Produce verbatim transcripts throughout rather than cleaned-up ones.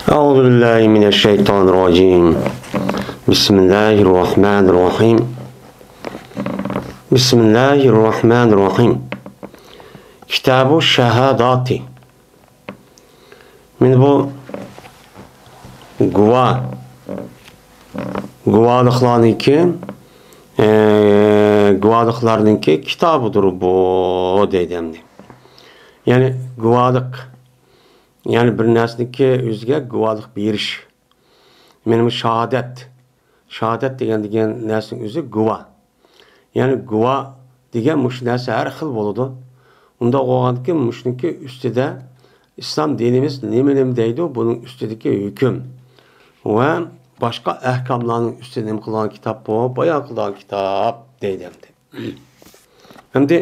أعوذ بالله من الشيطان الرجيم. بسم الله الرحمن الرحيم. بسم الله الرحمن الرحيم. كتاب الشهادات. مانا بۇ گۇۋا، گۇۋالىقلارنىڭكى، ئە، گۇۋالىقلارنىڭكى كىتابىدۇر بۇ، دەيدۇ ئەمدى. يەنى گۇۋالىق، يەنى بىر نەرسىنىڭكى ئۆزىگە گۇۋالىق بېرىش. مانا بۇ شاھادەت. شاھادەت دېگەن، دېگەن نەرسىنىڭ ئۆزى گۇۋا. يەنى گۇۋا دېگەن مۇشۇ نەرسە ھەر خىل بولىدۇ. ئۇنداق بولغاندىكىن مۇشۇنىڭكى ئۈستىدە ئىسلام دىنىمىز نېمە، نېمە دەيدۇ، بۇنىڭ ئۈستىدىكى ھۆكۈم ۋە باشقا ئەھكاملارنىڭ ئۈستىدە نېمە قىلغان كىتاب بۇ، بايان قىلغان كىتاب دەيدۇ ئەمدى. ئەمدى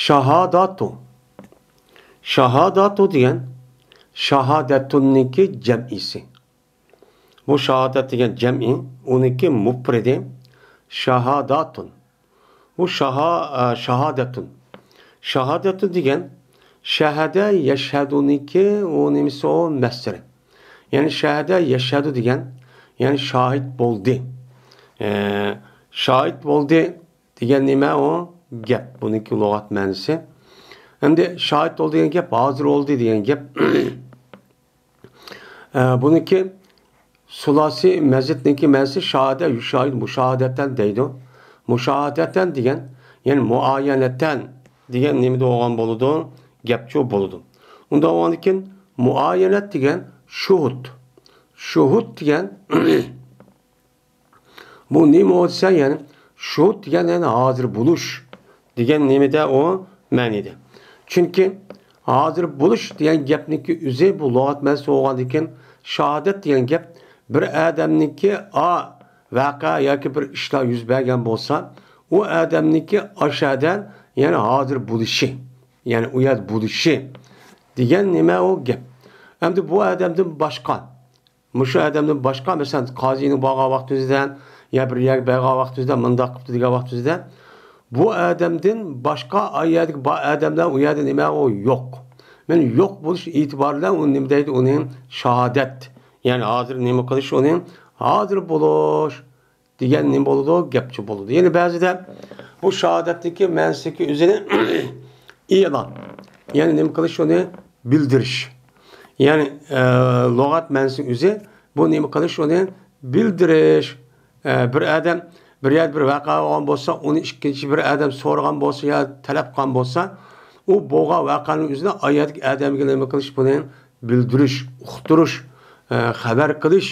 شاھاداتۇ. شاھاداتۇ دېگەن شاھادەتۇننىڭكى جەمئىسى. بۇ شاھادەت دېگەن جەمئى، ئۇنىڭكى مۇپرىدى شاھاداتۇن. بۇ شاھا-، ئە، شاھادەتۇن. شاھادەتۇن دېگەن شەھەدە يەشھەدۇنىڭكى ئۇ نېمىسى، ئۇ مەسدىرى. يەنى شەھەدە يەشھەدۇ دېگەن، يەنى شاھىت بولدى. ئە، شاھىت بولدى دېگەن نېمە ئۇ؟ گەپ. بۇنىڭكى لۇغەت مەنىسى. ئەمدى شاھىت بولدى دېگەن گەپ، ھازىر بولدى دېگەن گەپ. ئە، بۇنىڭكى سۇلاسى مەزىدنىڭكى مەنىسى شاھادە، يۇشاھىد، مۇشاھادەتەن دەيدۇ. مۇشاھادەتەن دېگەن، يەنى مۇئايەنەتەن دېگەن نېمىدە بولغان بولىدۇ؟ گەپچۇ بولىدۇ. ئۇنداق بولغاندىكىن مۇئايەنەت دېگەن شۇھۇد. شۇھۇد دېگەن بۇ نېمە دېسە، يەنى شۇ دېگەن، يەنى ھازىر بولۇش دېگەن نېمىدە ئۇ مەنىدە. چۈنكى ھازىر بولۇش دېگەن گەپنىڭكى ئۆزى بۇ لۇغەت مەنىسى بولغاندىكىن، شاھادەت دېگەن گەپ بىر ئادەمنىڭكى ئا ۋەقە ياكى بىر ئىشلار يۈز بەرگەن بولسا، ئۇ ئادەمنىڭكى ئاشۇ يەردە، يەنى ھازىر بولۇشى، يەنى ئۇ يەردە بولۇشى دېگەن نېمە ئۇ گەپ. ئەمدى بۇ ئادەمدىن باشقا مۇشۇ ئادەمدىن باشقا، مەسىلەن، قازىنىڭ بارغان ۋاقتىمىزدا يا بىر يەرگە بارغان ۋاقتىمىزدا، مۇنداق قىپتۇ دېگەن ۋاقتىمىزدا، بۇ ئادەمدىن باشقا ئا يەردىكى بار ئادەملەر ئۇ يەردە نېمە ئۇ يوق. مانا يوق بولۇش ئېتىبارى بىلەن ئۇ نېمە دەيدۇ؟ ئۇنى شاھادەت. يەنى ھازىر نېمە قىلىش ئۇنى؟ ھازىر بولۇش دېگەن نېمە بولىدۇ؟ گەپچۇ بولىدۇ. يەنى بەزىدە بۇ شاھادەتتىكى مەنىسىدىكى ئۆزىنى ئېلان. يەنى نېمە قىلىش ئۇنى؟ بىلدۈرۈش. يەنى، ئە، لۇغەت مەنىسى ئۆزى بۇ نېمە قىلىش ئۇنى؟ بىلدۈرۈش. ئە، بىر ئادەم بىر يەردە بىر ۋەقە بولغان بولسا، ئۇنى ئىككىنچى بىر ئادەم سورىغان بولسا يا تەلەپ قىلغان بولسا، ئۇ بولغان ۋەقەنىڭ ئۆزىنى ئايەتتىكى ئادەمگە نېمە قىلىش بۇنى؟ بىلدۈرۈش، ئۇقتۇرۇش، ئە، خەۋەر قىلىش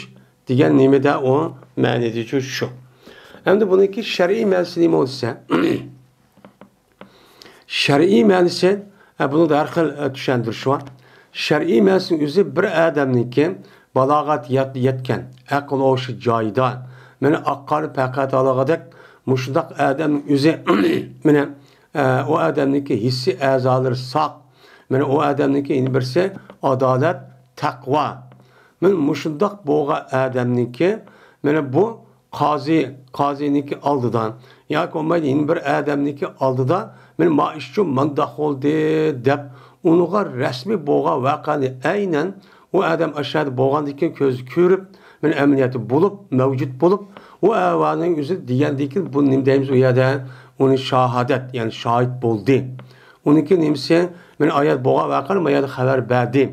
دېگەن نېمىدە ئۇ مەنىدىچۇ شۇ. ئەمدى بۇنىڭكى شەرئىي مەنىسى نېمە دېسە، شەرئىي مەنىسى، ئە، بۇنىڭدا ھەر خىل، ئە، چۈشەندۈرۈش بار. شەرئىي مەنىسىنىڭ ئۆزى بىر ئادەمنىڭكى بالاغەت يەت-، يەتكەن، ئەقىل ھوشى جايىدا، مانا ئاق قارنى پەقەت ئالغۇدەك مۇشۇنداق ئادەمنىڭ ئۆزى، مانا، ئە، ئۇ ئادەمنىڭكى ھېسسىي ئەزالىرى ساق، مانا ئۇ ئادەمنىڭكى يەنە بىرسى ئادالەت، تەقۋا. مانا مۇشۇنداق بولغان ئادەمنىڭكى، مانا بۇ قازى، قازىنىڭكى ئالدىدا ياكى بولمايدۇ يەنە بىر ئادەمنىڭكى ئالدىدا، مانا ما ئىشچۇ مانداق بولدى دەپ، ئۇنىڭغا رەسمىي بولغان ۋەقەنى ئەينەن ئۇ ئادەم ئاشۇ يەردە بولغاندىن كېيىن كۆزى كۆرۈپ، مانا ئەمەلىيەتتە بولۇپ، مەۋجۇت بولۇپ، ئۇ ئەھۋالنىڭ ئۆزى دېگەندىن كېيىن بۇ نېمە دەيمىز ئۇ يەردە؟ ئۇنى شاھادەت، يەنى شاھىت بولدى. ئۇنىڭكى نېمىسى؟ مانا ئايەت بولغان ۋەقەنى ما يەردە خەۋەر بەردى.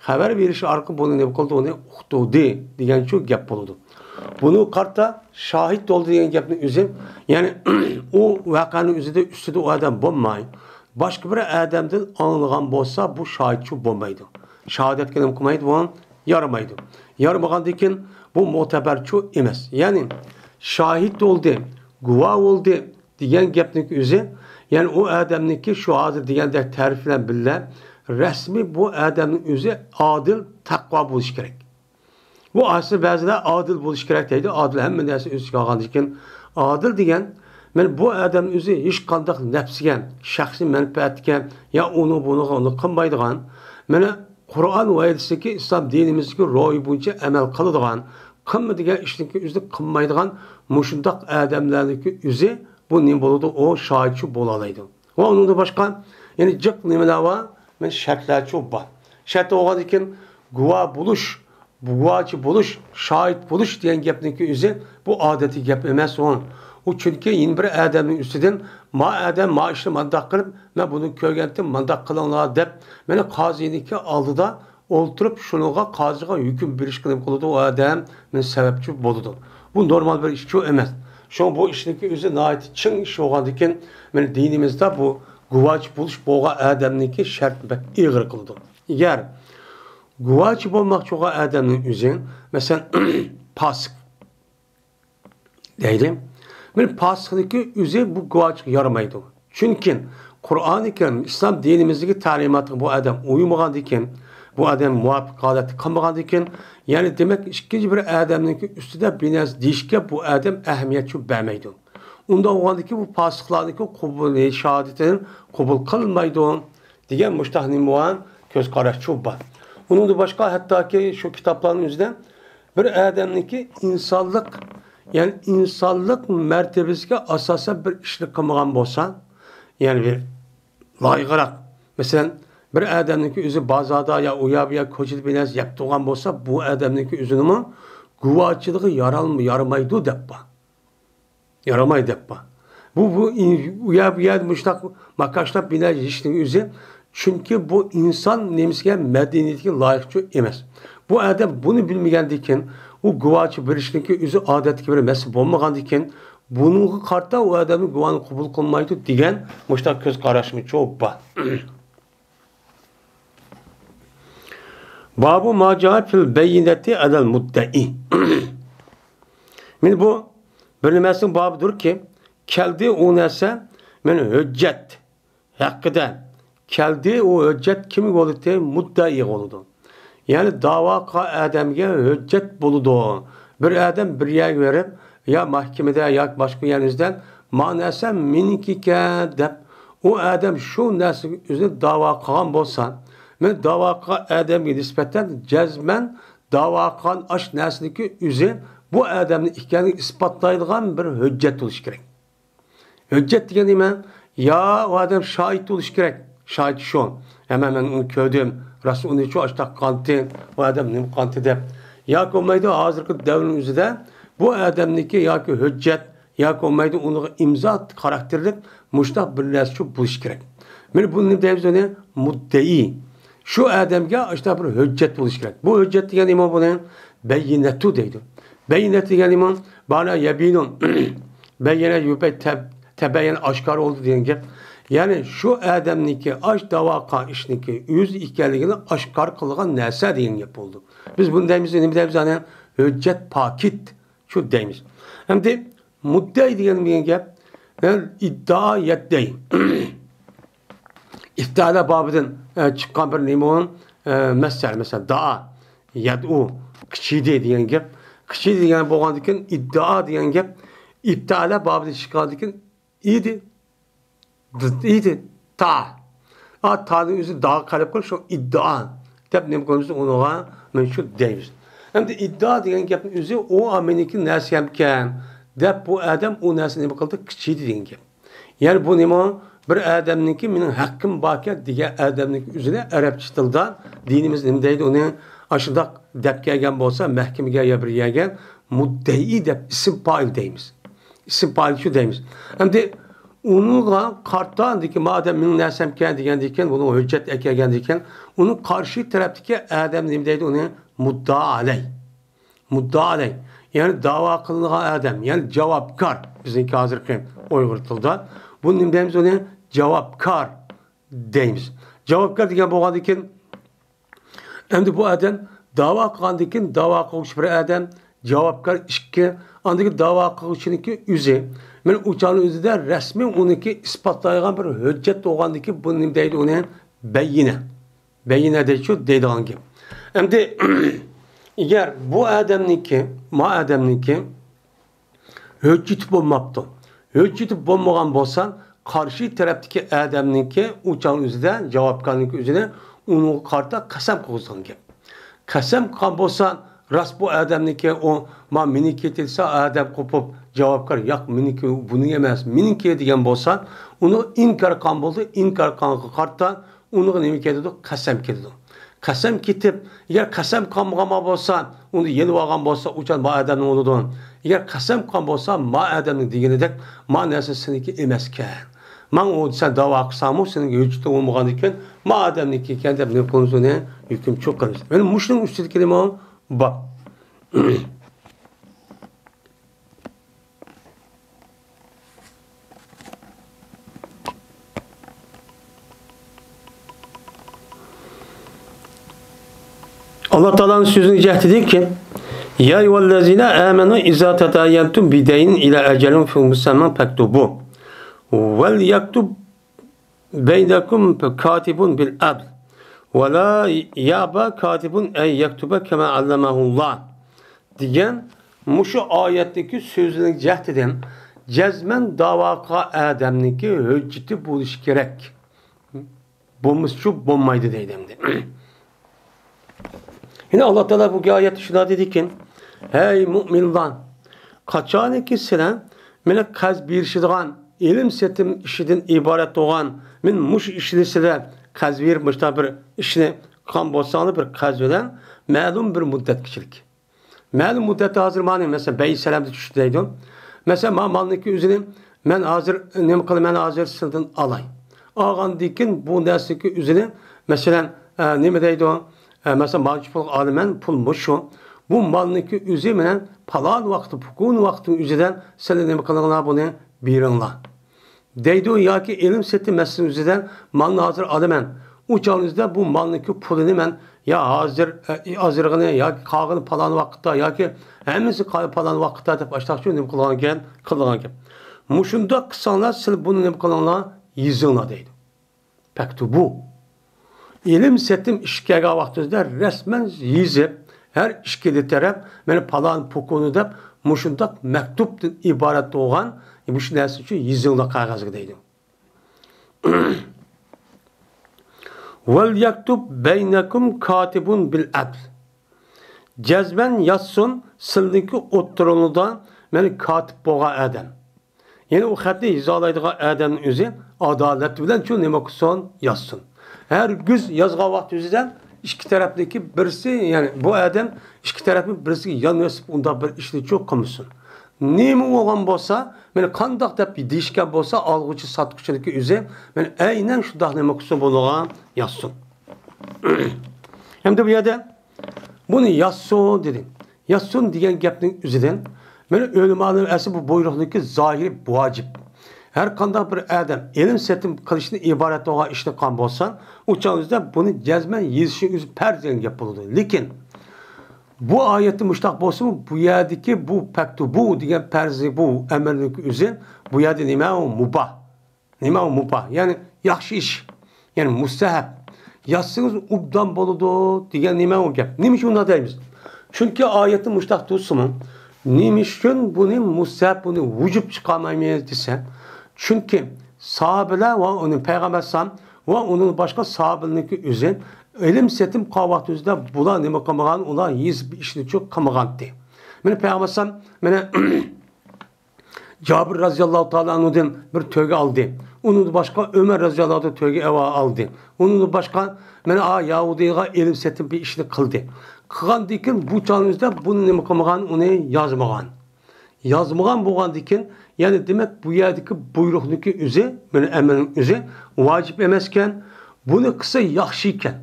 خەۋەر بېرىش ئارقىلىق بۇنى نېمە قىلدى؟ ئۇنى ئۇقتۇردى دېگەنچۇ گەپ بولىدۇ. بۇنى قارىتا شاھىت بولدى دېگەن گەپنىڭ ئۆزى، يەنى ئۇ ۋەقەنىڭ ئۆزىدە ئۈستىدە ئۇ ئادەم بولماي، باشقا بىر ئادەمدىن ئاڭلىغان بولسا، بۇ شاھىتچۇ بولمايدۇ. شاھادەتكە نېمە قىلمايدۇ؟ بۇ يارىمايدۇ. يارىمىغاندىن كېيىن بۇ مۆتەبەرچۇ ئەمەس. يەنى شاھىت بولدى، گۇۋا بولدى دېگەن گەپنىڭكى ئۆزى، يەنى ئۇ ئادەمنىڭكى شۇ ھازىر دېگەندەك تەرىپى بىلەن بىللە، رەسمىي بۇ ئادەمنىڭ ئۆزى ئادىل، تەقۋا بولۇشى كېرەك. بۇ ئەسلى بەزىلەر ئادىل بولۇشى كېرەك دەيدۇ. ئادىل ھەممە نەرسە ئۆز ئىچىگە ئالغاندىن كېيىن ئادىل دېگەن، مانا بۇ ئادەمنىڭ ئۆزى ھېچقانداق نەپسىگە، شەخسىي مەنپەئەتكە يا ئۇنىڭ بۇنىڭغا ئۇنى قىلمايدىغان، مانا قۇرئان ۋە ھەدىستىكى ئىسلام دىنىمىزدىكى روھى بويىچە ئەمەل قىلىدىغان، قىلما دېگەن ئىشنىڭكى ئۆزىنى قىلمايدىغان مۇشۇنداق ئادەملەرنىڭكى ئۆزى بۇ نېمە بولىدۇ؟ ئۇ شاھىتچۇ بولالايدۇ. ۋە ئۇنىڭدىن باشقا يەنە جىق نېمىلەر بار؟ مانا شەرتلەرچۇ بار. شەرت بولغاندىكىن، گۇۋاھ بولۇش، گۇۋاھچى بولۇش، شاھىت بولۇش دېگەن گەپنىڭكى ئۆزى بۇ ئادەتتىكى گەپ ئەمەس ئۇ. ئۇ چۈنكى يەنە بىر ئادەمنىڭ ئۈستىدىن، ما ئادەم ما ئىشنى مانداق قىلىپ، مەن بۇنى كۆرگەنتىم، مانداق قىلىڭلار دەپ، مېنى قازىنىڭكى ئالدىدا ئولتۇرۇپ، شۇنىڭغا قازىغا ھۆكۈم بېرىشكە نېمە قىلىدۇ، ئۇ ئادەم مېنى سەۋەبچى بولىدۇ. بۇ نورمال بىر ئىشچۇ ئەمەس. شۇڭا بۇ ئىشنىڭكى ئۆزى ناھايىتى چىڭ ئىش بولغاندىكىن، مېنى دىنىمىزدا بۇ گۇۋاھچى بولۇش بولغان ئادەمنىڭكى شەرتى بەك ئېغىر قىلىدۇ. ئەگەر گۇۋاھچى بولماقچى بولغان ئادەمنىڭ ئۆزى، مەسىلەن، پاسىق دەيلى. مانا پاسىقنىڭكى ئۆزى بۇ گۇۋاھچىلىققا يارىمايدۇ. چۈنكى قۇرئانى كەرىم، ئىسلام دىنىمىزدىكى تەلىماتىغا بۇ ئادەم ئۇيمىغاندىكىن، بۇ ئادەم مۇۋاپىق ھالەتتە قالمىغاندىكىن، يەنى دېمەك، ئىككىنچى بىر ئادەمنىڭكى ئۈستىدە بىر نەرسە دېيىشكە بۇ ئادەم ئەھمىيەت بەرمەيدۇ. ئۇنداق بولغاندىكىن بۇ پاسىقلارنىڭكى قوبۇل، شاھادىتىنى قوبۇل قىلمايدۇ دېگەن مۇشتاق نېمە بولغان كۆز قاراشچۇ بار. ئۇنىڭدىن باشقا ھەتتاكى شۇ كىتابلارنىڭ ئۆزىدە بىر ئادەمنىڭكى ئىنسانلىق، يەنى ئىنسانلىق مەرتىۋىسىگە ئاساسەن بىر ئىشنى قىلمىغان بولسا، يەنى بىر لايىقراق، مەسىلەن، بىر ئادەمنىڭكى ئۆزى بازاردا يا ئۇ يەر بۇ يەر كوچىدا بىر نەرسە يەپ تۇرغان بولسا، بۇ ئادەمنىڭكى ئۆزىنىمۇ گۇۋاھچىلىقى يارال-، يارىمايدۇ دەپ بار. يارىمايدۇ دەپ بار. بۇ، بۇ ئۇ يەر، بۇ يەردە مۇشۇنداق ماكاشلاپ بىنا يېيىشنىڭ ئۆزى، چۈنكى بۇ ئىنسان نېمىسىگە، مەدەنىيىتىگە لايىقچۇ ئەمەس. بۇ ئادەم بۇنى بىلمىگەندىكىن، ئۇ گۇۋاھچى بېرىشنىڭكى ئۆزى ئادەتتىكى بىر مەسىلە بولمىغاندىكىن، بۇنىڭغا قارىتا ئۇ ئادەمنىڭ گۇۋاھىنى قوبۇل قىلمايدۇ دېگەن مۇشۇنداق كۆز قاراشمۇچۇ بار. بابۇ ما جاء فىل بەييىنەتى ئەلەل مۇددەئى. مانا بۇ بىر نېمىسىنىڭ بابىدۇركى، كەلدى ئۇ نەرسە، مانا ھۆججەت ھەققىدە. كەلدى ئۇ ھۆججەت كىمگە بولىدۇ؟ مۇددەئىگە بولىدۇ. يەنى داۋا قىلغان ئادەمگە ھۆججەت بولىدۇ. بىر ئادەم بىر يەرگە بېرىپ، يا مەھكىمىدە ياكى باشقا يەرلەردە، ما نەرسە مېنىڭكىكەن دەپ، ئۇ ئادەم شۇ نەرسىگە ئۆزىنى داۋا قىلغان بولسا، مەن داۋا قىلغان ئادەمگە نىسبەتەن جەزمەن داۋا قىلغان ئاش نەرسىنىڭكى ئۆزى بۇ ئادەمنىڭ ئىكەنلىكىنى ئىسپاتلايدىغان بىر ھۆججەت بولۇشى كېرەك. ھۆججەت دېگەن نېمە؟ يا ئۇ ئادەم شاھىت بولۇشى كېرەك. شاھىت شۇ. ھەممە مەن ئۇنى كۆردۈم. راست ئۇنى شۇ ئاشتاق قانتى، ئۇ ئادەم نېمە قانتى دەپ. ياكى بولمايدۇ ھازىرقى دەۋرنىڭ ئۆزىدە بۇ ئادەمنىڭكى ياكى ھۆججەت، ياكى بولمايدۇ ئۇنىڭغا ئىمزا خاراكتېرلىك مۇشۇنداق بىر نەرسە شۇ بولۇشى كېرەك. مانا بۇنى نېمە دەيمىز ئۇنى؟ مۇددەئى. شۇ ئادەمگە ئاشتاق بىر ھۆججەت بولۇشى كېرەك. بۇ ھۆججەت دېگەن نېمە بۇنى؟ بەييىنەتۇ دەيدۇ. بەييىنەت دېگەن نېمە؟ بانا يەبىنۇ. بەييىنە يۇبەي تەب-، تەبەييەن ئاشكارا بولدى دېگەن گەپ. يەنى شۇ ئادەمنىڭكى ئاش داۋا قىلغان ئىشنىڭكى ئۆزى ئىكەنلىكىنى ئاشكارا قىلغان نەرسە دېگەن گەپ بولىدۇ. بىز بۇنى دەيمىز، نېمە دەيمىز؟ يەنى ھۆججەت پاكىت شۇ دەيمىز. ئەمدى مۇددەئى دېگەن، دېگەن گەپ، يەنى ئىددىئا يەددەي. ئىپتىئالا بابىدىن، ئە، چىققان بىر نېمە ئۇ؟ ئە، مەسدەر، مەسىلەن، دائا، يەدئۇ، قىچىيدى دېگەن گەپ. قىچىيدى دېگەن بولغاندىكىن، ئىددىئا دېگەن گەپ ئىپتىئالا بابىدىن چىققاندىكىن، ئىدى، دىد، ئىدى، تا. ئا، تانى ئۆزى داغا قەلب قىلىپ، شۇ ئىددىئا دەپ نېمە قىلىمىز ئۇنىڭغا؟ مانا شۇ دەيمىز. ئەمدى ئىددىئا دېگەن گەپنىڭ ئۆزى، ئۇ مېنىڭكى نەرسەمكەن دەپ، بۇ ئادەم ئۇ نەرسىنى نېمە قىلدى؟ قىچىيدى دېگەن گەپ. يەنى بۇ نېمە؟ بىر ئادەمنىڭكى مېنىڭ ھەققىم باركەن دېگەن ئادەمنىڭكى ئۆزىنى ئەرەبچە تىلدا دىنىمىز نېمە دەيدۇ ئۇنى؟ ئاشۇنداق دەپ كەلگەن بولسا، مەھكىمىگە يا بىر يەرگە مۇددەئى دەپ ئىسىم پائىل دەيمىز. ئىسىم پائىل شۇ دەيمىز. ئەمدى ئۇنىڭغا قارىتا، ئاندىكىن مادەم مېنىڭ نەرسەمكەن دېگەندىكىن، بۇنىڭغا ھۆججەت ئەكەلگەندىكىن، ئۇنىڭ قارشى تەرەپتىكى ئادەم نېمە دەيدۇ ئۇنى؟ مۇددىئا ئەلەي. مۇددىئا ئەلەي. يەنى داۋا قىلىنغان ئادەم، يەنى جاۋابكار. بىزنىڭكى ھازىرقى ئۇيغۇر تىلىدا. بۇنى نېمە دەيمىز ئۇنى؟ جاۋابكار دەيمىز. جاۋابكار دېگەن بولغاندىكىن، ئەمدى بۇ ئادەم داۋا قىلغاندىكىن، داۋا قىلغۇچى بىر ئادەم، جاۋابكار ئىككى، ئاندىكى داۋا قىلغۇچىنىڭكى ئۆزى. مانا ئۇ چاغنىڭ ئۆزىدە رەسمىي ئۇنىڭكى ئىسپاتلايدىغان بىر ھۆججەت بولغاندىكىن، بۇنى نېمە دەيدۇ ئۇنى؟ بەييىنە. بەييىنە دەيدۇ، دەيدىغان گەپ. ئەمدى ئەگەر بۇ ئادەمنىڭكى، ما ئادەمنىڭكى ھۆججىتى بولماپتۇ. ھۆججىتى بولمىغان بولسا، قارشى تەرەپتىكى ئادەمنىڭكى ئۇ چاغنىڭ ئۆزىدە، جاۋابكارنىڭكى ئۆزىنى ئۇنىڭغا قارىتا قەسەم قىلغۇزغان گەپ. قەسەم قىلغان بولسا، راست بۇ ئادەمنىڭكى ئۇ، ما مېنىڭكى دېسە، ئادەم قوپۇپ، جاۋابكار، ياق، مېنىڭكى، بۇنىڭ ئەمەس، مېنىڭكى دېگەن بولسا، ئۇنى ئىنكار قىلغان بولدى، ئىنكار قىلغانغا قارىتا ئۇنىڭغا نېمە كېتىدۇ؟ قەسەم كېتىدۇ. قەسەم كېتىپ، ئەگەر قەسەم قالمىغان بولسا، ئۇنى يېنىۋالغان بولسا، ئۇ چاغ ما ئادەمنىڭ بولىدۇ. ئەگەر قەسەم قالغان بولسا، ما ئادەمنىڭ دېگىنىدەك، ما نەرسە سېنىڭكى ئەمەسكەن. ماڭا ئۇ سەن داۋا قىلساڭمۇ، سېنىڭ ھۆججىتىڭ بولمىغاندىكىن، ما ئادەمنىڭكى ئىكەن دەپ نېمە قىلىمىز، ئۇنى ھۆكۈم چوق قىلىمىز. مانا مۇشۇنىڭ ئۈستىدىكى نېمە بار؟ ئاللا تائالانىڭ سۆزىنى جەھدىدىكى، يا أيها الذين آمنوا إذا تداينتم بدين إلى أجل مسمى فاكتبوه وليكتب بينكم كاتب بالعدل ولا يأب كاتب أن يكتب كما علمه الله دېگەن مۇشۇ ئايەتتىكى سۆزنىڭ جەھدىدىن جەزمەن داۋا قىلغان ئادەمنىڭكى ھۆججىتى بولۇشى كېرەك. بولمىسىچۇ بولمايدۇ دەيدۇ ئەمدى. يەنە ئاللا تائالا بۇ ئايەتتە شۇنداق دېدىكى، ھەي مۇئمىنلار، قاچانكى سىلەر مانا قەرز بېرىشىدىغان ئېلىم سېتىم ئىشىدىن ئىبارەت بولغان، مانا مۇشۇ ئىشنى سىلەر قەرز بېرىپ مۇشۇنداق بىر ئىشنى قىلغان بولساڭلار بىر قەرز بىلەن مەلۇم بىر مۇددەتكىچىلىك. مەلۇم مۇددەتتە ھازىر مانا، مەسىلەن، بەي سەلەمدە چۈشتى دەيدۇ. مەسىلەن، ما مالنىڭكى ئۆزىنى مەن ھازىر نېمە قىلىمەن، ھازىر سىلىدىن ئالاي. ئالغاندىن كېيىن بۇ نەرسىنىڭكى ئۆزىنى، مەسىلەن، ئە، نېمە دەيدۇ؟ ئە، مەسىلەن، مانچە پۇلغا ئالىمەن، پۇل مۇشۇ. بۇ مالنىڭكى ئۆزى مەن پالان ۋاقىت، پۇكۇن ۋاقتىنىڭ ئۆزىدە سىلى نېمە قىلىڭلار، بۇنى بېرىڭلار. دەيدۇ ياكى ئېلىم سېتىم مەسىلىسىنىڭ يۈزىدىن مالنى ھازىر ئالىمەن. ئۇ چاغنىڭ يۈزىدە بۇ مالنىڭكى پۇلىنى مەن يا ھازىر، ئە، ئازرىقىنى ياكى قالغىنى پالان ۋاقىتتا ياكى ھەممىسى قال-، پالان ۋاقىتتا دەپ ئاشتاقچۇ نېمە قىلغان گەپ، قىلغان گەپ. مۇشۇنداق قىلساڭلار سىلەر بۇنى نېمە قىلىڭلار، يېزىڭلار دەيدۇ. فاكتبوه. ئېلىم سېتىم ئىشكە كەلگەن ۋاقتىڭىزدا رەسمەن يېزىپ، ھەر ئىككىلا تەرەپ مانا پالان پۇكۇنى دەپ مۇشۇنداق مەكتۇپتىن ئىبارەت بولغان مۇشۇ نەرسە ئۈچۈن يېزىڭلار قەغەزگە دەيدۇ. وليكتب بينكم كاتب بالعدل. جەزمەن يازسۇن سىلىنىڭكى ئوتتۇرىڭلاردا مانا كاتىپ بولغان ئادەم. يەنى ئۇ خەتنى يېزالايدىغان ئادەمنىڭ ئۆزى ئادالەت بىلەن شۇ نېمە قىلسۇن، يازسۇن. ھەرگىز يازغان ۋاقتى يۈزىدىن ئىككى تەرەپنىڭكى بىرسى، يەنى بۇ ئادەم ئىككى تەرەپنىڭ بىرسىگە يان يۆسۈپ ئۇنداق بىر ئىشنى چۇ قىلمىسۇن. نېمە بولغان بولسا، مانا قانداق دەپ دېيىشكەن بولسا، ئالغۇچى ساتقۇچىنىڭكى ئۆزى مانا ئەينەن شۇنداق نېمە قىلسۇن، بولىدىغان يازسۇن. ئەمدى بۇ يەردە بۇنى يازسۇن دېدى. يازسۇن دېگەن گەپنىڭ ئۆزىدىن، مانا ئۆلىمالار ئەسلى بۇ بۇيرۇقنىڭكى زاھىرى ۋاجىپ. ھەر قانداق بىر ئادەم ئېلىم سېتىم قىلىشتىن ئىبارەت بولغان ئىشنى قىلغان بولسا، ئۇ چاغ ئۆزىدە بۇنى جەزمەن يېزىشنىڭ ئۆزى پەرز دېگەن گەپ بولىدۇ. لېكىن بۇ ئايەتتە مۇشتاق بولسىمۇ، بۇ يەردىكى بۇ پەكتۇ بۇ دېگەن پەرزى بۇ ئەمرنىڭ ئۆزى، بۇ يەردە نېمە ئۇ؟ مۇباھ. نېمە ئۇ مۇباھ؟ يەنى ياخشى ئىش. يەنى مۇستەھەب. يازسىڭىز ئوبدان بولىدۇ دېگەن نېمە ئۇ گەپ؟ نېمە ئۈچۈن ئۇنداق دەيمىز؟ چۈنكى ئايەتتە مۇشتاق تۇرسىمۇ، نېمە ئۈچۈن بۇنى مۇستەھەب، بۇنى ۋۇجۇب چىقارمايمىز دېسە، چۈنكى ساھابىلەر ۋە ئۇنى پەيغەمبەر ئەلەيھىسسالام ۋە ئۇنىڭ باشقا ساھابىلىرىنىڭكى ئۆزى ئىلىم سېتىم قىلغان ۋاقتى ئۆزىدە بۇلار نېمە قىلمىغان؟ ئۇلار ھېچ بىر ئىشنى چۇ قىلمىغانتى. مانا پەيغەمبەر ئەلەيھىسسالام، مانا جابىر رەزىياللاھۇ تائالا ئەنھۇدىن بىر تۆگە ئالدى. ئۇنىڭدىن باشقا ئۆمەر رەزىياللاھۇ تۆگە ئالدى. ئۇنىڭدىن باشقا مانا ئا يەھۇدىيغا ئېلىم سېتىم بىر ئىشنى قىلدى. قىلغاندىن كېيىن بۇ چاغنىڭ ئۆزىدە بۇنى نېمە قىلمىغان؟ ئۇنى يازمىغان. يازمىغان بولغاندىن كېيىن، يەنى دېمەك بۇ يەردىكى بۇيرۇقنىڭكى ئۆزى، مانا ئەمرنىڭ ئۆزى ۋاجىپ ئەمەسكەن. بۇنى قىلسا ياخشى ئىكەن.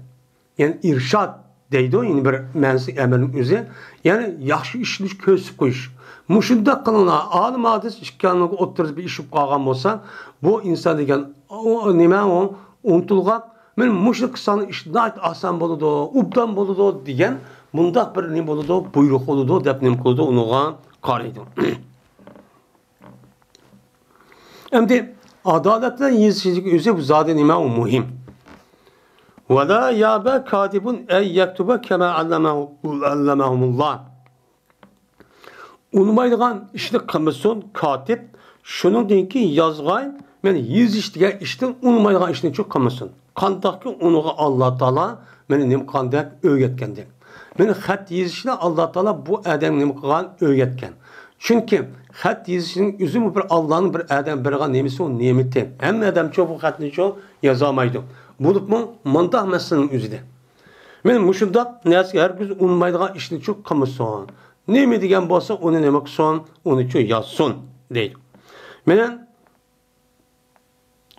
يەنى ئىرشاد دەيدۇ، يەنە بىر مەنىسى ئەمەلنىڭ ئۆزى، يەنى ياخشى ئىشنى كۆرسىتىپ قويۇش. مۇشۇنداق قىلىڭلار، ئالىم ھادىس ئىككىڭلارنىڭ ئوتتۇرىسىدا بىر ئىش بولۇپ قالغان بولسا، بۇ ئىنسان دېگەن ئۇ نېمە ئۇ؟ ئۇنتۇلغان. مانا مۇشۇنى قىلساڭلار ئىش ناھايىتى ئاسان بولىدۇ، ئوبدان بولىدۇ دېگەن مۇنداق بىر نېمە بولىدۇ، بۇيرۇق بولىدۇ دەپ نېمە قىلىدۇ، ئۇنىڭغا قارايدۇ. ئەمدى ئادالەت بىلەن يېزىشنىڭ ئۆزى بۇ زادى نېمە ئۇ مۇھىم. ولا يأب كاتب أن يكتب كما علمه، علمهم الله. ئۇنىمايدىغان ئىشنى قىلمىسۇن كاتىپ، شۇنىڭدىن كېيىن يازغاي، مەن يېزىش دېگەن ئىشتىن ئۇنىمايدىغان ئىشنى چۇ قىلمىسۇن. قانداقكى ئۇنىغا ئاللا تائالا مېنى نېمە قىلغاندەك ئۆگەتكەندەك. مېنى خەت يېزىشنى ئاللا تائالا بۇ ئادەمگە نېمە قىلغان؟ ئۆگەتكەن. چۈنكى خەت يېزىشنىڭ ئۆزىمۇ بىر ئاللانىڭ بىر ئادەم بېرىدىغان نېمىسى، ئۇ نېمىتى. ھەممە ئادەمچۇ بۇ خەتنىچۇ يازالمايدۇ. بولۇپمۇ مانداق مەسىلىنىڭ ئۆزىدە. مانا مۇشۇنداق نەرسىگە ھەرگىز ئۇنىمايدىغان ئىشنىچۇ قىلمىسۇن. نېمە دېگەن بولسا، ئۇنى نېمە قىلسۇن، ئۇنىچۇ يازسۇن دەيدۇ. مانا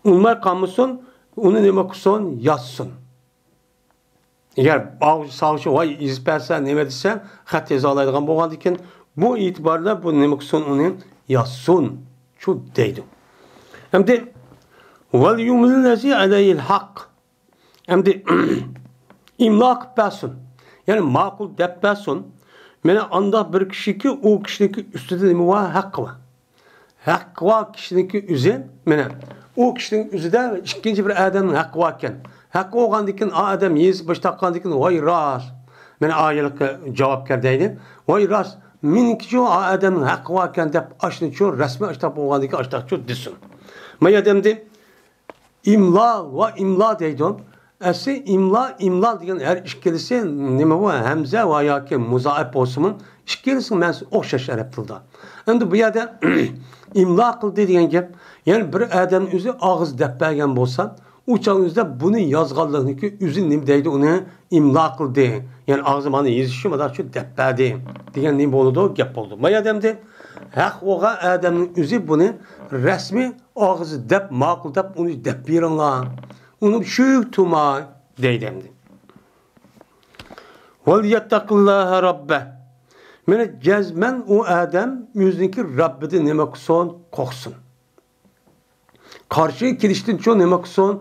ئۇنىماي قالمىسۇن، ئۇنى نېمە قىلسۇن، يازسۇن. ئەگەر ئاۋۇچى ساۋۇچى ۋاي يېزىپ بەرسە، نېمە دېسە، خەت يازالايدىغان بولغاندىكىن، بۇ ئېتىباردا بۇ نېمە قىلسۇن، ئۇنى يازسۇن، شۇ دەيدۇ. ئەمدى، ۋەليۇملىللەزى ئەلەيھىل ھەق. ئەمدى، ئىملا قىلىپ بەرسۇن. يەنى ماقۇل دەپ بەرسۇن. مانا ئانداق بىر كىشىكى، ئۇ كىشىنىڭكى ئۈستىدە نېمە بار؟ ھەققى بار. ھەققى بار كىشىنىڭكى ئۆزى، مانا، ئۇ كىشىنىڭ ئۆزىدە ئىككىنچى بىر ئادەمنىڭ ھەققى باركەن. ھەققى بولغاندىكىن، ئا ئادەم يېزىپ باشلاپ قالغاندىكىن، ۋاي راست. مانا ئايالىققا جاۋابكار دەيدۇ. ۋاي راست، مېنىڭكىچۇ ئا ئادەمنىڭ ھەققى باركەن دەپ، ئاشنىچۇ رەسمىي ئاشتاق بولغاندىكىن ئاشتاقچۇ دېسۇن. ما ئادەمدە ئىملا ۋە ئىملا دەيدۇ. ئەسلى ئىملا، ئىملا دېگەن ھەر ئىككىلىسى نېمە بۇ؟ ھەمزە ۋە ياكى مۇزائىپ بولسىمۇ، ئىككىلىسىنىڭ مەنىسى ئوخشاش ئەرەب تىلدا. ئەمدى بۇ يەردە ئىملا قىلدى دېگەن گەپ، يەنى بىر ئادەم ئۆزى ئاغزى دەپ بەرگەن بولسا، ئۇ چاغ ئۆزىدە بۇنى يازغانلىقنىڭكى ئۆزى نېمە دەيدۇ؟ ئۇنى ئىملا قىلدى. يەنى ئاغزى مانا يېزىشى مانا شۇ دەپ بەردى دېگەن نېمە بولىدۇ؟ گەپ بولىدۇ. ما ئادەمدە ھەق بولغان ئادەمنىڭ ئۆزى بۇنى رەسمىي ئاغزى دەپ، ماقۇل دەپ، ئۇنى دەپ بېرىڭلار. ئۇنى چۈشۈك تۇرماي دەيدۇ ئەمدى. ۋەليەتتەقىللاھە رەببەھ. مانا جەزمەن ئۇ ئادەم ئۆزىنىڭكى رەببىدىن نېمە قىلسۇن؟ قورقسۇن. قارشى كېلىشتىنچۇ نېمە قىلسۇن؟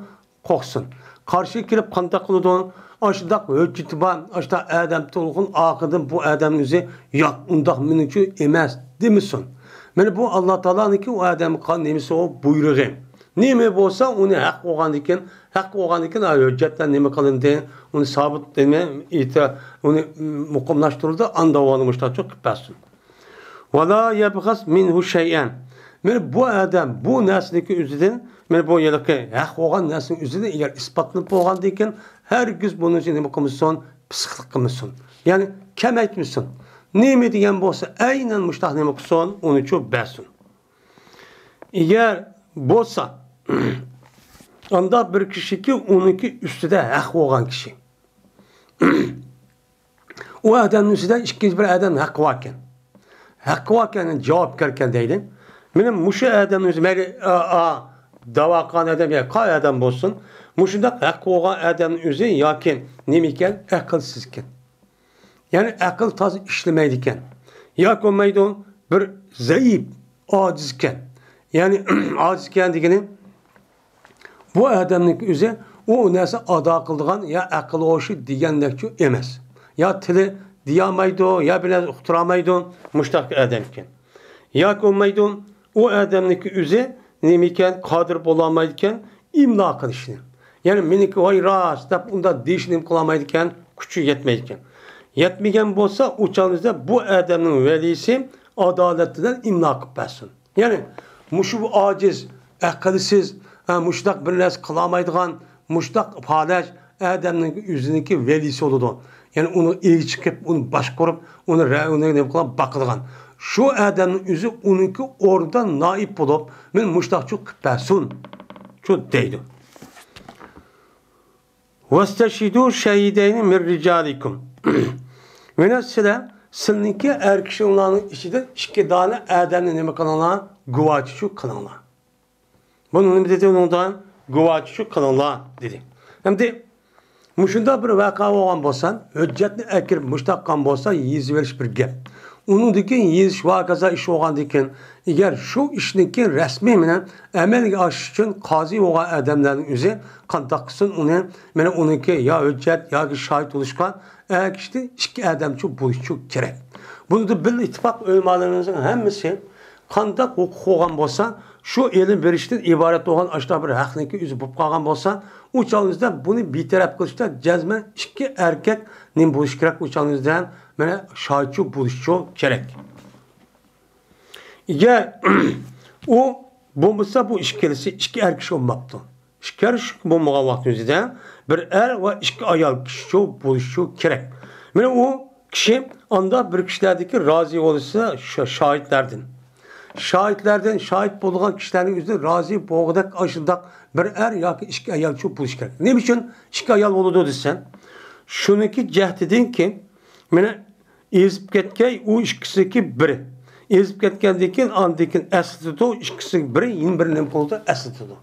قورقسۇن. قارشى كېلىپ قانداق قىلىدۇ؟ ئاشۇنداق ھۆججىتى بار، ئاشۇنداق ئادەم تۇرغۇن ئارقىدىن بۇ ئادەمنىڭ ئۆزى، ياق، ئۇنداق مېنىڭچۇ ئەمەس دېمىسۇن. مانا بۇ ئاللا تائالانىڭكى ئۇ ئادەمگە قىلغان نېمىسى ئۇ؟ بۇيرۇقى. نېمە بولسا ئۇنى ھەق بولغاندىكىن، ھەق بولغاندىكىن ھۆججەتلەر نېمە قىلىندى؟ ئۇنى سابىت نېمە ئېيتا-، ئۇنى مۇقىملاشتۇرۇلدى، ئاندىن ئۇنى مۇشتاقچۇ قىلىپ بەرسۇن. ۋەلا يەبخەس مىنھۇ شەيئەن. مانا بۇ ئادەم بۇ نەرسىنىڭكى ئۆزىدىن، مانا بۇ ھېلىقى ھەق بولغان نەرسىنىڭ ئۆزىدىن ئەگەر ئىسپاتلىنىپ بولغاندىن كېيىن، ھەرگىز بۇنىڭ ئۈچۈن نېمە قىلمىسۇن؟ پىسخىقلىق قىلمىسۇن. يەنى كەمەيتمىسۇن. نېمە دېگەن بولسا، ئەينەن مۇشتاق نېمە قىلسۇن، ئۇنىچۇ بەرسۇن. ئەگەر بولسا، ئانداق بىر كىشىكى، ئۇنىڭكى ئۈستىدە ھەق بولغان كىشى. ئۇ ئادەمنىڭ ئۈستىدە ئىككىنچى بىر ئادەم ھەققى باركەن. ھەققى باركەن، جاۋابكاركەن دەيدۇ. مانا مۇشۇ ئادەمنىڭ ئۆزى، مەيلى، ئا، ئا، داۋا قىلغان ئادەم يا قاي ئادەم بولسۇن، مۇشۇنداق ھەققى بولغان ئادەمنىڭ ئۆزى ياكى نېمە ئىكەن؟ ئەقىلسىز ئىكەن. يەنى ئەقىل تازا ئىشلىمەيدىكەن. ياكى بولمايدۇ، بىر زەئىپ، ئاجىزكەن. يەنى ئاجىزكەن دېگىنى، بۇ ئادەمنىڭ ئۆزى ئۇ نەرسە ئادا قىلىدىغان يا ئەقىل ھوشى دېگەندەكچۇ ئەمەس. يا تىلى دېيالمايدۇ، يا بىر نەرسە ئۇقتۇرالمايدۇ، مۇشتاق ئادەمكەن. ياكى بولمايدۇ، ئۇ ئادەمنىڭكى ئۆزى نېمىكەن، قادىر بولالمايدىكەن ئىملا قىلىشنى. يەنى مېنىڭكى ۋاي راست دەپ ئۇنداق دېيىشنى نېمە قىلالمايدىكەن، كۈچى يەتمەيدىكەن. يەتمىگەن بولسا، ئۇ چاغدا بۇ ئادەمنىڭ ۋەلىسى ئادالەت بىلەن ئىملا قىلىپ بەرسۇن. يەنى مۇشۇ ئاجىز، ئەقىلسىز، ھە، مۇشۇنداق بىر نەرسە قىلالمايدىغان، مۇشۇنداق پالەچ ئادەمنىڭ ئۆزىنىڭكى ۋەلىسى بولىدۇ. يەنى ئۇنى ئىگە چىقىپ، ئۇنى باشقۇرۇپ، ئۇنى رە-، ئۇنى نېمە قىلىپ باقىدىغان. شۇ ئادەمنىڭ ئۆزى ئۇنىڭكى ئورنىدا نائىب بولۇپ، مېنى مۇشۇنداقچۇ قىلىپ بەرسۇن، شۇ دەيدۇ. ۋەستەشھىدۇ شەھىدەينى مىن رىجالىكۇم. مانا سىلەر، سىلىنىڭكى ئەر كىشىلەرنىڭ ئىچىدىن ئىككى دانە ئادەمنى نېمە قىلىڭلار؟ گۇۋاچى شۇ قىلىڭلار. بۇنى نېمە دېدى ئۇنىڭدا؟ گۇۋاچى شۇ قىلىڭلار دېدى. ئەمدى مۇشۇنداق بىر ۋەقە بولغان بولسا، ھۆججەتنى ئەكىرىپ مۇشتاق قىلغان بولسا، يېزىۋېلىش بىر گەپ. ئۇنىڭدىن كېيىن يېزىش ۋە ھاكازا ئىش بولغاندىن كېيىن، ئەگەر شۇ ئىشنىڭكى رەسمىي مېنەن ئەمەلگە ئاشىش ئۈچۈن قازى بولغان ئادەملەرنىڭ ئۆزى قانداق قىلسۇن ئۇنى، مانا ئۇنىڭكى يا ھۆججەت ياكى شاھىت بولۇشقا ئەگىشتى ئىككى ئادەمچۇ بولۇشچۇ كېرەك. بۇنىڭدا بىل ئىتتىپاق ئۆلىمالىرىمىزنىڭ ھەممىسى قانداق ھوقۇق بولغان بولسا، شۇ ئېلىپ بېرىشتىن ئىبارەت بولغان ئاشۇنداق بىر ھەقنىڭكى ئۆزى بولۇپ قالغان بولسا، ئۇ چاغىمىزدا بۇنى بىتەرەپ قىلىشتا جەزمەن ئىككى ئەركەك نېمە بولۇشى كېرەك؟ ئۇ چاغىمىزدا مانا شاھىتچۇ بولۇشچۇ كېرەك. ئەگەر ئۇ بولمىسا، بۇ ئىككىلىسى ئىككى ئەر كىشى بولماپتۇ. ئىككى ئەر كىشى بولمىغان ۋاقىت ئۆزىدە بىر ئەر ۋە ئىككى ئايال كىشىچۇ بولۇشچۇ كېرەك. مانا ئۇ كىشى ئانداق بىر كىشىلەردىكى رازى بولسا شا-، شاھىتلاردىن. شاھىتلەردىن، شاھىت بولغان كىشىلەرنىڭ ئۆزىدىن رازى بولغۇدەك ئاشۇنداق بىر ئەر ياكى ئىككى ئايالچۇ بولۇشى كېرەك. نېمە ئۈچۈن ئىككى ئايال بولىدۇ دېسەم، شۇنىڭكى جەھىتىدىن كېيىن، مانا، ئېزىپ كەتكەي، ئۇ ئىككىسىدىكى بىرى. ئېزىپ كەتكەندىن كېيىن، ئاندىن كېيىن ئەسلىتىدۇ، ئىككىسىدىكى بىرى يەنە بىر نېمە قىلىدۇ، ئەسلىتىدۇ.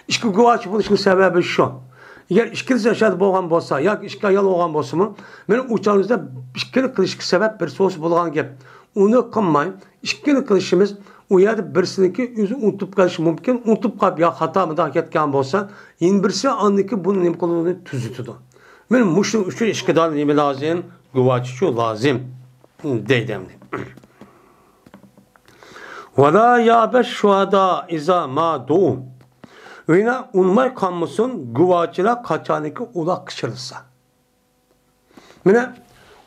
ئىككى گۇۋاھچى بولۇشنىڭ سەۋەبى شۇ. ئەگەر ئىككىلىسى ئاشۇ يەردە بولغان بولسا ياكى ئىككى ئايال بولغان بولسىمۇ، مانا ئۇ چاغدا بىزدە ئىككىلى قىلىشقا سەۋەب بىرسى بولسا بولغان گەپ. ئۇنى قىلماي، ئىككىلى قىلىشىمىز، ئۇ يەردە بىرسىنىڭكى ئۆزى ئۇنتۇپ قېلىشى مۇمكىن، ئۇنتۇپ قاپ يا خاتا مۇنداق كەتكەن بولسا، يەنە بىرسى ئاندىن كېيىن بۇنى نېمە قىلىدۇ، تۈزىتىدۇ. مانا مۇشۇنىڭ ئۈچۈن ئىككى دانە نېمە لازىم؟ گۇۋاھچىچۇ لازىم، دەيدۇ ئەمدى. ولا يأبى الشهداء إذا ما دعوا. يەنە ئۇنىماي قالمىسۇن گۇۋاھچىلار قاچانكى ئۇلار قىچىرلىسا. مانا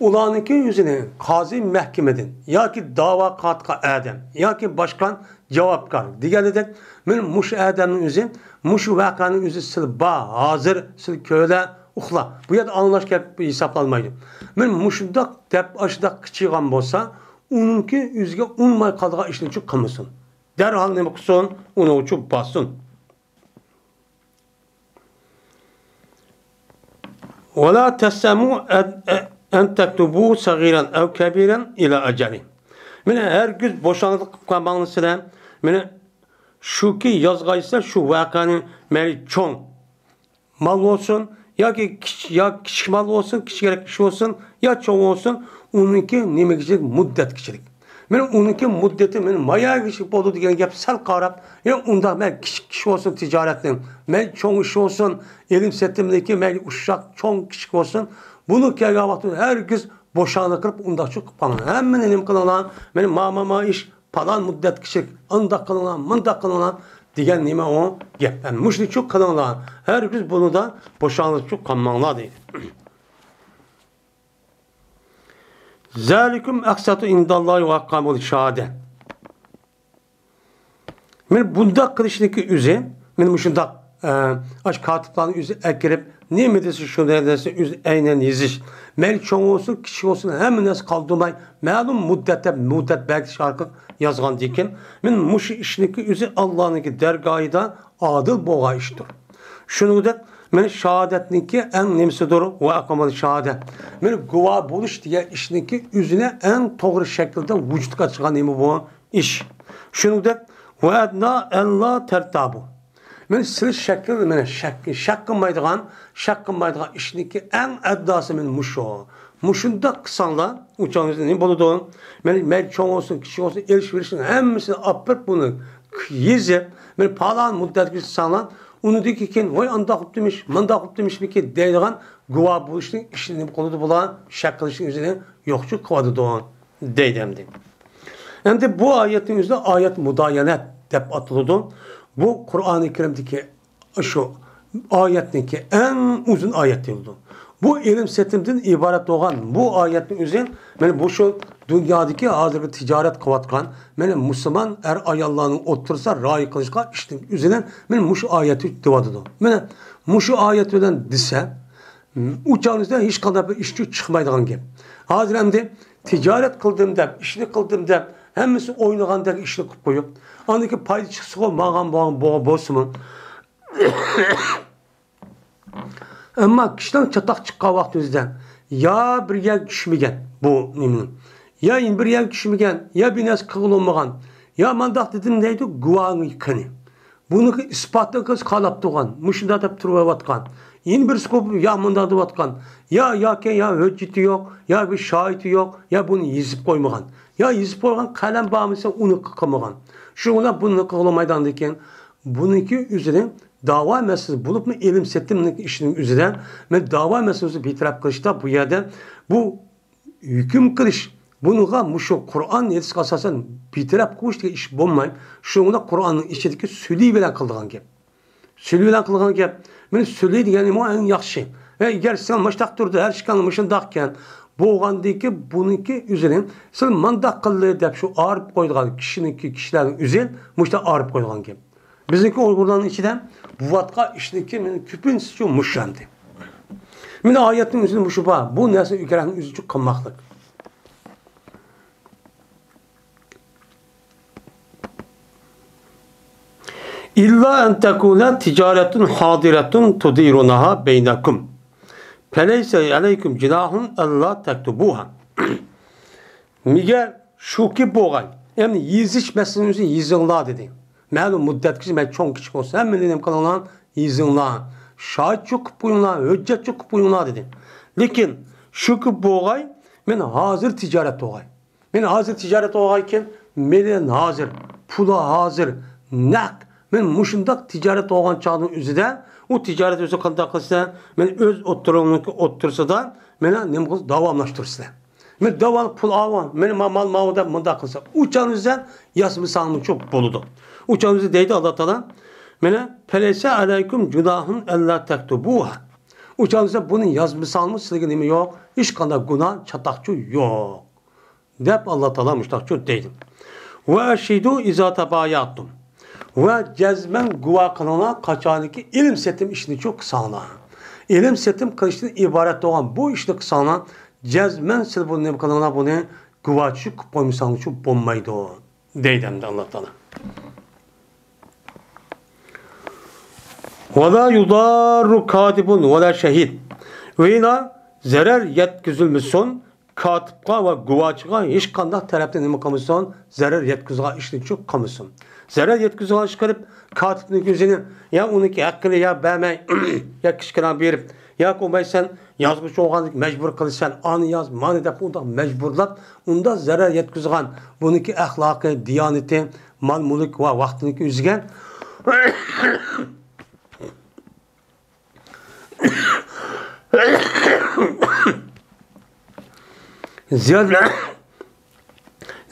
ئۇلارنىڭكى ئۆزىنى قازى مەھكىمىدىن ياكى داۋا قىلىۋاتقان ئادەم ياكى باشقا جاۋابكار دېگەنىدەك، مانا مۇشۇ ئادەمنىڭ ئۆزى، مۇشۇ ۋەقەنىڭ ئۆزى سىلى بار، ھازىر سىلى كۆرە، ئۇخلا. بۇ يەردە ئاڭلاش گەپ ھېسابلانمايدۇ. مانا مۇشۇنداق دەپ ئاشۇنداق قىچىغان بولسا، ئۇنىڭكى ئۆزىگە ئۇنىماي قالىدىغان ئىشنىچۇ قىلمىسۇن. دەرھال نېمە قىلسۇن؟ ئۇنىڭچۇ باسسۇن. ولا تسأموا أن تكتبوا صغيرا أو كبيرا إلى أجله. مانا ھەرگىز بوشاڭلىق قىلىپ قالماڭلار سىلەر. مانا شۇكى يازغايسىلەر شۇ ۋەقەنى، مەيلى چوڭ مال بولسۇن ياكى كىچ-، يا كىچىك مال بولسۇن، كىچىكرەك ئىش بولسۇن يا چوڭ بولسۇن، ئۇنىڭكى نېمىگىچىلىك، مۇددەتكىچىلىك. مانا ئۇنىڭكى مۇددىتى مانا ماياگىچىلىك بولىدۇ دېگەن گەپ سەل قاراپ، يا ئۇنداق مەن كىچىك ئىش بولسۇن تىجارەتنىڭ، مەن چوڭ ئىش بولسۇن، ئېلىم سېتىمدىكى مەيلى ئۇششاق، چوڭ، كىچىك بولسۇن، بۇنى كەلگەن ۋاقىتتا ھەرگىز بوشاڭلىق قىلىپ ئۇنداقچۇ قىلىپ قالماڭ. ھەممىنى نېمە قىلىڭلار، مانا ما، ما، ما ئىش پالان مۇددەتكىچىلىك، ئانداق قىلىڭلار، مۇنداق قىلىڭلار دېگەن نېمە ئۇ گەپ. ھەم مۇشۇنىچۇ قىلىڭلار، ھەرگىز بۇنىدا بوشاڭلىقچۇ قالماڭلار دەيدۇ. ذلكم أقسط عند الله وأقوم للشهادة. مانا بۇنداق قىلىشنىڭكى ئۆزى، مانا مۇشۇنداق، ئە، ئاشۇ كاتىپلارنى ئۆزى ئەكىرىپ، نېمە دېسە، شۇنى دېسە، ئۆزى ئەينەن يېزىش. مەيلى چوڭ بولسۇن، كىچىك بولسۇن، ھەممە نەرسە قالدۇرماي، مەلۇم مۇددەتتە، مۇددەت بەلگىلىشى ئارقىلىق يازغاندىكىن، مانا مۇشۇ ئىشنىڭكى ئۆزى ئاللانىڭكى دەرگاھىدا ئادىل بولغان ئىشتۇر. شۇنىڭدەك، مانا شاھادەتنىڭكى ئەڭ نېمىسىدۇر؟ وأقوم للشهادة. مانا گۇۋاھ بولۇش دېگەن ئىشنىڭكى ئۆزىنى ئەڭ توغرا شەكىلدە ۋۇجۇدقا چىقارغان نېمە بۇ؟ ئىش. شۇنىڭدەك، وأدنى ألا ترتابوا. مانا سىلى شەكىل، مانا شەك، شەك قىلمايدىغان، شەك قىلمايدىغان ئىشنىڭكى ئەڭ ئەدناسى مانا مۇشۇ. مۇشۇنداق قىلساڭلار، ئۇ چاغدا نېمە بولىدۇ؟ مانا مەيلى چوڭ بولسۇن، كىچىك بولسۇن، ئېلىش بېرىشنىڭ ھەممىسىنى ئاپىرىپ بۇنى يېزىپ، مانا پالان مۇددەتكە قىلساڭلار، ئۇنىڭدىن كېيىن، ۋاي ئانداق قىپتىمىش، مانداق قىپتىمىشمىكىن دەيدىغان گۇۋاھ بولۇشنىڭ ئىشىنى نېمە قىلىدۇ بۇلار؟ شەك قىلىشنىڭ ئۆزىنى يوقچۇ قىلىۋاتىدۇ. دەيدۇ ئەمدى. ئەمدى بۇ ئايەتنىڭ ئۆزىدە ئايەت مۇدايەنەت دەپ ئاتىلىدۇ. بۇ قۇرئانى كەرىمدىكى شۇ ئايەتنىڭكى ئەڭ ئۇزۇن ئايەت دېيىلىدۇ. بۇ ئېلىم سېتىمدىن ئىبارەت بولغان بۇ ئايەتنىڭ ئۆزى، مانا بۇ شۇ دۇنيادىكى ھازىرقى تىجارەت قىلىۋاتقان، مانا مۇسۇلمان ئەر-ئاياللارنىڭ ئوتتۇرىسىدا رىئايە قىلىشقا ئىشنىڭ ئۆزىنى مانا مۇشۇ ئايەت دېۋاتىدۇ. مانا مۇشۇ ئايەت بىلەن دېسە، ئۇ چاغدا ھېچقانداق بىر ئىشچۇ چىقمايدىغان گەپ. ھازىر ئەمدى تىجارەت قىلدىم دەپ، ئىشنى قىلدىم دەپ، ھەممىسى ئوينىغاندەك ئىشنى قىلىپ قويۇپ، ئاندىن كېيىن پايدا چىقسىغۇ ماڭغان بولغان بولسىمۇ. ئەمما كىشىنىڭ چاتاق چىققان ۋاقتىمىزدا يا بىر يەرگە چۈشمىگەن بۇ نېمىنىڭ، يا بىر يەرگە چۈشمىگەن، يا بىر نەرسە قىلغىلى بولمىغان، يا مانداق دېدىم دەيدۇ، گۇۋاھىڭ قېنى؟ بۇنىڭكى ئىسپاتىنى قىلسا قالاپ تۇرغان، مۇشۇنداق دەپ تۇرۇۋاتقان. يەنە بىرسى قوپۇپ، يا مۇنداق دەۋاتقان. يا، ياكى يا ھۆججىتى يوق، يا بىر شاھىتى يوق، يا بۇنى يېزىپ قويمىغان. يا يېزىپ قويغان قەلەم بارمىسا، ئۇنى قىلمىغان. شۇنىڭ بىلەن بۇنى قىلالمايدىغاندىكىن، بۇنىڭكى ئۆزىنىڭ داۋا مەسىلىسى بولۇپمۇ، ئېلىم سېتىمنىڭ ئىشىنىڭ ئۆزىدە، مەن داۋا مەسىلىسى بىتەرەپ قىلىشتا بۇ يەردە بۇ ھۆكۈم قىلىش، بۇنىڭغا مۇشۇ قۇرئان ھەدىسكە ئاساسەن بىتەرەپ قىلىش دېگەن ئىش بولماي، شۇنىڭ بىلەن قۇرئاننىڭ ئىچىدىكى سۈلى بىلەن قىلىدىغان گەپ. سۈلى بىلەن قىلىدىغان گەپ. مانا سۈلى دېگەنمۇ ئەڭ ياخشى. ھە، ئەگەر سەن مۇشتاق تۇردى، ھەر ئىشكەن مۇشۇنداقكەن، بولغاندىكى بۇنىڭكى ئۆزىنى سىل مانداق قىلدى دەپ شۇ ئايرىپ قويىدىغان كىشىنىڭكى، كىشىلەرنىڭ ئۆزى مۇشۇنداق ئايرىپ قويىدىغان گەپ. بىزنىڭكى ئۇيغۇرلارنىڭ ئىچىدە بوۋاتقا ئىشنىكى مېنىڭ كۆپىنچىسى شۇ مۇشۇ ئەمدى. مېنىڭ ئايەتنىڭ ئۆزىدە مۇشۇ بار. بۇ نەرسە ئۆگەنگەن ئۆزى ئۈچۈن قىلماقلىق. إلا أن تكون تجارة حاضرة تديرونها بينكم فليس عليكم جناح ألا تكتبوها. مەگەر شۇكى بولغاي، يەنى يېزىش مەسىلىنى ئۆزى يېزىڭلار دېدى. مەلۇم مۇددەتكىچە مەن چوڭ كىچىك بولسا ھەممىنى نېمە قىلىڭلار، يېزىڭلار. شاھىتچۇ قىلىپ قويۇڭلار، ھۆججەتچۇ قىلىپ قويۇڭلار دېدى. لېكىن شۇكى بولغاي، مەن ھازىر تىجارەت بولغاي. مەن ھازىر تىجارەت بولغايكەن، مېنى ھازىر، پۇلى ھازىر، نەق. مەن مۇشۇنداق تىجارەت بولغان چاغنىڭ ئۆزىدە، ئۇ تىجارەت ئۆزى قانداق قىلسا، مەن ئۆز ئوتتۇرىڭنىڭ ئوتتۇرىسىدا مېنى نېمە قىلسا داۋاملاشتۇرىسىلەر. مەن داۋام پۇل ئاۋام، مېنى ما-، مال ماۋۇ دەپ مۇنداق قىلسا، ئۇ چاغنىڭ ئۆزىدە يازمىساڭمۇچۇ بولىدۇ. ئۇ چاغنىڭ ئۆزىدە دەيدۇ ئاللا تائالا، مانا، فليس عليكم جناح ألا تكتبوها. ئۇ چاغنىڭ ئۆزىدە بۇنى يازمىساڭمۇ سىلىگە نېمە يوق، ھېچقانداق گۇناھ، چاتاقچۇ يوق. دەپ ئاللا تائالا مۇشتاقچۇ دەيدۇ. وأشهدوا إذا تبايعتم. ۋە جەزمەن گۇۋاھ قىلىڭلار، قاچانكى ئېلىم سېتىم ئىشىنىچۇ قىلساڭلار. ئېلىم سېتىم قىلىشتىن ئىبارەت بولغان بۇ ئىشنى قىلساڭلار، جەزمەن سىز بۇنى نېمە قىلىڭلار، بۇنى گۇۋاھچى قىلىپ قويمىساڭلارچۇ بولمايدۇ، دەيدۇ ئەمدى ئاللا تائالا. ولا يضار كاتب ولا شهيد. ۋە زەرەر يەتكۈزۈلمىسۇن، كاتىپقا ۋە گۇۋاھچىغا ھېچقانداق تەرەپتىن نېمە قىلمىسۇن، زەرەر يەتكۈزىدىغان ئىشنىچۇ قىلمىسۇن. زەرەر يەتكۈزىدىغان ئىش قىلىپ، كاتىپنىڭ ئۆزىنى يا ئۇنىڭكى ھەققىنى يا بەرمەي، يا كىچىككىنە بېرىپ، ياكى بولمايسەن يازغۇچى بولغاندىكىن مەجبۇر قىلىسەن، ئانى ياز، مانى دەپ ئۇنداق مەجبۇرلاپ، ئۇنداق زەرەر يەتكۈزىدىغان بۇنىڭكى ئەخلاقى، دىيانىتى، مال-مۈلۈك ۋە ۋاقتىنىڭكى ئۆزىگە زىيان،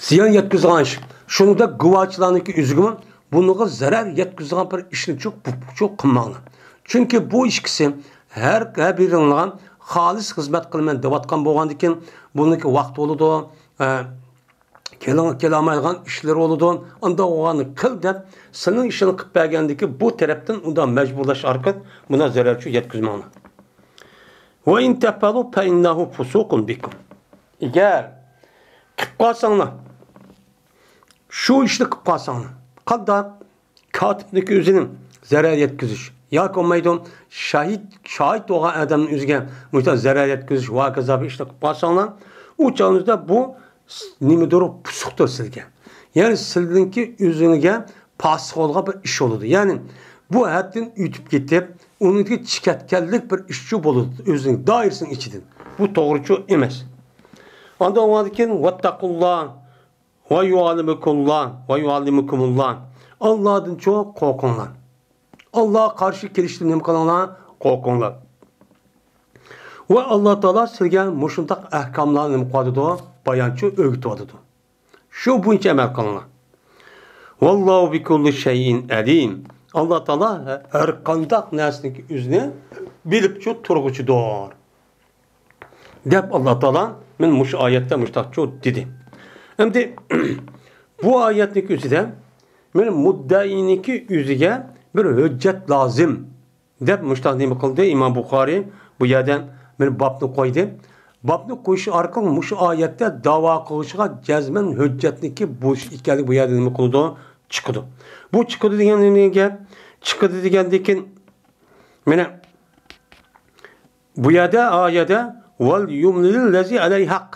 زىيان يەتكۈزىدىغان ئىش. شۇنىڭدەك گۇۋاچىلارنىڭكى ئۆزىگىمۇ بۇنىڭغا زەرەر يەتكۈزىدىغان بىر ئىشنىچۇ، چۇ قىلماڭلار. چۈنكى بۇ ئىككىسى ھەر، ھەر بىرىڭلارغا خالىس خىزمەت قىلىمەن دەۋاتقان بولغاندىكىن، بۇنىڭكى ۋاقتى بولىدۇ، ئە، كېلىڭ-، كېلەلمەيدىغان ئىشلىرى بولىدۇ. ئانداق بولغاننى قىل دەپ، سېنىڭ ئىشىڭنى قىلىپ بەرگەندىكى بۇ تەرەپتىن ئۇنداق مەجبۇرلاش ئارقىلىق بۇنىڭ زەرەرچۇ يەتكۈزمەڭلار. وإن تفعلوا فإنه فسوق بكم. ئەگەر قىلىپ قالساڭلار، شۇ ئىشنى قىلىپ قالساڭلار، قانداق؟ كاتىپنىڭكى ئۆزىنىڭ زەرەر يەتكۈزۈش ياكى بولمايدۇ، شاھىت، شاھىت بولغان ئادەمنىڭ ئۆزىگە مۇشۇنداق زەرەر يەتكۈزۈش ۋە ھاكازا بىر ئىشنى قىلىپ قالساڭلار، ئۇ چاغىڭىزدا بۇ نېمىدۇر، پۇسۇقتۇر سىزگە. يەنى سىزنىڭكى ئۆزىڭىزگە پاسىق بولغان بىر ئىش بولىدۇ. يەنى بۇ ھەددىن ئۆتۈپ كېتىپ، ئۇنىڭكى چىقىۋەتكەنلىك بىر ئىشچۇ بولىدۇ ئۆزىنىڭ دائىرىسىنىڭ ئىچىدىن. بۇ توغرىچۇ ئەمەس. ئاندىن ئۇنىڭدىن كېيىن، ۋەتتەقۇللا ۋە يۇئەللىمۇكۇللا ۋە يۇئەللىمۇكۇمۇللا. ئاللادىنچۇ قورقۇڭلار. ئاللاغا قارشى كېلىشتىن نېمە قىلىڭلار؟ قورقۇڭلار. ۋە ئاللا تائالا سىلىگە مۇشۇنداق ئەھكاملارنى نېمە قىلىۋاتىدۇ؟ بايانچۇ ئۆگىتىۋاتىدۇ. شۇ بويىچە ئەمەل قىلىڭلار. ۋاللاھۇ بىكۇللى شەيئىن ئەلىم. ئاللا تائالا ھەر قانداق نەرسىنىڭ ئۆزىنى بىلىپچۇ تۇرغۇچىدۇر. دەپ ئاللا تائالا مەن مۇشۇ ئايەتتە مۇشتاقچۇ دېدى. ئەمدى بۇ ئايەتنىڭ ئۆزىدە مەن مۇددەئىنىڭكى ئۆزىگە بىر ھۆججەت لازىم دەپ مۇشتاق نېمە قىلدى؟ ئىمام بۇخارى بۇ يەردە بىر بابنى قويدى. بابنى قويۇش ئارقىلىق مۇشۇ ئايەتتە داۋا قىلغۇچىغا جەزمەن ھۆججەتنىڭكى بولۇش ئىكەنلىكى بۇ يەردە نېمە قىلىدۇ؟ چىقىدۇ. بۇ چىقىدۇ دېگەن نېمە گەپ؟ چىقىدۇ دېگەندىن كېيىن مانا بۇ يەردە، ئا يەردە، ۋەل يۇملىللەزى ئەلەيھى ھەق.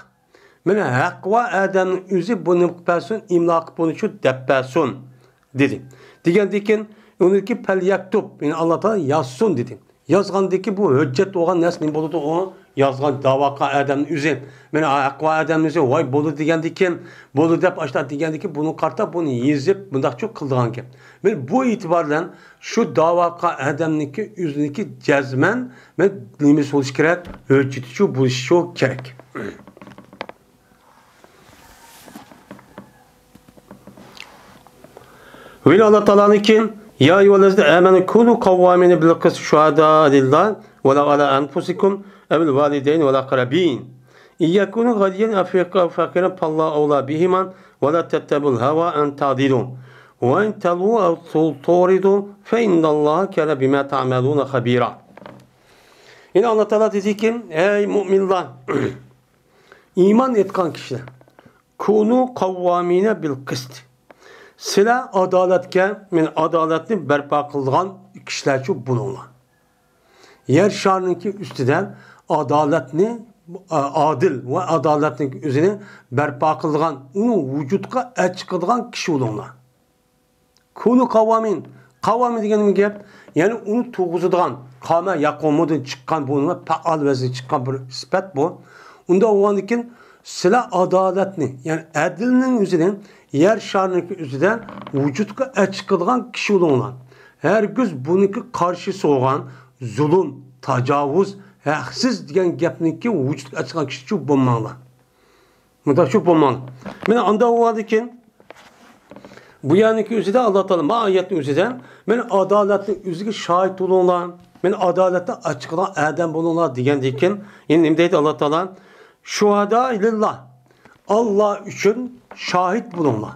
مانا ھەق بار ئادەمنىڭ ئۆزى بۇنى قىلىپ بەرسۇن، ئىملا قىلىپ بۇنى شۇ دەپ بەرسۇن، دېدى. دېگەندىن كېيىن ئۇنىڭكى پەليەكتۇب، يەنى ئاللا تائالا يازسۇن دېدى. يازغاندىن كېيىن بۇ ھۆججەت بولغان نەرسە نېمە بولىدۇ؟ ئۇ يازغان داۋا قىلغان ئادەمنىڭ ئۆزى. مانا ھەق بار ئادەمنىڭ ئۆزى ۋاي بولدى دېگەندىن كېيىن، بولدى دەپ ئاشۇنداق دېگەندىن كېيىن بۇنىڭغا قارىتا بۇنى يېزىپ مۇنداقچۇ قىلىدىغان گەپ. مانا بۇ ئېتىبار بىلەن شۇ داۋا قىلغان ئادەمنىڭكى ئۆزىنىڭكى جەزمەن مەن نېمىسى بولۇشى كېرەك؟ ھۆججىتىچۇ بولۇشىچۇ كېرەك. ۋە ئاللا تائالانىڭكى، يا أيها الذين آمنوا كونوا قوامين بالقسط شهداء لله ولو على أنفسكم أو الوالدين والأقربين إن يكونوا غنيين أو فقيرا فالله أولى بهما ولا تتبعوا الهوى أن تعدلوا وإن تلووا أو تعرضوا فإن الله كان بما تعملون خبيرا. يەنى ئاللا تائالا دېدىكى، ئەي مۇئمىنلار، ئىمان ئېيتقان كىشىلەر، كونوا قوامين بالقسط. سىلەر ئادالەتكە، مەن ئادالەتنى بەرپا قىلىدىغان كىشىلەرچۇ بولۇڭلار. يەر شارىنىڭكى ئۈستىدە ئادالەتنى، ئا-، ئادىل ۋە ئادالەتنىڭ ئۆزىنى بەرپا قىلىدىغان، ئۇنى ۋۇجۇدقا ئەچىقىدىغان كىشى بولۇڭلار. كۇنۇ قاۋامىن. قاۋامى دېگەن نېمە گەپ؟ يەنى ئۇنى تۇرغۇزىدىغان، قامە ياقۇمۇدىن چىققان بۇ نېمە؟ پائال ۋەزنى چىققان بىر سۈپەت بۇ. ئۇنداق بولغاندىكىن سىلەر ئادالەتنى، يەنى ئەدىلنىڭ ئۆزىنى يەر شارىنىڭكى ئۆزىدە ۋۇجۇدقا ئەچىقىدىغان كىشى بولۇڭلار. ھەرگىز بۇنىڭكى قارشىسى بولغان زۇلۇم، تاجاۋۇز، ھەقسىز دېگەن گەپنىڭكى ۋۇجۇدقا ئەچىقىدىغان كىشىچۇ بولماڭلار. مۇنداقچۇ بولماڭ. مانا ئانداق بولغاندىكىن، بۇ يەرنىڭكى ئۆزىدە ئاللا تائالا ما ئايەتنىڭ ئۆزىدە، مانا ئادالەتنىڭ ئۆزىگە شاھىت بولۇڭلار، مانا ئادالەتنى ئاچىقىدىغان ئادەم بولۇڭلار دېگەندىكىن، يەنە نېمە دەيدۇ ئاللا تائالا؟ شۇھەدا لىللا، ئاللا ئۈچۈن شاھىت بولۇڭلار.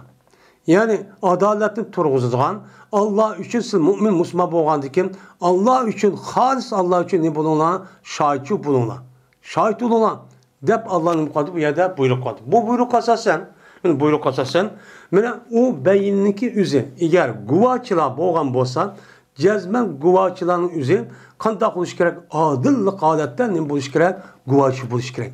يەنى ئادالەتنى تۇرغۇزىدىغان، ئاللا ئۈچۈن سىز مۇئمىن مۇسۇلمان بولغاندىكىن، ئاللا ئۈچۈن، خالىس ئاللا ئۈچۈن نېمە بولۇڭلار؟ شاھىتچۇ بولۇڭلار. شاھىت بولۇڭلار. دەپ ئاللا نېمە قىلدى؟ بۇ يەردە بۇيرۇق قىلدى. بۇ بۇيرۇققا ئاساسەن، مانا بۇيرۇققا ئاساسەن، مانا ئۇ بەيىننىڭكى ئۆزى، ئەگەر گۇۋاچىلار بولغان بولسا، جەزمەن گۇۋاچىلارنىڭ ئۆزى قانداق بولۇشى كېرەك؟ ئادىللىق ھالەتتە نېمە بولۇشى كېرەك؟ گۇۋاچى بولۇشى كېرەك.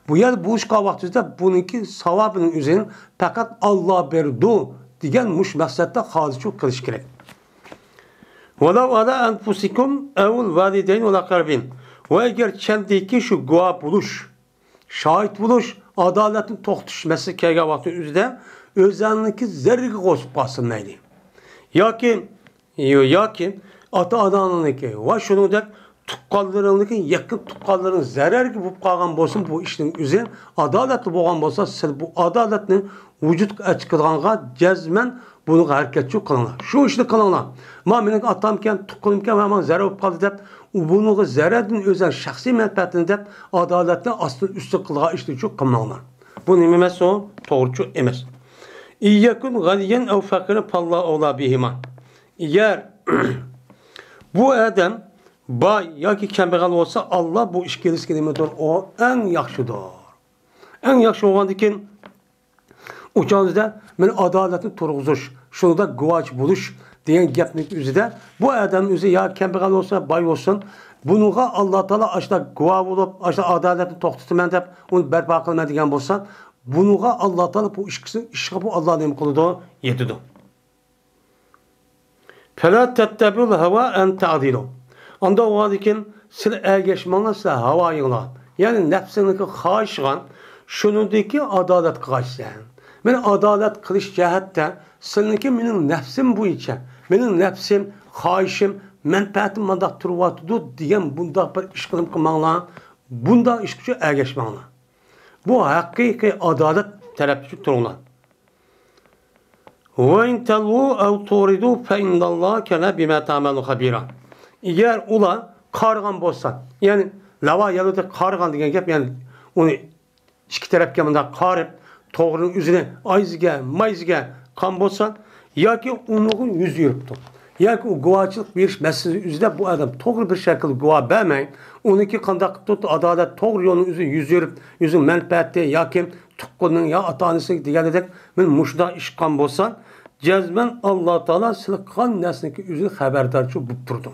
بۇ يەردە بولۇشقان ۋاقتىمىزدا بۇنىڭكى ساۋابىنىڭ ئۆزىنى پەقەت ئاللا بېرىدۇ دېگەن مۇشۇ مەقسەتتە خالىسچۇ قىلىش كېرەك. ۋەلەۋ ئەلا ئەنفۇسىكۇم ئەۋ ۋەلىدەين ۋەل ئەقرەبىن. ۋە ئەگەر چەندىكى شۇ گۇۋاھ بولۇش، شاھىت بولۇش، ئادالەتنى توختىتىش مەسىلىسى كەلگەن ۋاقىتنىڭ ئۆزىدە ئۆزەڭنىڭكى زەرىرىگە قوشۇپ قالسۇن مەيلى. ياكى، ياكى ئاتا-ئاناڭنىڭكى ۋە شۇنىڭدەك تۇغقانلىرىڭنىڭكى، يېقىن تۇغقانلىرىڭ زەرەرگە بولۇپ قالغان بولسۇن، بۇ ئىشنىڭ ئۆزى ئادالەتلىك بولغان بولسا، سىز بۇ ئادالەتنى ۋۇجۇدقا ئەچىقىدىغانغا جەزمەن بۇنىڭغا ھەرىكەتچۇ قىلىڭلار. شۇ ئىشنى قىلىڭلار. ما مېنىڭ ئاتامكەن، تۇغقىنىمكەن ۋە ماڭا زەرەر بولۇپ قالدى دەپ، ئۇ بۇنىڭغا زەرەردىن ئۆزىنىڭ شەخسىي مەنپەئەتىنى دەپ، ئادالەتنى ئاستىن ئۈستۈن قىلىدىغان ئىشنىچۇ قىلماڭلار. بۇ نېمە ئەمەس ئۇ؟ توغرىچۇ ئەمەس. ئىن يەكۇن غەنىيەن ئەۋ فەقىرەن فاللاھۇ ئەۋلا بىھىما. ئەگەر بۇ ئادەم باي ياكى كەمبەغەل بولسا، ئاللا بۇ ئىككىلىسىگە نېمىدۇر؟ ئۇ ئەڭ ياخشىدۇر. ئەڭ ياخشى بولغاندىكىن، ئۇ چاغدا مەن ئادالەتنى تۇرغۇزۇش، شۇنىڭدا گۇۋاچى بولۇش دېگەن گەپنىڭ ئۆزىدە، بۇ ئادەم ئۆزى يا كەمبەغەل بولسا، باي بولسۇن، بۇنىڭغا ئاللا تائالا ئاشۇنداق گۇۋاھ بولۇپ، ئاشۇنداق ئادالەتنى توختىتىمەن دەپ، ئۇنى بەرپا قىلىمەن دېگەن بولسا، بۇنىڭغا ئاللا تائالا بۇ ئىككىسىنىڭ ئىشىغا بۇ ئاللا نېمە قىلىدۇ؟ يېتىدۇ. فلا تتبعوا الهوى أن تعدلوا. ئانداق بولغاندىكىن سىلەر ئەگەشمەڭلار سىلەر ھاۋايىڭلار. يەنى نەپسىڭنىڭكى خاھىشىغان، شۇنىڭدىكى ئادالەت قىلغايسەن. مەن ئادالەت قىلىش جەھەتتە سىلىنىڭكى مېنىڭ نەپسىم بويىچە، مېنىڭ نەپسىم، خاھىشىم، مەنپەئەتىم مانداق تۇرۇۋاتىدۇ دېگەن بۇنداق بىر ئىش قىلىم قىلماڭلار. بۇنداق ئىشقىچۇ ئەگەشمەڭلار. بۇ ھەقىقىي ئادالەت تەرەپتىچۇ تۇرۇڭلار. وإن تلووا أو تعرضوا فإن الله كان بما تعملون خبيرا. ئەگەر ئۇلار قارىغان بولسا، يەنى لەۋا يەلۇدەك قارىغان دېگەن گەپ، يەنى ئۇنى ئىككى تەرەپكە مۇنداق قارىپ، توغرىنىڭ ئۆزىنى ئايزىگە، مايزىگە قان بولسا، ياكى ئۇنىڭغا يۈز يۈرۈپتۇ، ياكى ئۇ گۇۋاچىلىق بېرىش مەسىلىسى ئۆزىدە بۇ ئادەم توغرا بىر شەكىلدە گۇۋاھ بەرمەي، ئۇنىڭكى قانداق قىلىپ تۇرۇپتۇ، ئادالەت توغرا يولنىڭ ئۆزىگە يۈز يۈرۈپ، ئۆزىنىڭ مەنپەئەتى ياكى تۇغقىنىنىڭ يا ئاتا-ئانىسىنىڭ دېگەندەك، مەن مۇشۇنداق ئىش قىلغان بولسا، جەزمەن ئاللا تائالا سىلەر قىلغان نەرسىنىڭكى ئۆزىنى خەۋەردارچۇ بوپ تۇرىدۇ.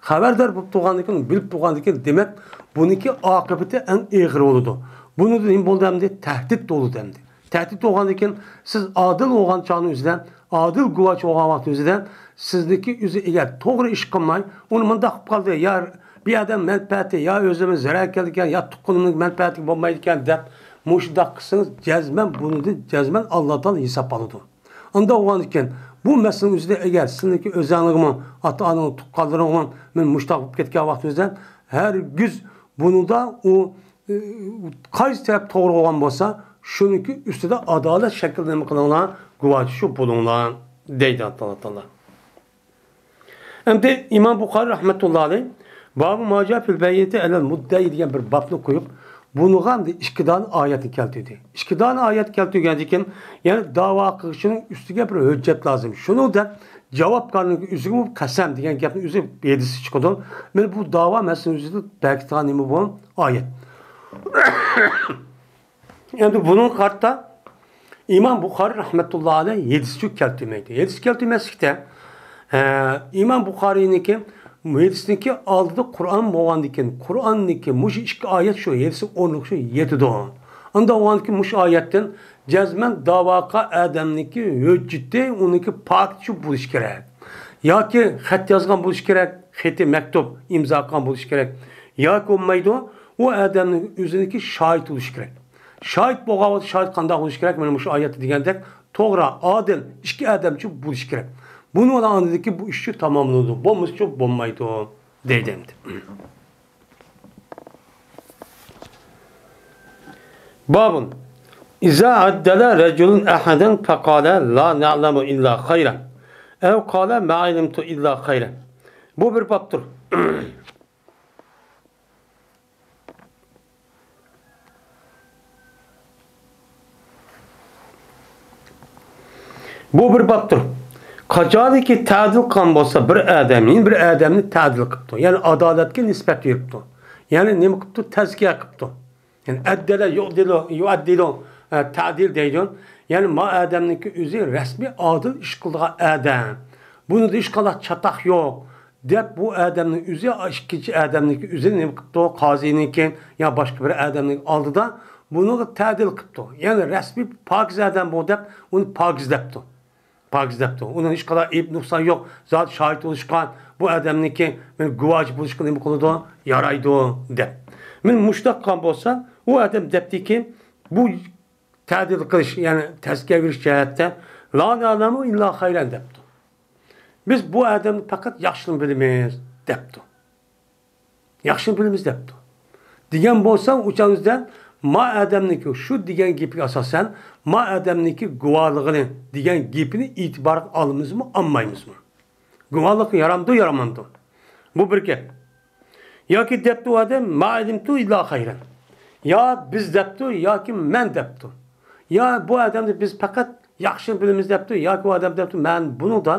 خەۋەردار بولۇپ تۇرغاندىكىن، بىلىپ تۇرغاندىكىن، دېمەك، بۇنىڭكى ئاقىۋىتى ئەڭ ئېغىر بولىدۇ. بۇنىڭدا نېمە بولدى ئەمدى؟ تەھدىت بولىدۇ ئەمدى. تەھدىت بولغاندىكىن، سىز ئادىل بولغان چاغنىڭ ئۆزىدە، ئادىل گۇۋاچى بولغان ۋاقتىڭىزدا، سىزنىڭكى ئۆزى ئەگەر توغرا ئىش قىلماي، ئۇنى مۇنداق قىلىپ قالدى، يا بىر ئادەم مەنپەئەتى، يا ئۆزىمىز زەرەر كەلدىكەن، يا تۇغقىنىمنىڭ مەنپەئەتىگە بولمايدىكەن دەپ، مۇشۇنداق قىلسىڭىز، جەزمەن بۇنىڭدىن جەزمەن ئاللا تائالا ھېساب ئالىدۇ. ئانداق بولغاندىكىن، بۇ مەسىلىنىڭ ئۆزىدە ئەگەر سىلىنىڭكى ئۆزەڭلارغىمۇ، ئاتا-ئانىڭ تۇغقانلىرىغىمۇ، مەن مۇشۇنداق بولۇپ كەتكەن ۋاقتىمىزدا، ھەرگىز بۇنىڭدا ئۇ، ئى، قايسى تەرەپ توغرا بولغان بولسا، شۇنىڭكى ئۈستىدە ئادالەت شەكلىدە نېمە قىلىڭلار، گۇۋاچى شۇ بولۇڭلار، دەيدۇ ئاللا تائالا. ئەمدى ئىمام بۇخارى رەھمەتۇللا ئەلەيھ بابۇ ما جاء فىل بەييىنەتى ئەلەل مۇددەئى دېگەن بىر بابنى قويۇپ، بۇنىڭغا ئەمدى ئىككى دانە ئايەتنى كەلتۈردى. ئىككى دانە ئايەت كەلتۈرگەندىن كېيىن، يەنى داۋا قىلغۇچىنىڭ ئۈستىگە بىر ھۆججەت لازىم. شۇنىڭدەك جاۋابكارنىڭ ئۆزىگىمۇ قەسەم دېگەن گەپنىڭ ئۆزى ھەدىسى چىقىدۇ. مانا بۇ داۋا مەسىلىنىڭ ئۆزىدە بەركىتىدىغان نېمە بۇ؟ ئايەت. ئەمدى بۇنىڭغا قارىتا ئىمام بۇخارىي رەھمەتۇللا ئەلەيھ ھەدىسچۇ كەلتۈرمەيدۇ. ھەدىس كەلتۈرمەسلىكتە، ئە، ئىمام بۇخارىينىڭكى ھەدىسنىڭكى ئالدىدا قۇرئان بولغاندىن كېيىن، قۇرئاننىڭكى مۇشۇ ئىككى ئايەت شۇ ھەدىسنىڭ ئورنىغا شۇ يېتىدۇ. ئاندا بولغاندىن كېيىن مۇشۇ ئايەتتىن جەزمەن داۋاقا ئادەمنىڭكى ھۆججىتى ئۇنىڭكى پاكىتچۇ بولۇشى كېرەك. ياكى خەت يازغان بولۇشى كېرەك، خېتى مەكتۇب ئىمزا قىلغان بولۇشى كېرەك. ياكى بولمايدۇ، ئۇ ئادەمنىڭ ئۆزىنىڭكى شاھىت بولۇشى كېرەك. شاھىت بولغان ۋاقىتتا شاھىت قانداق بولۇشى كېرەك؟ مانا مۇشۇ ئايەتتە دېگەندەك توغرا، ئادىل، ئىككى ئادەمچۇ بولۇشى كېرەك. بۇنى ئاندىن كېيىن بۇ ئىشچۇ تاماملىنىدۇ، بولمىسىچۇ بولمايدۇ دەيدۇ ئەمدى. بابٌ إذا عدل رجل أحدا فقال لا نعلم إلا خيرا أو قال ما علمت إلا خيرا. بۇ بىر بابتۇر. بۇ بىر بابتۇر. قاچانكى تەدىل قىلغان بولسا بىر ئادەم، يەنە بىر ئادەمنى تەدىل قىپتۇ. يەنى ئادالەتكە نىسبەت بېرىپتۇ. يەنى نېمە قىپتۇ؟ تەزكىيە قىپتۇ. يەنى ئەددەلە يۇئدىلۇ، يۇئەددىلۇ، ئە، تەدىل دەيدۇ. يەنى ما ئادەمنىڭكى ئۆزى رەسمىي ئادىل ئىش قىلىدىغان ئادەم. بۇنىڭدا ھېچقانداق چاتاق يوق. دەپ بۇ ئادەمنىڭ ئۆزى ئىككىنچى ئادەمنىڭكى ئۆزىنى نېمە قىپتۇ؟ قازىنىڭكى يا باشقا بىر ئادەمنىڭ ئالدىدا بۇنىڭغا تەدىل قىپتۇ. يەنى رەسمىي پاكىز ئادەم بۇ دەپ ئۇنى پاكىز دەپتۇ. پاكىز دەپتۇ. ئۇنىڭ ھېچقانداق ئەيىب نۇقسان يوق. زادى شاھىت بولۇشقا، بۇ ئادەمنىڭكى مېنى گۇۋاچى بولۇشقا نېمە قىلىدۇ؟ يارايدۇ دەپ. مېنى مۇشۇنداق قىلغان بولسا، ئۇ ئادەم دەپتىكى، بۇ تەدىل قىلىش، يەنى تەزكىيە بېرىش جەھەتتە، لا نەلەمۇ ئىللا خەيرەن دەپتۇ. بىز بۇ ئادەمنى پەقەت ياخشىنى بىلىمىز دەپتۇ. ياخشىنى بىلىمىز دەپتۇ. دېگەن بولسا، ئۇ چاغدا ما ئادەمنىڭكى شۇ دېگەن گېپىگە ئاساسەن، ما ئادەمنىڭكى گۇۋاھلىقىنى دېگەن گېپىنى ئېتىبارغا ئالىمىزمۇ، ئالمايمىزمۇ؟ گۇۋاھلىق يارامدۇ، يارىمامدۇ؟ بۇ بىر گەپ. ياكى دەپتۇ ئادەم، ما ئەلىمتۇ ئىللا خەيرەن. يا بىز دەپتۇ، ياكى مەن دەپتۇ. يا بۇ ئادەمنى بىز پەقەت ياخشىنى بىلىمىز دەپتۇ، ياكى ئۇ ئادەم دەپتۇ، مەن بۇنىڭدا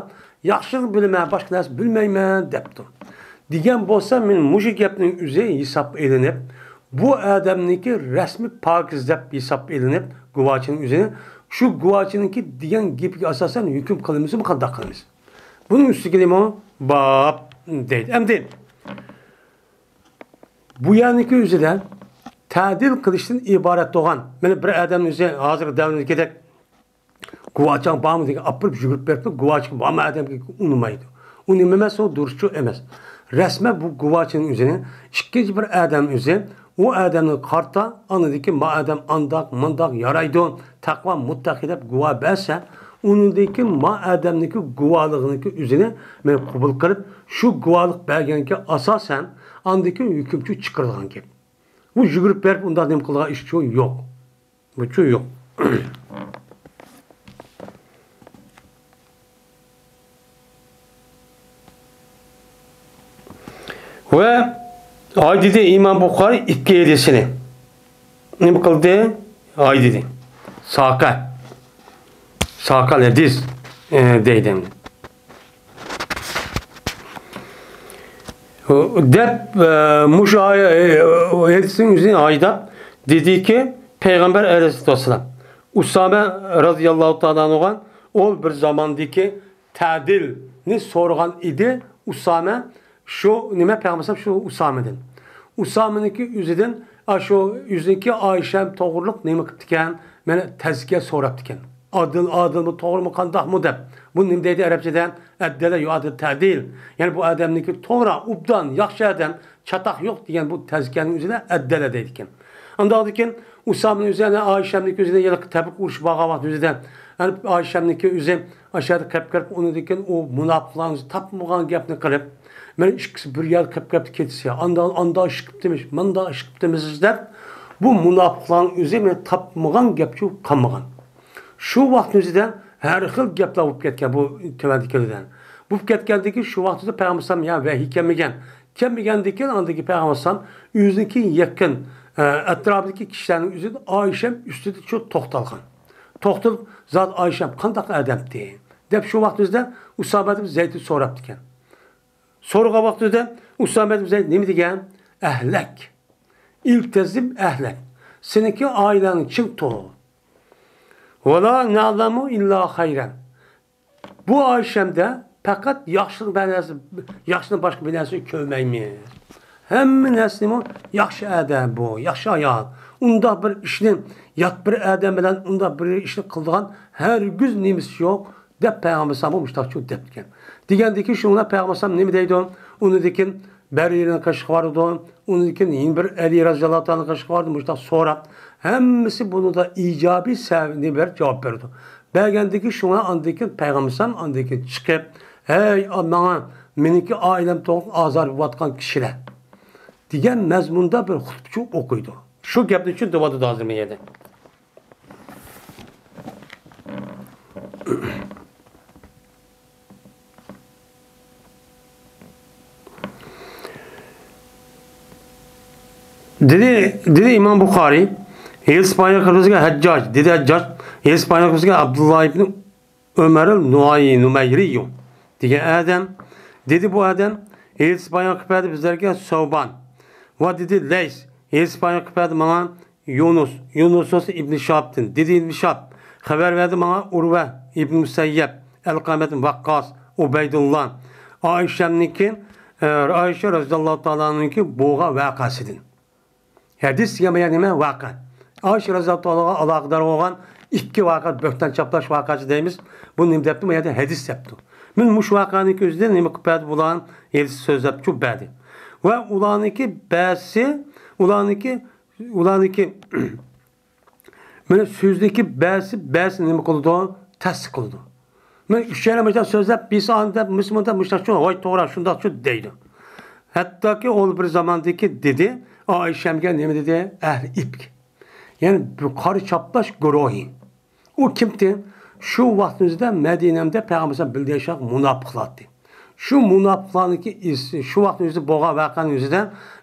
ياخشىنى بىلىمەن، باشقا نەرسە بىلمەيمەن دەپتۇ. دېگەن بولسا، مېنى مۇشۇ گەپنىڭ ئۆزى ھېساب ئېلىنىپ، بۇ ئادەمنىڭكى رەسمىي پاكىز دەپ ھېساب ئېلىنىپ، گۇۋاچىنىڭ ئۆزىنى، شۇ گۇۋاچىنىڭكى دېگەن گېپىگە ئاساسەن ھۆكۈم قىلىمىزمۇ، قانداق قىلىمىز؟ بۇنىڭ ئۈستىگە نېمە؟ باب دەيدۇ. ئەمدى بۇ يەرنىڭكى ئۆزىدە تەدىل قىلىشتىن ئىبارەت بولغان، مانا بىر ئادەمنىڭ ئۆزى ھازىرقى دەۋردىكىدەك گۇۋاچاڭ بارمۇ دېگەن ئاپىرىپ يۈگۈرۈپ بېرىپلا گۇۋاچىغا بارما ئادەمگە ئۇنىمايدۇ. ئۇ نېمە ئەمەس، ئۇ دۇرۇسچۇ ئەمەس. رەسمەن بۇ گۇۋاچىنىڭ ئۆزىنى ئىككىنچى بىر ئادەم ئۆزى ئۇ ئادەمنى قارىتا، ئاندىن كېيىن ما ئادەم ئانداق، مانداق يارايدۇ، تەقۋا مۇتتەقى دەپ گۇۋا بەرسە، ئۇنىڭدىن كېيىن ما ئادەمنىڭكى گۇۋالىقىنىڭكى ئۆزىنى مەن قوبۇل قىلىپ، شۇ گۇۋالىق بەرگەنگە ئاساسەن، ئاندىن كېيىن ھۆكۈمچى چىقىرىدىغان گەپ. بۇ يۈگۈرۈپ بېرىپ ئۇنداق نېمە قىلىدىغان ئىشچۇ يوق. بۇچۇ يوق. ۋە ئايدىدى ئىمام بۇخارى ئىككى ھەدىسىنى نېمە قىلدى؟ ئايدىدى. ساقە. ساقە ھەدىس، ئە، دەيدۇ. دەپ، ئە، مۇشۇ ئاي-، ئە، ھەدىسنىڭ ئۆزىنى ھايداپ دېدىكى، پەيغەمبەر ئەلەيھىسسالاتۇ ۋەسسالام ئۇسامە رازىياللاھۇ تائالا ئەنھۇغا ئۇ بىر زاماندىكى تەدىلنى سورىغان ئىدى ئۇسامە. شۇ نېمە، پەيغەمبەر شۇ ئۇسامىدىن. ئۇسامىنىڭكى ئۆزىدىن، ئا، شۇ ئۆزىنىڭكى ئائىشەم توغرۇلۇق نېمە قىپتىكەن؟ مانا تەزكىيە سوراپتىكەن. ئادىل، ئادىلمۇ، توغرىمۇ، قانداقمۇ دەپ. بۇ نېمە دەيدۇ ئەرەبچىدە؟ ئەددەلە يۇئادىل تەدىل. يەنى بۇ ئادەمنىڭكى توغرا، ئوبدان، ياخشى ئادەم، چاتاق يوق دېگەن بۇ تەزكىيەنىڭ ئۆزىدە ئەددەلە دەيدىكەن. ئاندىن كېيىن ئۇسامىنىڭ ئۆزى، يەنە ئائىشەمنىڭكى ئۆزىدە يەنە تەبۇك ئۇرۇشى بارغان ۋاقىت ئۆزىدە، يەنى ئائىشەمنىڭكى ئۆزى ئاشۇ يەردە قېلىپ كىرىپ، ئۇنىڭدىن كېيىن ئۇ مۇناپىقلارنىڭ تاپمىغان گەپنى قىلىپ، مانا ئىككىسى بىر يەردە قېلىپ كەپتۇ كېچىسى، ئاندىن ئانداق ئىش قىپتىمىش، مانداق ئىش قىپتىمىش دەپ، بۇ مۇناپىقلارنىڭ ئۆزى مانا تاپمىغان گەپچۇ قالمىغان. شۇ ۋاقىتنىڭ ئۆزىدە ھەر خىل گەپلەر بولۇپ كەتكەن بۇ تۆۋەندىكىلەردىن. بولۇپ كەتكەندىن كېيىن شۇ ۋاقىتتا پەيغەمبەر ئەلەيھىسسالام يا ۋەھىي كەلمىگەن. كەلمىگەندىن كېيىن ئاندىن كېيىن پەيغەمبەر ئەلەيھىسسالام ئۆزىنىڭكى يېقىن، ئە، ئەتراپىدىكى كىشىلەرنىڭ ئۆزىدە ئائىشەم ئۈستىدە شۇ توختالغان. توختىلىپ، زادى ئائىشەم قانداق ئادەمتى؟ دەپ شۇ ۋاقىتتا ئۇسامە بىن زەيدتىن سوراپتىكەن. سورىغان ۋاقتىدا ئۇسامە بىن زەيد نېمە دېگەن؟ ئەھلەك. ئىلتەزىم ئەھلەك. سېنىڭكى ئائىلەڭنى چىڭ تۇت. ۋالا نەلەمۇ ئىللا خەيرەن. بۇ ئايشەمدە پەقەت ياخشىلىق بىر نەرسە، ياخشىدىن باشقا بىر نەرسىنى كۆرمەيمىز. ھەممە نەرسىنىمۇ ياخشى ئادەم بۇ، ياخشى ئايال. ئۇنداق بىر ئىشنى، يات بىر ئادەم بىلەن ئۇنداق بىر ئىشنى قىلىدىغان ھەرگىز نېمىسى يوق، دەپ پەيغەمبەر ئەلەيھىسسالام مۇشۇنداق جاۋاب دەپتىكەن. دېگەندىكىن شۇڭا پەيغەمبەر ئەلەيھىسسالام نېمە دەيدۇ؟ ئۇنىڭدىن كېيىن بەرىرىنىڭ قېشىغا بارىدۇ. ئۇنىڭدىن كېيىن يەنە بىر ئەلى رەزىياللاھۇ تائالا قېشىغا بارىدۇ. مۇشۇنداق سوراپ، ھەممىسى بۇنىڭدا ئىجابىي سەۋەبنى بېرىپ جاۋاب بېرىدۇ. بەرگەندىكىن شۇڭا ئاندىن كېيىن پەيغەمبەر ئەلەيھىسسالام ئاندىن كېيىن چىقىپ، ھەي، ماڭا، مېنىڭكى ئائىلەم توغرىلىق ئازار بولۇۋاتقان كىشىلەر، دېگەن مەزمۇندا بىر خۇتبىچۇ ئوقۇيدۇ. شۇ گەپنى چۈشەندۈرۈۋاتىدۇ ھازىر مەن يەردە. دېدى، دېدى ئىمام بۇخارىي، ھېلىسى پايغا كىرگۈزگەن ھەججاج، دېدى ھەججاج، ھېلىسى پايغا كىرگۈزگەن ئابدۇللا ئىبنى ئۆمەرىل نۇئاي-، نۇمەيرىيۇ دېگەن ئادەم، دېدى بۇ ئادەم، ھېلىسى پايغا كىرىپ بەردى بىزلەرگە سەۋبان. ۋە دېدى لەيس، ھېلىسى پايغا كىرىپ بەردى ماڭا يۇنۇس، يۇنۇس بولسا ئىبنى شىھابتىن، دېدى ئىبنى شىھاب، خەۋەر بەردى ماڭا ئۇرۋە ئىبنى مۇسەييەب، ئەلقەمەتىن ۋەققاس، ئۇبەيدۇللا، ئائىشەمنىڭكى، ئە، ئائىشە رەزىياللاھۇ تائالانىڭكى بولغان ۋەقەسىدىن. ھەدىس دېگەن بۇ يەردە نېمە؟ ۋەقە. ئائىشە رەزىياللاھۇ تائالاغا ئالاقىدار بولغان ئىككى ۋەقە، بۆھتان چاپلاش ۋەقەسى دەيمىز. بۇ نېمە دەپتۇ؟ بۇ يەردە ھەدىس دەپتۇ. مەن مۇشۇ ۋەقەنىڭكى ئۆزىدە نېمە قىلىپ بەردى بۇلار؟ ھەدىس سۆزلەپ چۈشۈپ بەردى. ۋە ئۇلارنىڭكى بەزىسى، ئۇلارنىڭكى ئۇلارنىڭكى، مانا سۆزنىڭكى بەزىسى، بەزىسى نېمە قىلىدۇ؟ تەستىق قىلىدۇ. مانا ئۈچەيلەن مۇشۇنداق سۆزلەپ، بىرسى ئانداق دەپ، مۇشۇ مۇنداق، مۇشۇنداقچۇ، ۋاي توغرا، شۇنداقچۇ دەيدۇ. ھەتتاكى ئۇ بىر زاماندىكى دېدى، ئائىشەمگە نېمە دېدى؟ ئەھلى ئىپك. يەنى بۇ قارا چاپلاش گۇرۇھى. ئۇ كىمتى؟ شۇ ۋاقىتنىڭ ئۆزىدە مەدىنەمدە پەيغەمبەر بىلەن بىللە ياشىغان مۇناپىقلاردى. شۇ مۇناپىقلارنىڭكى ئىس-، شۇ ۋاقىتنىڭ ئۆزىدە بولغان ۋەقەنىڭ ئۆزىدە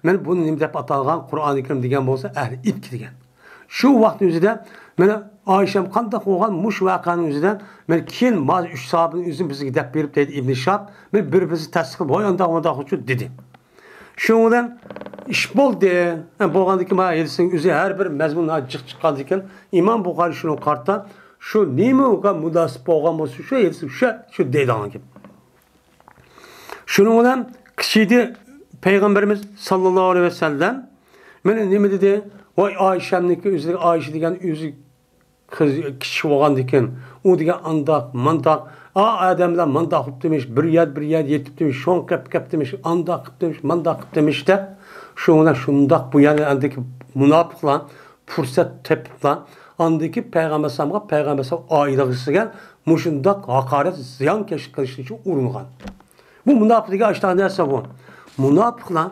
مەن بۇنى نېمە دەپ ئاتالغان؟ قۇرئانى كەرىم دېگەن بولسا ئەھلى ئىپك دېگەن. شۇ ۋاقىتنىڭ ئۆزىدە مانا ئائىشەم قانداق بولغان؟ مۇشۇ ۋەقەنىڭ ئۆزىدە مانا كېيىن مانا ئۈچ ساھابىنىڭ ئۆزىنى بىزگە دەپ بېرىپ دەيدۇ ئىبنى شىھاب، مانا بىر-بىرسى تەستىق قىلىپ، ۋاي ئانداق مۇنداق دېدى. شۇنىڭ بىلەن ئىش بولدى. ھە، بولغاندىن كېيىن مانا ھەدىسنىڭ ئۆزى ھەر بىر مەزمۇن جىق چىققاندىن كېيىن ئىمام بۇخارىي شۇنىڭغا قارىتا شۇ نېمىگە مۇناسىپ بولغان بولسا شۇ ھەدىس شۇ، شۇ دەيدىغان گەپ. شۇنىڭ بىلەن كىشىدە پەيغەمبىرىمىز ساللاللاھۇ ئەلەيھى ۋەسەللەم مانا نېمە دېدى؟ ۋاي ئائىشەمنىڭكى ئۆزى، ئائىشە دېگەن ئۆزى قىز كىچىك بولغاندىكىن، ئۇ دېگەن ئانداق، مانداق، ئا، ئادەملەر مانداق قىپتىمىش، بىر يەر، بىر يەر يېتىپتىمىش، شوڭ قېپ كەپتىمىش، ئانداق قىپتىمىش، مانداق قىپتىمىش دەپ، شۇڭا شۇنداق بۇ يەردە ئاندىكى مۇناپىقلار پۇرسەت تېپىپلا، ئاندىكى پەيغەمبەر ئەلەيھىسسالامغا، پەيغەمبەر ئەلەيھىسسالام ئائىلىسىگە مۇشۇنداق ھاقارەت، زىيانكەشلىك قىلىش ئۈچۈن ئۇرۇنغان. بۇ مۇناپىق دېگەن ئاشۇنداق نەرسە بۇ. مۇناپىقلار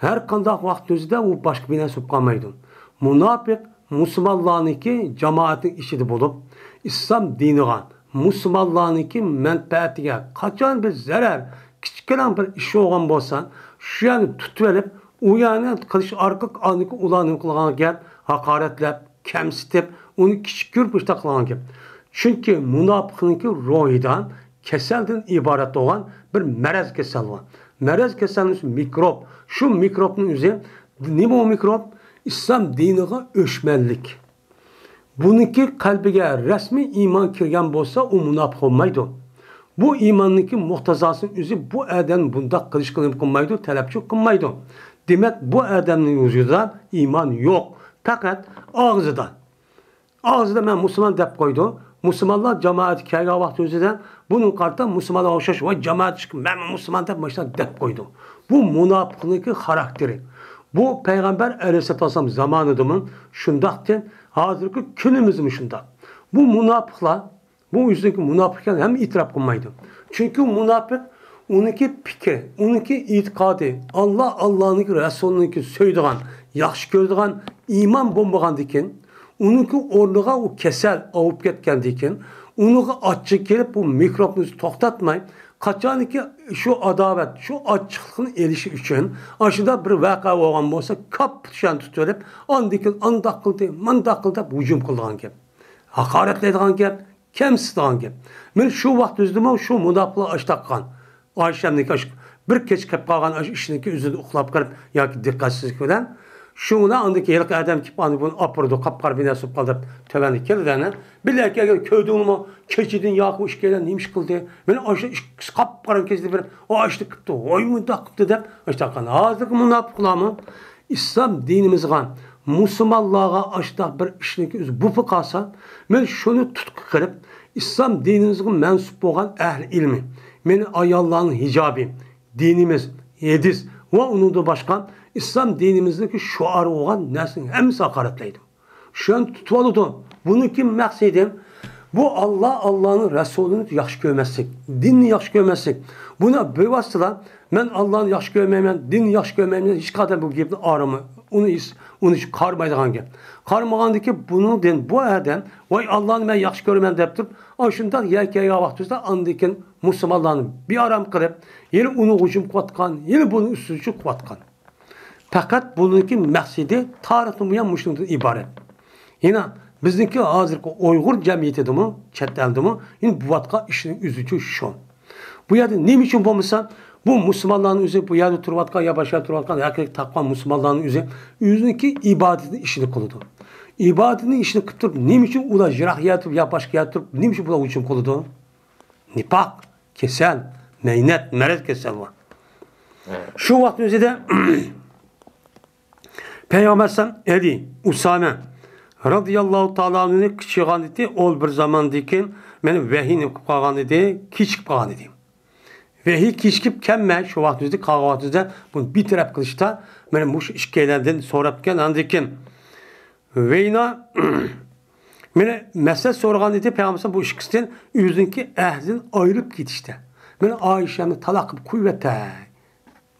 ھەر قانداق ۋاقىت ئۆزىدە ئۇ باشقا بىر نەرسە بولۇپ قالمايدۇ. مۇناپىق مۇسۇلمانلارنىڭكى جامائەتنىڭ ئىچىدە بولۇپ، ئىسلام دىنىغا، مۇسۇلمانلارنىڭكى مەنپەئەتىگە قاچان بىر زەرەر، كىچىككىنە بىر ئىش بولغان بولسا، شۇ يەرنى تۇتۇۋېلىپ، ئۇ يەرنى قىلىش ئارقىلىق ئاندىكى ئۇلار نېمە قىلغان گەپ؟ ھاقارەتلەپ، كەمسىتىپ، ئۇنى كىچىك كۆرۈپ مۇشۇنداق قىلغان گەپ. چۈنكى مۇناپىقنىڭكى روھىدا كېسەلدىن ئىبارەت بولغان بىر مەرەز كېسەل بار. مەرەز كېسەلنىڭ ئۆزى مىكروب. شۇ مىكروبنىڭ ئۆزى، نېمە ئۇ مىكروب؟ ئىسلام دىنىغا ئۆچمەنلىك. بۇنىڭكى قەلبىگە رەسمىي ئىمان كىرگەن بولسا، ئۇ مۇناپىق بولمايدۇ. بۇ ئىماننىڭكى مۇقتەزاسىنىڭ ئۆزى بۇ ئادەم بۇنداق قىلىشقا نېمە قىلمايدۇ، تەلەپچۇ قىلمايدۇ. دېمەك، بۇ ئادەمنىڭ ۋۇجۇدىدا ئىمان يوق، پەقەت ئاغزىدا. ئاغزىدا مەن مۇسۇلمان دەپ قويىدۇ. مۇسۇلمانلار جامائەتكە كەلگەن ۋاقىت ئۆزىدە بۇنىڭغا قارىتا مۇسۇلمانغا ئوخشاش، ۋاي جامائەت ئىچىدىكى مەنمۇ مۇسۇلمان دەپ مۇشۇنداق دەپ قويىدۇ. بۇ مۇناپىقنىڭكى خاراكتېرى. بۇ پەيغەمبەر ئەلەيھىسسالاتۇ ۋەسسالام زامانىدىمۇ شۇنداقتى، ھازىرقى كۈنىمىزدىمۇ شۇنداق. بۇ مۇناپىقلار، بۇ ئۆزىنىڭكى مۇناپىق ئىكەنلىكىنى ھەممە ئېتىراپ قىلمايدۇ. چۈنكى مۇناپىق ئۇنىڭكى پىكرى، ئۇنىڭكى ئېتىقادى، ئاللا، ئاللانىڭكى، رەسۇلىنىڭكى سۆيىدىغان، ياخشى كۆرىدىغان ئىمان بولمىغاندىكىن، ئۇنىڭكى ئورنىغا ئۇ كېسەل ئاۋۇپ كەتكەندىكىن، ئۇنىڭغا ئاچچىق كېلىپ، بۇ مىكروبنى توختاتماي، قاچانكى شۇ ئاداۋەت، شۇ ئاچچىقلىقنى ئېلىش ئۈچۈن، ئاشۇنداق بىر ۋەقە بولغان بولسا، كاپپىتى شۇنى تۇتۇۋېلىپ، ئاندىن كېيىن ئانداق قىلدى، مانداق قىلدى دەپ ھۇجۇم قىلىدىغان گەپ. ھاقارەتلەيدىغان گەپ، كەمسىتىدىغان گەپ. مانا شۇ ۋاقىت ئۆزىدىمۇ شۇ مۇناپىقلار ئاشتاققان. ئايشەمنىڭكى ئاشۇ بىر كېچە قېلىپ قالغان ئاشۇ ئىشنىڭكى ئۆزىدىن ئۇخلاپ قېلىپ ياكى دىققەتسىزلىك بىلەن شۇڭا ئاندىن كېيىن ھېلىقى ئادەم كېلىپ، ئانا بۇنى ئاپىرىدۇ، قاپقارا بىنە سوپ قال دەپ تۆۋەندە كېلىدۇ، ئەنە. بىللە ئەكەلگەن كۆردۈڭمۇ؟ كېچىدىن ياقى ئىككىيلەن نېمە ئىش قىلدى؟ مانا ئاشۇ ئىككىسى قاپقارا كېچىدە بىر ئاشۇ كېپتۇ، ۋاي مۇنداق قىپتۇ دەپ، ئاشۇنداق قىلغان. ھازىرقى مۇناپىقلارمۇ ئىسلام دىنىمىزغا، مۇسۇلمانلارغا ئاشۇنداق بىر ئىشنىڭكى ئۆزى بولۇپ قالسا، مانا شۇنى تۇتقا قىلىپ، ئىسلام دىنىمىزغا مەنسۇپ بولغان ئەھلى ئىلمى، مانا ئاياللارنىڭ ھىجابى، دىنىمىز، ھەدىس ۋە ئۇنىڭدىن باشقا ئىسلام دىنىمىزنىڭكى شوئارى بولغان نەرسىنىڭ ھەممىسىنى ھاقارەتلەيدۇ. شۇنى تۇتۇۋالىدۇ. بۇنىڭكى مەقسىتى بۇ ئاللا، ئاللانىڭ رەسۇلىنى ياخشى كۆرمەسلىك، دىننى ياخشى كۆرمەسلىك. بۇنى بىۋاسىتىلا مەن ئاللانى ياخشى كۆرمەيمەن، دىننى ياخشى كۆرمەيمەن، ھېچقانداق بۇ گەپنى ئارىمى، ئۇنى ھېس-، ئۇنى ھېچ قارىمايدىغان گەپ. قارىمىغاندىكى بۇنىڭدىن بۇ ئادەم، ۋاي ئاللانى مەن ياخشى كۆرىمەن دەپ تۇرۇپ، ئاشۇنداق يەر كەلگەن ۋاقتىمىزدا ئاندىن كېيىن مۇسۇلمانلارنى بىئارام قىلىپ، يەنە ئۇنى ھۇجۇم قىلىۋاتقان، يەنە بۇنى ئۈستىگە چۈشۈپ قىلىۋاتقان. پەقەت بۇنىڭكى مەقسىتى تارىختىن بۇيان مۇشۇنىڭدىن ئىبارەت. يەنە بىزنىڭكى ھازىرقى ئۇيغۇر جەمئىيىتىدىمۇ، چەت ئەلدىمۇ يەنە بولۇۋاتقان ئىشنىڭ ئۆزىچۇ شۇ. بۇ يەردە نېمە ئۈچۈن بولمىسا، بۇ مۇسۇلمانلارنىڭ ئۆزى، بۇ يەردە تۇرۇۋاتقان يا باشقا يەردە تۇرۇۋاتقان ھەقىقىي تاپقان مۇسۇلمانلارنىڭ ئۆزى ئۆزىنىڭكى ئىبادىتىنى ئىشىنى قىلىدۇ. ئىبادىتىنى ئىشىنى قىلىپ تۇرۇپ، نېمە ئۈچۈن ئۇلار يىراق يەردە تۇرۇپ يا باشقا يەردە تۇرۇپ، نېمە ئۈچۈن بۇلار ھۇجۇم قىلىدۇ؟ نىپاق، كېسەل، مەينەت، مەرەز كېسەل بار. شۇ ۋاقىت ئۆزىدە پەيغەمبەر ئەلەيھىسسالام ئەلى، ئۇسامە رازىياللاھۇ تائالا ئەنھۇنى قىچىغان ئىدى، ئۇ بىر زاماندىن كېيىن مانا ۋەھىينى ئوقۇپ قالغان ئىدى، كېچىكىپ قالغان ئىدى. ۋەھىي كېچىكىپ كەلمەي، شۇ ۋاقىت ئۆزىدە، قالغان ۋاقىت ئۆزىدە بۇنى بىتەرەپ قىلىشتا مانا مۇشۇ ئىككىيلەندىن سوراپتىكەن. ئاندىن كېيىن ۋەھىينى مانا مەسلىھەت سورىغان ئىدى پەيغەمبەر بۇ ئىككىسىدىن، ئۆزىنىڭكى ئەھلىدىن ئايرىلىپ كېتىشتە. مانا ئائىشەمنى تالاق قىلىپ قويۇۋەتەي.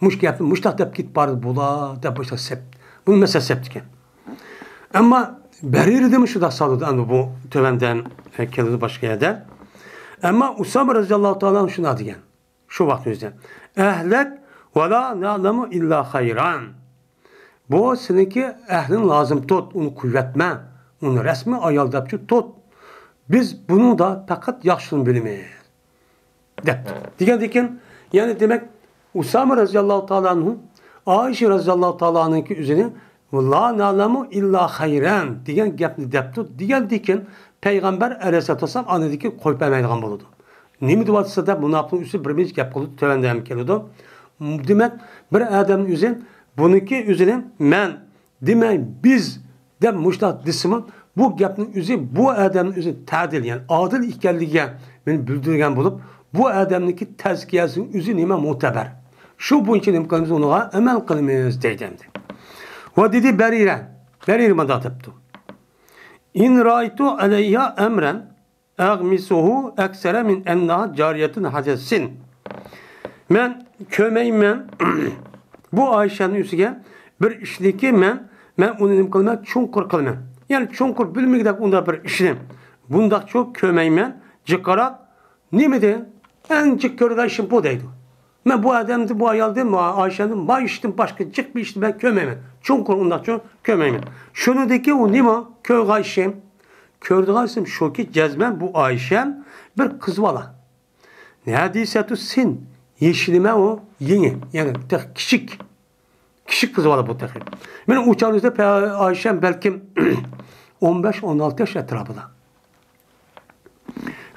مۇشۇ گەپنى مۇشۇنداق دەپ كېتىپ بارىدۇ بۇلار دەپ باشلاپ سەپ. بۇنى مەسلىھەت سەپتىكەن. ئەمما بەرىرىدىمۇ شۇنداق سالىدۇ، ئەمدى بۇ تۆۋەندە كېلىدۇ باشقا يەردە. ئەمما ئۇسامە رازىياللاھۇ تائالا شۇنداق دېگەن. شۇ ۋاقىت ئۆزىدە. ئەھلەك ۋە لا نەئلەمۇ ئىللا خەيران. بۇ سېنىڭكى ئەھلىڭ لازىم تۇت، ئۇنى قويۇۋەتمە. ئۇنى رەسمىي ئايال دەپچۇ تۇت. بىز بۇنىڭدا پەقەت ياخشىنى بىلىمىز. دەپتۇ. دېگەندىكىن، يەنى دېمەك، ئۇسامە رازىياللاھۇ تائالا ئەنھۇ، ئائىشە رازىياللاھۇ تائالا ئەنھۇنىڭكى ئۆزىنى لا نەئلەمۇ ئىللا خەيرەن دېگەن گەپنى دەپتۇ. دېگەندىكىن، پەيغەمبەر ئەلەيھىسسالاتۇ ۋەسسالام ئاندىن كېيىن قويۇپ بەرمەيدىغان بولىدۇ. نېمە دەۋاتىسىز دەپ مۇناپىقنىڭ ئۈستىدە بىر مىنچە گەپ قىلىدۇ، تۆۋەندە ھەم كېلىدۇ. دېمەك، بىر ئادەمنىڭ ئۆزى بۇنىڭكى ئۆزىنى مەن دېمەي، بىز دەپ مۇشۇنداق دېسىمۇ، بۇ گەپنىڭ ئۆزى، بۇ ئادەمنىڭ ئۆزى تەدىل، يەنى ئادىل ئىكەنلىكىگە مېنى بىلدۈرگەن بولۇپ، بۇ ئادەمنىڭكى تەزكىيەسىنىڭ ئۆزى نېمە مۆتىبەر. شۇ بويىچە نېمە قىلىمىز، ئۇنىڭغا ئەمەل قىلىمىز دەيدۇ ئەمدى. ۋە دېدى بەرىرە، بەرىرە مۇنداق دەپتۇ. ئىن رائىتۇ ئەلەيھا ئەمرەن ئەغمىسۇھۇ ئەكسەرە مىن ئەننەھا جارىيەتۇن ھەدەسسىن. مەن كۆرمەيمەن بۇ ئائىشەنىڭ ئۈستىگە بىر ئىشنىكى مەن، مەن ئۇنى نېمە قىلىمەن؟ چوڭقۇر قىلىمەن. يەنى چوڭقۇر بىلمىگۈدەك ئۇنداق بىر ئىشنى بۇنداقچۇ كۆرمەيمەن. جىقراق نېمىدىن؟ ئەڭ جىق كۆرگەن ئىشىم بۇ دەيدۇ. مەن بۇ ئادەمدىن، بۇ ئايالدىن، بۇ ئائىشەدىن، ما ئىشتىن باشقا جىق بىر ئىشنى مەن كۆرمەيمەن. چوڭقۇر ئۇنداقچۇ كۆرمەيمەن. شۇنىڭدىكى ئۇ نېمە؟ كۆرگەن ئىشىم. كۆرىدىغان ئىشىم شۇكى، جەزمەن بۇ ئائىشەم بىر قىز بالا. ھەدىسەتۇ سىن، يېشى نېمە ئۇ؟ يېڭى، يەنى تېخى كىچىك. كىچىك قىز بالا بۇ تېخى. مانا ئۇ چاغدا پە-، ئائىشەم بەلكىم ئون بەش، ئون ئالتە ياش ئەتراپىدا.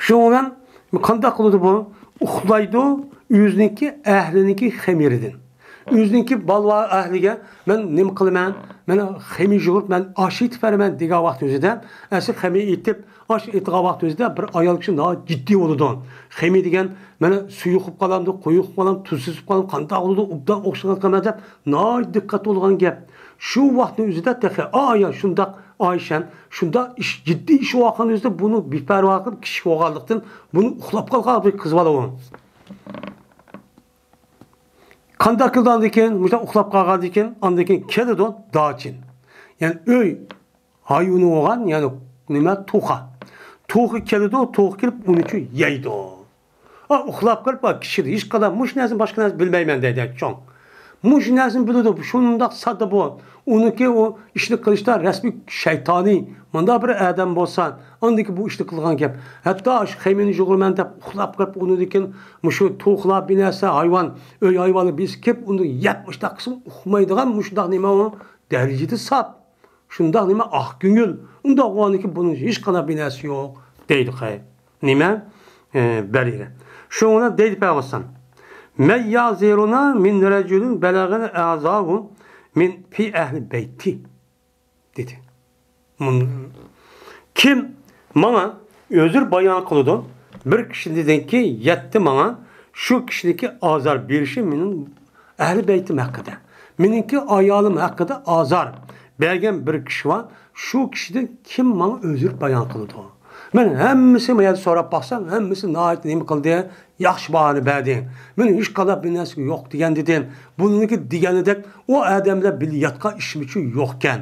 شۇنىڭ بىلەن قانداق قىلىدۇ بۇ؟ ئۇخلايدۇ ئۆزىنىڭكى ئەھلىنىڭكى خېمىرىدىن. ئۆزىنىڭكى بالىۋار ئەھلىگە مەن نېمە قىلىمەن؟ مەن خېمىر يۇغۇرۇپ، مەن ئاش ئېتىپ بېرىمەن دېگەن ۋاقتى ئۆزىدە، ئەسلى خېمىر ئېتىپ، ئاش ئېتىدىغان ۋاقتى ئۆزىدە بىر ئايال كىشى ناھايىتى جىددىي بولىدۇ. خېمىر دېگەن مانا سۇيۇق بولۇپ قالامدۇ، قويۇق بولۇپ قالامدۇ، تۇزسىز بولۇپ قالامدۇ، قانداق بولىدۇ، ئوبدان ئوخشىغان قىلىمەن دەپ ناھايىتى دىققەت بولىدىغان گەپ. شۇ ۋاقىتنىڭ ئۆزىدە تېخى ئايال شۇنداق، ئائىشەم شۇنداق ئىش، جىددىي ئىش بولغان ئۆزىدە بۇنى بىپەرۋا قىلىپ كىچىك بولغانلىقتىن بۇنى ئۇخلاپ قالغان بىر قىز بالا ئۇ. قانداق قىلدى ئاندىن كېيىن؟ مۇشۇنداق ئۇخلاپ قالغاندىن كېيىن، ئاندىن كېيىن كېلىدۇ داچىن. يەنى ئۆي ھايۋىنى بولغان، يەنى نېمە، توخۇ. توخۇ كېلىدۇ، توخۇ كېلىپ ئۇنى شۇ يەيدۇ. ئا، ئۇخلاپ قېلىپ، ئا، كىشىدە ھېچقانداق مۇشۇ نەرسىنى باشقا نەرسە بىلمەيمەن دەيدۇ چوڭ. مۇشۇ نەرسىنى بىلىدۇ، شۇنداق ساددا بۇ. ئۇنىڭكى ئۇ ئىشنى قىلىشتا رەسمىي شەيتانىي، مۇنداق بىر ئادەم بولسا، ئاندىكى بۇ ئىشنى قىلغان گەپ. ھەتتا شۇ خېمىرنى يۇغۇرىمەن دەپ ئۇخلاپ قېلىپ، ئۇنىڭدىن كېيىن مۇشۇ توخۇلار بىر نەرسە، ھايۋان، ئۆي ھايۋانى بىرسى كېلىپ، ئۇنى يەپ مۇشۇنداق قىلسا ئۇخمايدىغان مۇشۇنداق نېمە ئۇ؟ دەرىجىدە ساپ. شۇنداق نېمە ئاق كۆڭۈل. ئۇنداق بولغاندىكىن بۇنىڭ ھېچقانداق بىر نەرسە يوق دەيدۇ. نېمە؟ ئە، بەرىرە. شۇنىڭ بىلەن دەيدۇ پەيغەمبەر: «مەن يەزىرۇنى مىن رەجۇلىن بەلەغەنى ئەزاھۇ مىن فى ئەھلى بەيتى» دېدى. مۇن-، كىم ماڭا ئۆزرە بايان قىلىدۇ، بىر كىشىدىنكى يەتتى ماڭا شۇ كىشىنىڭكى ئازار بېرىشى مېنىڭ ئەھلى بەيتىم ھەققىدە، مېنىڭكى ئايالىم ھەققىدە ئازار بەرگەن بىر كىشى بار، شۇ كىشىدىن كىم ماڭا ئۆزرە بايان قىلىدۇ؟ مەن ھەممىسى ما يەردە سوراپ باقسام، ھەممىسى ناھايىتى نېمە قىلدى؟ ياخشى باھانى بەردى. مېنىڭ ھېچقانداق بىر نەرسە يوق دېگەن دېدىم. بۇنىڭكى دېگىنىدەك ئۇ ئادەم بىلەن بىللە ياتقان ئىشىم ئۈچۈن يوقكەن.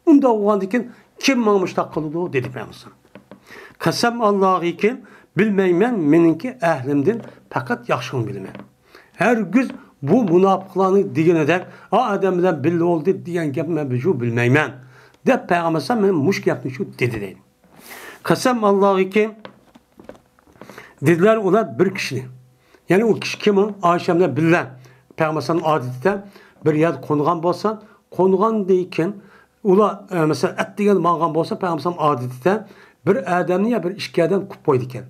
ئۇنداق بولغاندىكىن كىم ماڭا مۇشۇنداق قىلىدۇ؟ دېدى پەيغەمبەر. قەسەم ئاللاغىكى، بىلمەيمەن، مېنىڭكى ئەھلىمدىن پەقەت ياخشىنى بىلىمەن. ھەرگىز بۇ مۇناپىقلارنىڭ دېگىنىدەك، ئا ئادەم بىلەن بىللە بولدى دېگەن گەپنى مەن بىلمەيمەن، دەپ پەيغەمبەر مەن مۇشۇ گەپنى شۇ دېدى دەيدۇ. قەسەم ئاللاغىكى، دېدىلەر ئۇلار بىر كىشىنى. يەنى ئۇ كىشى كىم ئۇ؟ ئائىشە بىلەن بىللە پەيغەمبەر ئالەيھىسسالام ئادىتىدە بىر يەردە قونغان بولسا، قونغاندىن كېيىن ئۇلار، ئە، مەسىلەن، ئەتىگەن ماڭغان بولسا، پەيغەمبەر ئالەيھىسسالام ئادىتىدە بىر ئادەمنى يا بىر ئىككى ئادەم قويۇپ قويىدىكەن.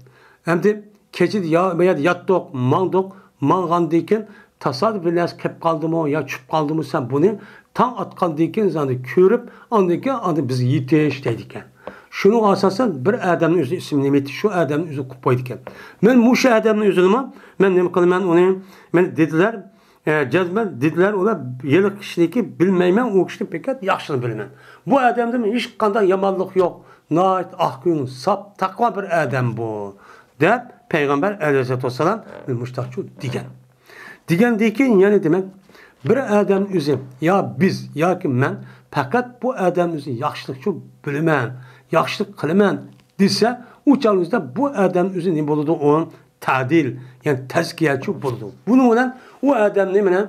ئەمدى كېچىدە يا-، بۇ يەردە ياتتۇق، ماڭدۇق، ماڭغاندىن كېيىن تاسادىپ بىر نەرسە كېلىپ قالدىمۇ يا چۈشۈپ قالدىمۇ، سەن بۇنى تاڭ ئاتقاندىن كېيىن زادى كۆرۈپ، ئاندىن كېيىن ئاندىن بىزگە يېتىش دەيدىكەن. شۇنىڭغا ئاساسەن بىر ئادەمنى ئۆزى ئىسمىنى نېمە ئېيتىش، شۇ ئادەمنى ئۆزى قويۇپ قويىدىكەن. مەن مۇشۇ ئادەمنى ئۆزىنىمۇ، مەن نېمە قىلىمەن ئۇنى؟ مەن دېدىلەر، ئە، جەزمەن دېدىلەر ئۇلار، ھېلىقى كىشىنىڭكى بىلمەيمەن، ئۇ كىشىنى پەقەت ياخشىنى بىلىمەن. بۇ ئادەمدىن ھېچقانداق يامانلىق يوق، ناھايىتى ئاق كۆڭۈل، ساپ، تەقۋا بىر ئادەم بۇ، دەپ پەيغەمبەر ئەلەيھىسسالاتۇ ۋەسسالام مۇشۇنداقچۇ دېگەن. دېگەندىن كېيىن يەنە دېمەك، بىر ئادەم ئۆزى، يا بىز، ياكى مەن پەقەت بۇ ئادەم ئۆزى ياخشىلىقچۇ بىلىمەن، ياخشىلىق قىلىمەن دېسە، ئۇ چاغنىڭىزدا بۇ ئادەم ئۆزى نېمە بولىدۇ؟ ئۇ تەدىل، يەنى تەزكىيەچۇ بولىدۇ. بۇنىڭ بىلەن ئۇ ئادەمنى مانا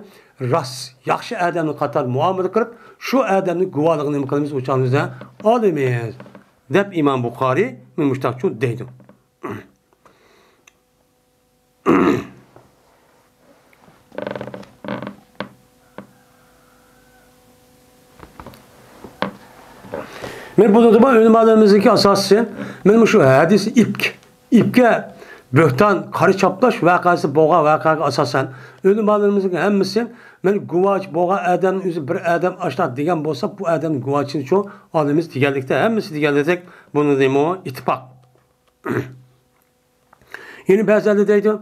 راست، ياخشى ئادەمنى قاتار مۇئامىلە قىلىپ، شۇ ئادەمنى گۇۋاھلىقىنى نېمە قىلىمىز؟ ئۇ چاغنىڭىزدا ئالىمىز، دەپ ئىمام بۇخارىي مۇشۇنداقچۇ دەيدۇ. مەن بۇنىڭدا بار ئۆلىمالىرىمىزنىڭكى ئاساسى، مەن مۇشۇ ھەدىس ئىپك، ئىپكە بۆھتان، قارا چاپلاش ۋەقەسى بولغان ۋەقەگە ئاساسەن، ئۆلىمالىرىمىزنىڭ ھەممىسى، مەن گۇۋاچى بولغان ئادەمنىڭ ئۆزى بىر ئادەم ئاشۇنداق دېگەن بولسا، بۇ ئادەم گۇۋاچىنى شۇ ئالىمىز دېگەنلىكتە، ھەممىسى دېگەنلىكتە، بۇنىڭدىمۇ ئىتتىپاق. يەنە بەزىلەر دەيدۇ،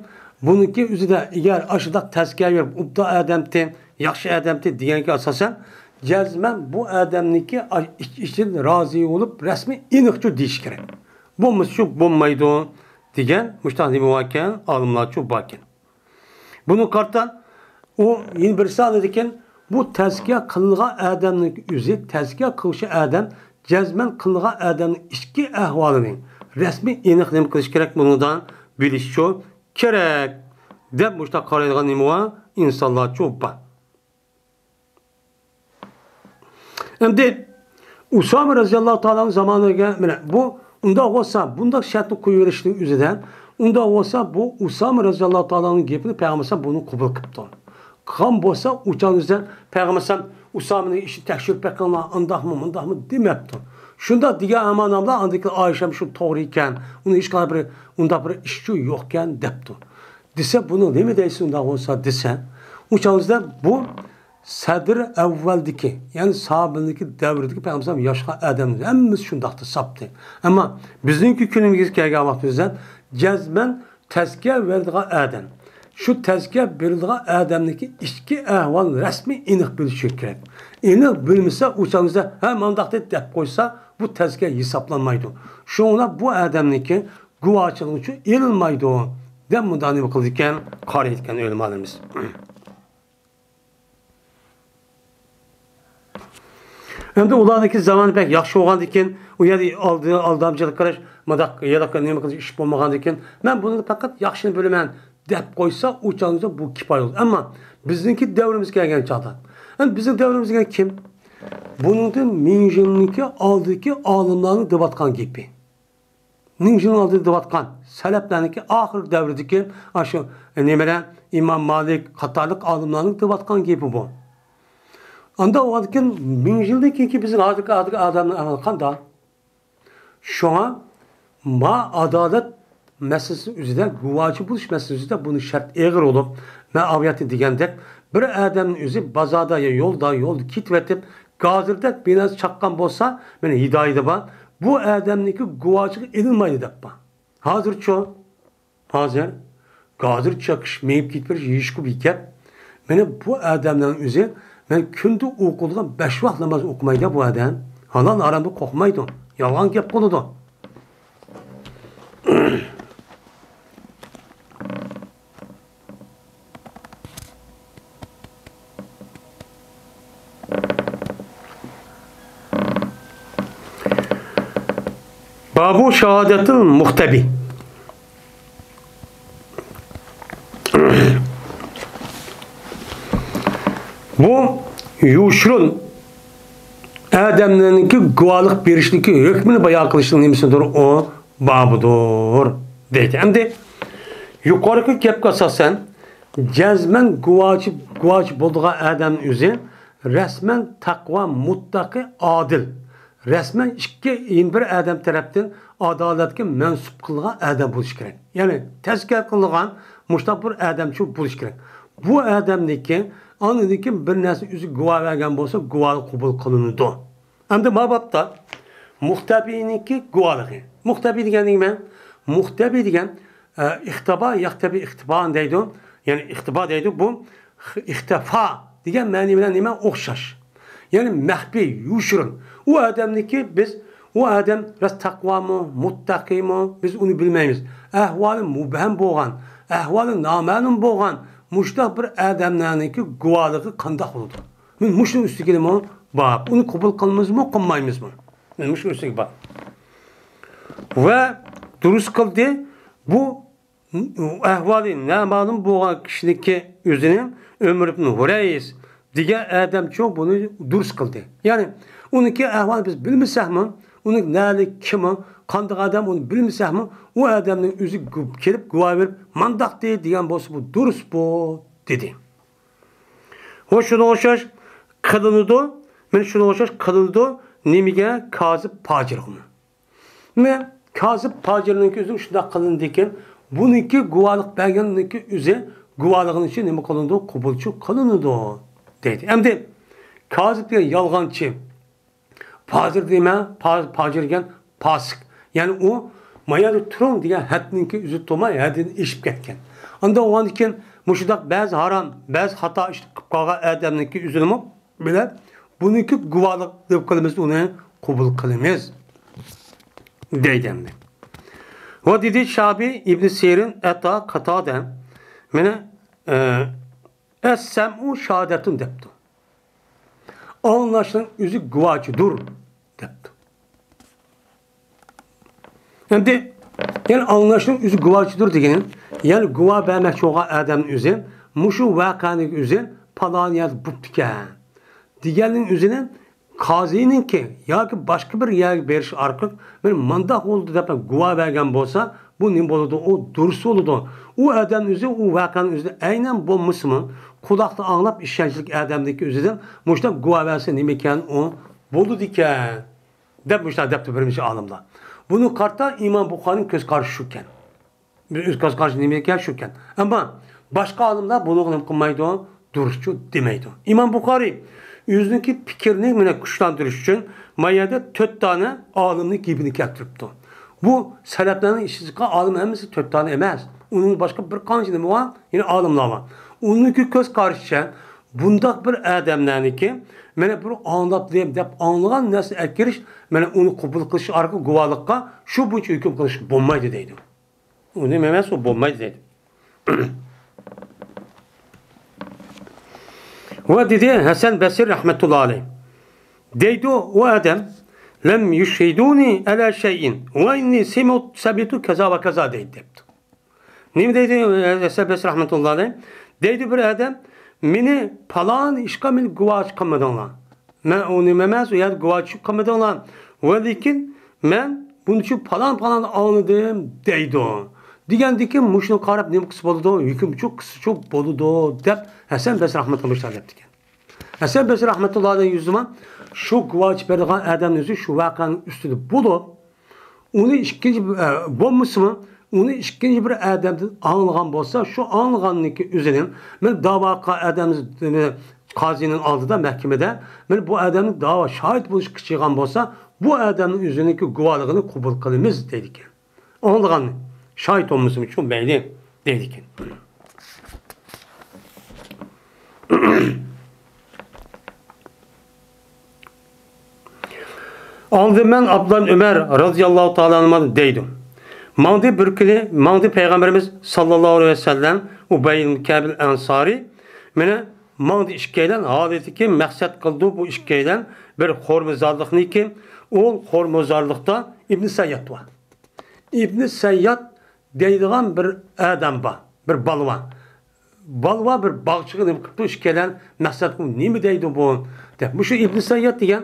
بۇنىڭكى ئۆزىدە ئەگەر ئاشۇنداق تەزكىيە بېرىپ، ئوبدان ئادەمتى، ياخشى ئادەمتى دېگەنگە ئاساسەن، جەزمەن بۇ ئادەمنىڭكى ئىچ-، ئىچىدىن رازى بولۇپ، رەسمىي ئېنىقچۇ دېيىش كېرەك. بولمىسىچۇ بولمايدۇ دېگەن مۇشۇنداق نېمە باركەن، ئالىملارچۇ باركەن. بۇنىڭغا قارىتا ئۇ يەنە بىرسى ئالىدىكەن، بۇ تەزكىيە قىلىنغان ئادەمنىڭ ئۆزى، تەزكىيە قىلغۇچى ئادەم جەزمەن قىلىنغان ئادەمنىڭ ئىچكى ئەھۋالىنى رەسمىي ئېنىق نېمە قىلىش كېرەك، بۇنىڭدا بىلىشچۇ كېرەك، دەپ مۇشۇنداق قارايدىغان نېمە بار؟ ئىنسانلارچۇ بار. ئەمدى ئۇسامە رەزىياللاھۇ تائالا ئەنھۇ زامانىغا، مانا بۇ ئۇنداق بولسا، بۇنداق شەرتنى قويۇۋېرىشنىڭ ئۆزىدە، ئۇنداق بولسا، بۇ ئۇسامە رەزىياللاھۇ تائالا ئەنھۇنىڭ گېپىنى پەيغەمبەر بۇنى قوبۇل قىپتۇ. قىلغان بولسا، ئۇ چاغنىڭ ئۆزىدە پەيغەمبەر ئۇسامىنىڭ ئىشىنى تەكشۈرۈپ بېقىڭلار، ئانداقمۇ، مۇنداقمۇ دېمەپتۇ. شۇنداق دېگەن ئەمەن ئاندىن كېيىن ئائىشەم شۇ توغرا ئىكەن، ئۇنىڭ ھېچقانداق بىر ئۇنداق بىر ئىشچۇ يوقكەن دەپتۇ. دېسە، بۇنى نېمە دەيسىز ئۇنداق بولسا دېسە، ئۇ چاغدا بۇ سەدر ئەۋۋەلدىكى، يەنى ساھابىلەرنىڭكى دەۋرىدىكى پەيغەمبەر ياشىغان ئادەملەر ھەممىسى شۇنداقتا ساپتى. ئەمما بىزنىڭكى كۈنىمىزگە كەلگەن ۋاقتىمىزدا جەزمەن تەزكىيە بېرىدىغان ئادەم، شۇ تەزكىيە بېرىدىغان ئادەمنىڭكى ئىچكى ئەھۋالىنى رەسمىي ئېنىق بىلىشى كېرەك. ئېنىق بىلمىسە، ئۇ چاغدا ھە مانداق دەپ قويسا، بۇ تەزكىيە ھېسابلانمايدۇ. شۇڭا بۇ ئادەمنىڭكى گۇۋاھچىلىقى ئۈچۈن ئېلىنمايدۇ، دەپ مۇنداق نېمە قىلىدىكەن، قارايدىكەن ئۆلىمالىرىمىز. ئەمدى ئۇلارنىڭكى زامانى بەك ياخشى بولغاندىكىن، ئۇ يەردە ئالدى-، ئالدامچىلىق قىلىش، مۇنداق ھېلىقى نېمە قىلىش ئىش بولمىغاندىكىن، مەن بۇنى پەقەت ياخشىنى بىلىمەن، دەپ قويسا، ئۇ چاغدا بۇ كۇپايە بولىدۇ. ئەمما بىزنىڭكى دەۋرىمىزگە كەلگەن چاغدا، ئەمدى بىزنىڭ دەۋرىمىزگە كىم؟ بۇنىڭدىن مىڭ يىلنىڭكى ئالدىدىكى ئالىملارنىڭ دەۋاتقان گېپى. مىڭ يىلنىڭ ئالدىدا دەۋاتقان سەلەپلەرنىڭكى ئاخىرقى دەۋرىدىكى ئاشۇ نېمىلەر، ئىمام مالىك قاتارلىق ئالىملارنىڭ دەۋاتقان گېپى بۇ. ئاندا ئۇنىڭدىن كېيىن مىڭ يىلدىن كېيىنكى بىزنىڭ ھازىرقى، ھازىرقى ئادەمنىڭ ئەھۋالى قانداق؟ شۇڭا ما ئادالەت مەسىلىسى ئۈزىدە، گۇۋاچى بولۇش مەسىلىسى ئۈزىدە بۇنىڭ شەرتى ئېغىر بولۇپ، مەن ئاۋۇ يەردە دېگەندەك، بىر ئادەمنىڭ ئۆزى بازاردا يا يولدا، يولدا كېتىۋېتىپ، گازىردەك بىناسى چاققان بولسا، مېنىڭ ھىدايىتى بار، بۇ ئادەمنىڭكى گۇۋاچىغا ئېلىنمايدۇ دەپ بار. ھازىرچۇ؟ ھازىر گازىر چېقىش، مېڭىپ كېتىۋېرىش ھېچقۇ بىكەپ. مانا بۇ ئادەمنىڭ ئۆزى، مەن كۈندە ئوقۇيدىغان بەش ۋاق ناماز ئوقۇمايدۇ بۇ ئادەم. ھالال ھارامدىن قورقمايدۇ. يالغان گەپ قىلىدۇ. بابۇ شاھادەتىل مۇختەبى. بۇ يوشۇرۇن ئادەملەرنىڭكى گۇۋاھلىق بېرىشنىڭكى ھۆكمىنى بايان قىلىشنىڭ نېمىسىدۇر؟ ئۇ بابىدۇر دەيدۇ. ئەمدى يۇقىرىقى گەپكە ئاساسەن، جەزمەن گۇۋاچى، گۇۋاچى بولىدىغان ئادەمنىڭ ئۆزى رەسمەن تەقۋا، مۇتتەقى، ئادىل. رەسمەن ئىككى، يەنە بىر ئادەم تەرەپتىن ئادالەتكە مەنسۇپ قىلىنغان ئادەم بولۇشى كېرەك. يەنى تەزكىيە قىلىنغان مۇشۇنداق بىر ئادەمچۇ بولۇشى كېرەك. بۇ ئادەمنىڭكى ئاندىن كېيىن بىر نەرسە ئۆزى گۇۋاھ بەرگەن بولسا، گۇۋاھلىق قوبۇل قىلىنىدۇ. ئەمدى ما بابتا مۇختەبىنىڭكى گۇۋاھلىقى. مۇختەبى دېگەن نېمە؟ مۇختەبى دېگەن، ئە، ئىختەبا، يەختەبى، ئىختىبان دەيدۇ. يەنى ئىختىبا دەيدۇ. بۇ خ-، ئىختىفا دېگەن مەنى بىلەن نېمە؟ ئوخشاش. يەنى مەخپىي، يوشۇرۇن. ئۇ ئادەمنىڭكى بىز، ئۇ ئادەم راست تەقۋامۇ، مۇتتەقىيمۇ، بىز ئۇنى بىلمەيمىز. ئەھۋالى مۇبھەم بولغان، ئەھۋالى نامەلۇم بولغان مۇشۇنداق بىر ئادەملەرنىڭكى گۇۋاھلىقى قانداق بولىدۇ؟ مەن مۇشۇنىڭ ئۈستىگىمۇ بار. ئۇنى قوبۇل قىلىمىزمۇ، قىلمايمىزمۇ؟ مەن مۇشۇنىڭ ئۈستىگە بار. ۋە دۇرۇس قىلدى. بۇ ئەھۋالى نامەلۇم بولغان كىشىنىڭكى ئۆزىنىڭ ئۆمەر ئىبن ھۇرەيس دېگەن ئادەمچۇ بۇنى دۇرۇس قىلدى. يەنى ئۇنىڭكى ئەھۋالى بىز بىلمىسەكمۇ، ئۇنىڭ نەلىك، كىمى، قانداق ئادەم، ئۇنى بىلمىسەكمۇ، ئۇ ئادەمنىڭ ئۆزى گۇ-، كېلىپ گۇۋاھ بېرىپ، مانداقتى دېگەن بولسا، بۇ دۇرۇس بۇ دېدى. ۋە شۇنىڭغا ئوخشاش قىلىنىدۇ، مانا شۇنىڭغا ئوخشاش قىلىنىدۇ. نېمىگە؟ كازىب پاجىرغىمۇ. مانا كازىب پاجىرنىڭكى ئۆزى شۇنداق قىلىنىدىكەن، بۇنىڭكى گۇۋاھلىق بەرگەننىڭكى ئۆزى گۇۋاھلىقىنىڭ ئىچى نېمە قىلىنىدۇ؟ قوبۇلچۇ قىلىنىدۇ دەيدۇ. ئەمدى كازىب دېگەن يالغانچى. پاجىر دېمە، پا-، پاجىر دېگەن پاسىق. يەنى ئۇ ما يەردە تۇرۇڭ دېگەن ھەدنىڭكى ئۆزى تۇرماي، ھەددىدىن ئېشىپ كەتكەن. ئاندا ئۇنىڭدىن كېيىن مۇشۇنداق بەزى ھارام، بەزى خاتا ئىشنى قىلىپ قالغان ئادەمنىڭكى ئۆزىنىمۇ بىلەن بۇنىڭكى گۇۋاھلىق دەپ قىلىمىز، ئۇنى قوبۇل قىلىمىز دەيدۇ ئەمدى. ۋە دېدى شابى، ئىبنى سىرىن، ئەتا، قاتادە، مانا، ئە، ئەسسەمئۇ شاھادەتۇن دەپتۇ. ئاڭلاشنىڭ ئۆزى گۇۋاچىدۇر دەپتۇ. ئەمدى، يەنى ئاڭلاشنىڭ ئۆزى گۇۋاچىدۇر دېگىنى، يەنى گۇۋا بەرمەكچى بولغان ئادەمنىڭ ئۆزى مۇشۇ ۋەقەنىڭ ئۆزى پالان يەردە بوپتىكەن دېگەننىڭ ئۆزىنى قازىنىڭكى ياكى باشقا بىر يەرگە بېرىش ئارقىلىق، مانا مانداق بولدى دەپ گۇۋا بەرگەن بولسا، بۇ نېمە بولىدۇ؟ ئۇ دۇرۇس بولىدۇ. ئۇ ئادەمنىڭ ئۆزى ئۇ ۋەقەنىڭ ئۆزىدە ئەينەن بولمىسىمۇ، قۇلاقتا ئاڭلاپ ئىشەنچلىك ئادەمنىڭكى ئۆزىدىن مۇشۇنداق گۇۋا بەرسە نېمىكەن ئۇ بولىدىكەن. دەپ مۇشۇنداق دەپتۇ بىرمۇنچە ئالىملار. بۇنى قارىتا ئىمام بۇخارىنىڭ كۆز قارىشى شۇكەن. بىز ئۆز كۆز قارىشى نېمە ئىكەن شۇكەن. ئەمما باشقا ئالىملار بۇنىڭغا نېمە قىلمايدۇ؟ دۇرۇسچۇ دېمەيدۇ. ئىمام بۇخارىي ئۆزىنىڭكى پىكرىنى مانا كۈچلەندۈرۈش ئۈچۈن ما يەردە تۆت دانە ئالىمنىڭ گېپىنى كەلتۈرۈپتۇ. بۇ سەلەپلەرنىڭ ئىچىدىكى ئالىم ھەممىسى تۆت دانە ئەمەس. ئۇنىڭ باشقا بىر قانچە نېمە بار؟ يەنە ئالىملار بار. ئۇنىڭكى كۆز قارىشىچە بۇنداق بىر ئادەملەرنىڭكى مانا بىر ئاڭلاپ دەپ، دەپ ئاڭلىغان نەرسىنى ئەكىرىش، مانا ئۇنى قوبۇل قىلىش ئارقىلىق گۇۋاھلىققا شۇ بويىچە ھۆكۈم قىلىش بولمايدۇ دەيدۇ. ئۇ نېمە ئەمەس، ئۇ بولمايدۇ دەيدۇ. ۋە دېدى ھەسەن بەسرى رەھمەتۇللا ئەلەيھ. دەيدۇ ئۇ ئادەم، لەم يۇشھىدۇنى ئەلە شەيئىن ۋە ئىننى سەمىئتۇ كەزا ۋە كەزا دەيدۇ دەپتۇ. نېمە دەيدۇ ھەسەن بەسرى رەھمەتۇللا ئەلەيھ؟ دەيدۇ بىر ئادەم، مېنى پالان ئىشقا مېنى گۇۋاچى قىلمىدىڭلار. مەن ئۇ نېمە ئەمەس، ئۇ يەردە گۇۋاچى قىلمىدىڭلار. ۋە لېكىن مەن بۇنى شۇ پالان پالان ئاڭلىدىم دەيدۇ. دېگەندىكىن مۇشۇنى قاراپ نېمە قىلسا بولىدۇ؟ ھۆكۈمچۇ قىلسىچۇ بولىدۇ دەپ ھەسەن بەسرى رەھمەتۇللا مۇشۇنداق دەپتىكەن. ھەسەن بەسرى رەھمەتۇللاھى ئەلەيھى يۈزىمۇ شۇ گۇۋاھچى بېرىدىغان ئادەمنىڭ ئۆزى شۇ ۋەقەنىڭ ئۈستىدە بولۇپ، ئۇنى ئىككىنچى، ئە، بولمىسىمۇ، ئۇنى ئىككىنچى بىر ئادەمدىن ئاڭلىغان بولسا، شۇ ئاڭلىغاننىڭكى ئۆزىنى، مانا داۋا قىلغان ئادەم قازىنىڭ ئالدىدا، مەھكىمىدە، مانا بۇ ئادەمنى داۋا شاھىت بولۇشقا چىقارغان بولسا، بۇ ئادەمنىڭ ئۆزىنىڭكى گۇۋاھلىقىنى قوبۇل قىلىمىز، دەيدىكەن. ئاڭلىغاننى شاھىت بولمىسىمۇ، شۇ مەيلى، دەيدىكەن. ئاڭلىدىم مەن ئابدۇللا ئۆمەر رازىياللاھۇ تائالا ئەنھۇ دەيدۇ. ماڭدى بىر كۈنى، ماڭدى پەيغەمبىرىمىز ساللاللاھۇ ئەلەيھى ۋەسەللەم ئۇبەي ئىبن كەئب ئەنسارى مېنى ماڭدى ئىككىيلەن، ھالىتىكى مەقسەت قىلدى بۇ ئىككىيلەن بىر خورمۇزارلىقنىكى، ئۇ خورمۇزارلىقتا ئىبن سەيياد بار. ئىبن سەيياد دەيدىغان بىر ئادەم بار، بىر بالىۋان. بالىۋان بىر باغچىغا نېمە قىپتۇ، ئىككىيلەن مەقسەت قىلىپ نېمە دەيدۇ بۇ دەپ. مۇشۇ ئىبن سەيياد دېگەن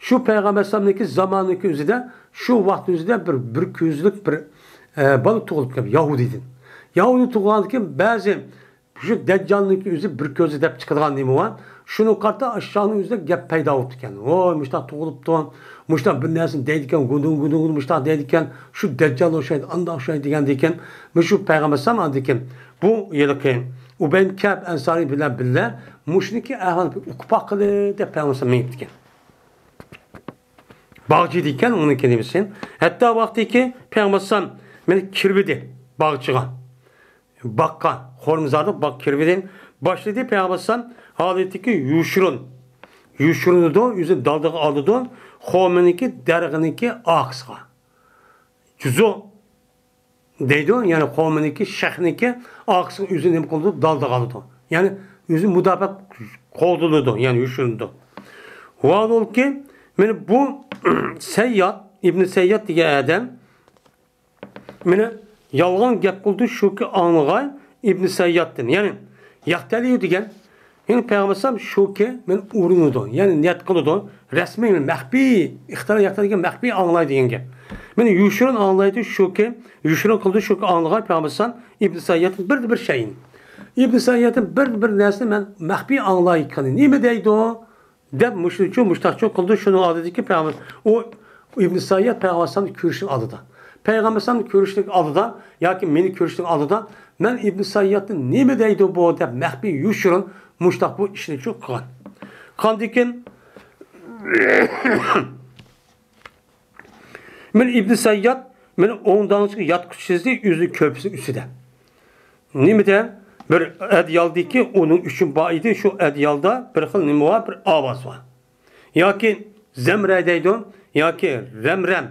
شۇ پەيغەمبەر ئەلەيھىسسالامنىڭكى زامانىنىڭكى ئۆزىدە، شۇ ۋاقىت ئۆزىدە بىر، بىر كۆزلۈك بىر، ئە، بالا تۇغۇلۇپ كەلگەن يەھۇدىيدىن. يەھۇدىي تۇغۇلغاندىن كېيىن بەزى شۇ دەججالنىڭكى ئۆزى بىر كۆزى دەپ چىقىدىغان نېمە بار؟ شۇنىڭغا قارىتا ئاشۇ چاغنىڭ ئۆزىدە گەپ پەيدا بوپتىكەن. ۋوي، مۇشۇنداق تۇغۇلۇپتۇ، مۇشۇنداق بىر نەرسىنى دەيدىكەن، گۇدۇڭ، گۇدۇڭ، گۇدۇڭ مۇشۇنداق دەيدىكەن، شۇ دەججال ئوخشايدۇ، ئانداق ئوخشايدۇ دېگەندىكىن، مۇشۇ پەيغەمبەر ئەلەيھىسسالام ئاندىكىن بۇ ھېلىقى ئۇبەي كەئب ئەنسارى بىلەن بىللە مۇشۇنىڭكى ئەھۋالىنى ئۇقۇپ باققىلى دەپ پەيغەمبەر ئەلەيھىسسالام مېڭىپتىكەن. باغچى دېگەن ئۇنىڭكى نېمىسى. ھەتتا ۋاقتىكى پەيغەمبەر ئەلەيھىسسالام مېنى كىرىۋىدى باغچىغا. باغقا، خورمىزارلىق باغقا كىرىۋىدى. باشلىدى پەيغەمبەر ئەلەيھىسسالام ھالىتىكى يوشۇرۇن. يوشۇرۇنىدۇ، ئۆزىنى دالدىغا ئالىدۇ. خورمىنىڭكى دەرىخىنىڭكى ئارقىسىغا. جۇزۇ دەيدۇ، يەنى خورمىنىڭكى، شېخىنىڭكى ئارقىسىغا ئۆزىنى نېمە قىلىدۇ؟ دالدىغا ئالىدۇ. يەنى ئۆزىنى مۇداپىئە قوغدىلىدۇ، يەنى يوشۇرۇنىدۇ. ۋاھالۇكى، مانا بۇ سەيياد، ئىبنى سەيياد دېگەن ئادەم، مانا يالغان گەپ قىلدى، شۇكى ئاڭلىغاي ئىبنى سەييادتىن. يەنى يەختەلىيۇ دېگەن، يەنى پەيغەمبەر ئەلەيھىسسالام شۇكى مانا ئۇرۇنىدۇ، يەنى نىيەت قىلىدۇ، رەسمىي، مەخپىي، ئىختىيار يەختەلىيگە مەخپىي ئاڭلاي دېگەن گەپ. مانا يوشۇرۇن ئاڭلايدۇ، شۇكى يوشۇرۇن قىلدى، شۇكى ئاڭلىغاي پەيغەمبەر ئەلەيھىسسالام ئىبنى سەييادتىن بىر، بىر شەيئىنى. ئىبنى سەييادتىن بىر، بىر نەرسىنى مەن مەخپىي ئاڭلاي، نېمە دەيدۇ؟ دەپ مۇشۇنىچۇ، مۇشتاقچۇ قىلدى، شۇنىڭ ئالدىدىكى پەيغەمبەر، ئۇ ئىبنى سەيياد پەيغەمبەر ئەلەيھىسسالامنى كۆرۈشنىڭ ئالدىدا. پەيغەمبەر ئەلەيھىسسالامنى كۆرۈشنىڭ ئالدىدا ياكى مېنى كۆرۈشنىڭ ئالدىدا مەن ئىبنى سەييادنى نېمە دەيدۇ بۇ دەپ مەخپىي يوشۇرۇن مۇشتاق بۇ ئىشنىچۇ قىلغان. قاندىكىن مانا ئىبنى سەيياد مانا ئوڭداڭچىغا ياتقۇچ سىزدى، ئۆزىنىڭ كۆرپىسىنىڭ ئۈستىدە. نېمىدە؟ بىر ئەدىيالدىكى ئۇنىڭ ئۈچۈن بار ئىدى، شۇ ئەدىيالدا بىر خىل نېمە بار، بىر ئاۋاز بار. ياكى زەمرە دەيدۇ، ياكى رەمرەم،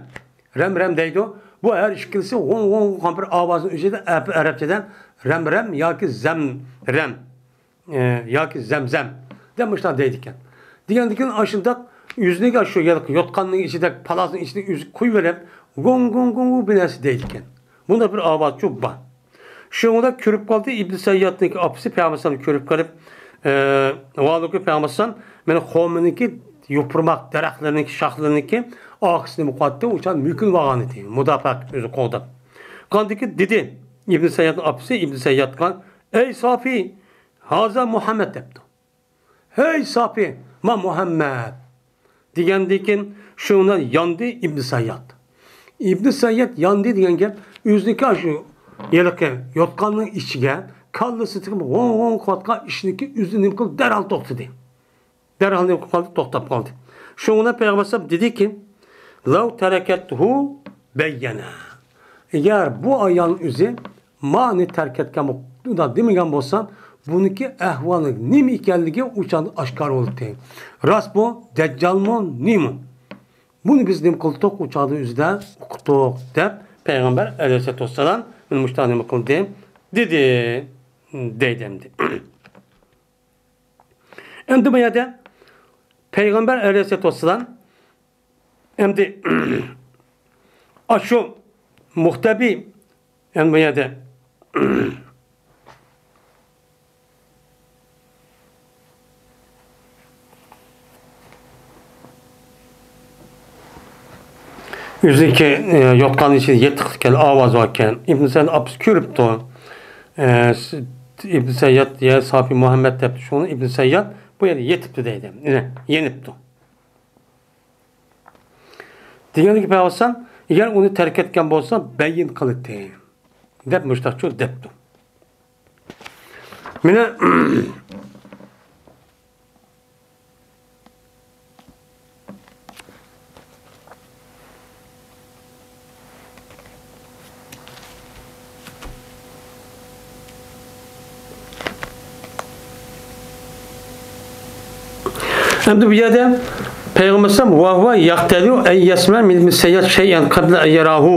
رەمرەم دەيدۇ. بۇ ھەر ئىككىلىسى غوڭ، غوڭ، غوڭ بىر ئاۋازنىڭ ئىچىدە ئەپ-، ئەرەبچىدە رەمرەم ياكى زەمرەم. ئە، ياكى زەمزەم دەپ مۇشۇنداق دەيدىكەن. دېگەندىكىن ئاشۇنداق ئۆزىنىڭ شۇ يوتقاننىڭ ئىچىدە، پالاسنىڭ ئىچىدە ئۆزى قويۇۋېرىپ، گوڭ، گوڭ، گوڭ، گوڭ بىر نەرسە دەيدىكەن. بۇنداق بىر ئاۋازچۇ بار. شۇنىڭدا كۆرۈپ قالدى، ئىبنى سەييادنىڭكى ئاپىسى پەيغەمبەر ئەلەيھىسسالامنى كۆرۈپ قېلىپ، ئە، ۋالىكى پەيغەمبەر ئەلەيھىسسالام مانا خورمىنىڭكى يوپۇرماق دەرەخلىرىنىڭكى، شاخلىرىنىڭكى ئارقىسىنى بۇ قاتتى ئۇچان مۆكۈنۈۋالغان ئىدى، مۇداپىئە قىلىپ ئۆزى قوغداپ. قاندىكى دېدى، ئىبنى سەييادنىڭ ئاپىسى ئىبنى سەييادقا، ئەي ساپى، ھازا مۇھەممەد دەپتۇ. ھەي ساپى، ما مۇھەممەد دېگەندىكىن شۇنىڭ بىلەن ياندى ئىبنى سەيياد. ئىبنى سەيياد ياندى دېگەن گەپ ئۆزىنىڭكى شۇ ھېلىقى يوتقاننىڭ ئىچىگە كاللىسى تىقىپ غوڭ غوڭ قىلىۋاتقان ئىشنىڭكى ئۆزىنى نېمە قىلدى، دەرھال توختىدى. دەرھال نېمە قىلىپ قالدى؟ توختاپ قالدى. شۇنىڭ بىلەن پەيغەمبەر ئەلەيھىسسالام دېدىكى، لەۋ تەرەكەتھۇ بەييەنە. ئەگەر بۇ ئايالنىڭ ئۆزى مانى تەرك ئەتكەن بولۇپ، ئۇنداق دېمىگەن بولسا، بۇنىڭكى ئەھۋالى نېمە ئىكەنلىكى ئۇ چاغدا ئاشكارا بولاتتى. راست بۇ، دەججالمۇ، نېمە؟ بۇنى بىز نېمە قىلدۇق؟ ئۇ چاغدا ئۆزىدە ئۇقتۇق، دەپ پەيغەمبەر ئەلەيھىسسالاتۇ ۋەسسالام مانا مۇشۇنداق نېمە قىلدى؟ دېدى. دەيدۇ ئەمدى. ئەمدى بۇ يەردە پەيغەمبەر ئەلەيھىسسالاتۇ ۋەسسالام ئەمدى ئاشۇ مۇختەبى، ئەمدى بۇ يەردە ئۆزىنىڭكى، ئە، يوتقاننىڭ ئىچىدە يىرتىقلىق ئىكەن، ئاۋاز بار ئىكەن. ئىبن سەيياد ئاپىسى كۆرۈپتۇ. ئە، س-، ئىبن سەيياد، يا ساپى مۇھەممەد دەپتۇ. شۇڭا ئىبن سەيياد بۇ يەردە يېتىپتۇ دەيدۇ. يەنە يېنىپتۇ. دېگەندىكىن پەيغەمبەر ئەگەر ئۇنى تەرك ئەتكەن بولسا، بەيىن قىلىتتى، دەپ مۇشتاقچۇ دەپتۇ. مانا، ئەمدى بۇ يەردە پەيغەمبەر ئەلەيھىسسالام «ۋەھۇۋە يەقتەدىرۇ ئەن يەسمەئە مىن ئىبنى سەيياد شەيئەن قەبلە ئەن يەراھۇ»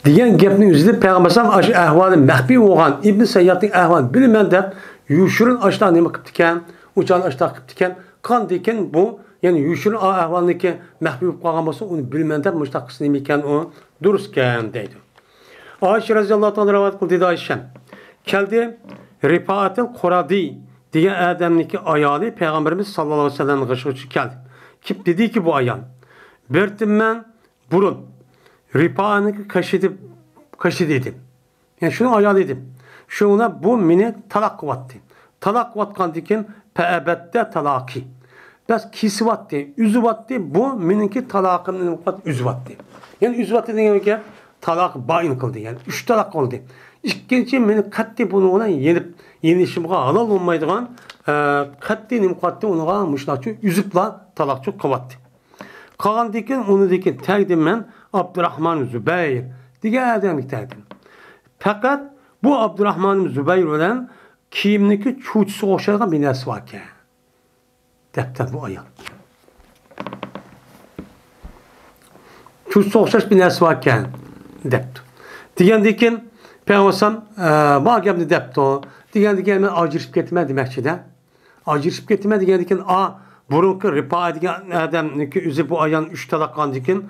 دېگەن گەپنى ئۆزىدە پەيغەمبەر ئەلەيھىسسالام ئاشۇ ئەھۋالى مەخپىي بولغان ئىبنى سەييادنىڭ ئەھۋالىنى بىلىمەن دەپ يوشۇرۇن ئاشۇنداق نېمە قىپتىكەن، ئۇ چاغدا ئاشۇنداق قىپتىكەن. قاندىكىن بۇ، يەنى يوشۇرۇن ئا-، ئەھۋالنىكى مەخپىي بولۇپ قالغان بولسا، ئۇنى بىلىمەن دەپ مۇشۇنداق قىلسا نېمە ئىكەن ئۇ؟ دۇرۇسكەن دەيدۇ. ئائىشە رەزىياللاھۇ تائالا رىۋايەت قىلدى، دېدى ئائىشە. كەلدى، رىپائەتىل قۇرادى دېگەن ئادەمنىڭكى ئايالى پەيغەمبىرىمىز ساللاللاھۇ ئەلەيھى ۋەسەللەمنىڭ قېشىغا كەلدى. كېلىپ دېدىكى بۇ ئايال، بىر تىممەن بۇرۇن رىپائەنىڭكى قېشىدا، قېشىدا ئىدىم. يەنى شۇنىڭ ئايالى ئىدىم. شۇڭا بۇ مېنى تالاق قىلىۋاتتى. تالاق قىلىۋاتقاندىن كېيىن، پەئەبەتتە تالاقى. بەس كېسىۋاتتى، ئۈزۈۋاتتى. بۇ مېنىڭكى تالاقىمنى ئۈزۈۋاتتى. يەنى ئۈزۈۋاتتى دېگەن گەپ، تالاق بائىن قىلدى. يەنى ئۈچ تالاق قىلدى. ئىككىنچى، مېنى قەتئىي بۇنىڭ بىلەن يېنىپ، يېنىشىمغا ھالال بولمايدىغان، ئە، قەتئىي نېمە قىلاتتى، ئۇنىڭغا مۇشۇنداقچۇ ئۈزۈپلا تالاقچۇ قىلىۋاتتى. قالغاندىن كېيىن ئۇنىڭدىن كېيىن تەگدىم مەن ئابدۇراخمان زۇبەير دېگەن ئادەمگە تەگدىم. پەقەت بۇ ئابدۇراخمان زۇبەير بىلەن كىيىمنىڭكى چۇچىسىغا ئوخشايدىغان بىر نەرسە باركەن، دەپتۇ بۇ ئايال. چۇچىسىغا ئوخشاش بىر نەرسە باركەن، دەپتۇ. دېگەندىن كېيىن پەيغەمبەر ئەلەيھىسسالام، ئە، بار گەپنى دەپتۇ. دېگەندىن كېيىن مەن ئاجرىشىپ كېتىمەن دېمەكچىدە. ئاجرىشىپ كېتىمەن دېگەندىن كېيىن، ئا، بۇرۇنقى رىپائە دېگەن ئادەمنىڭكى ئۆزى بۇ ئايالنى ئۈچ تالاق قىلغاندىن كېيىن،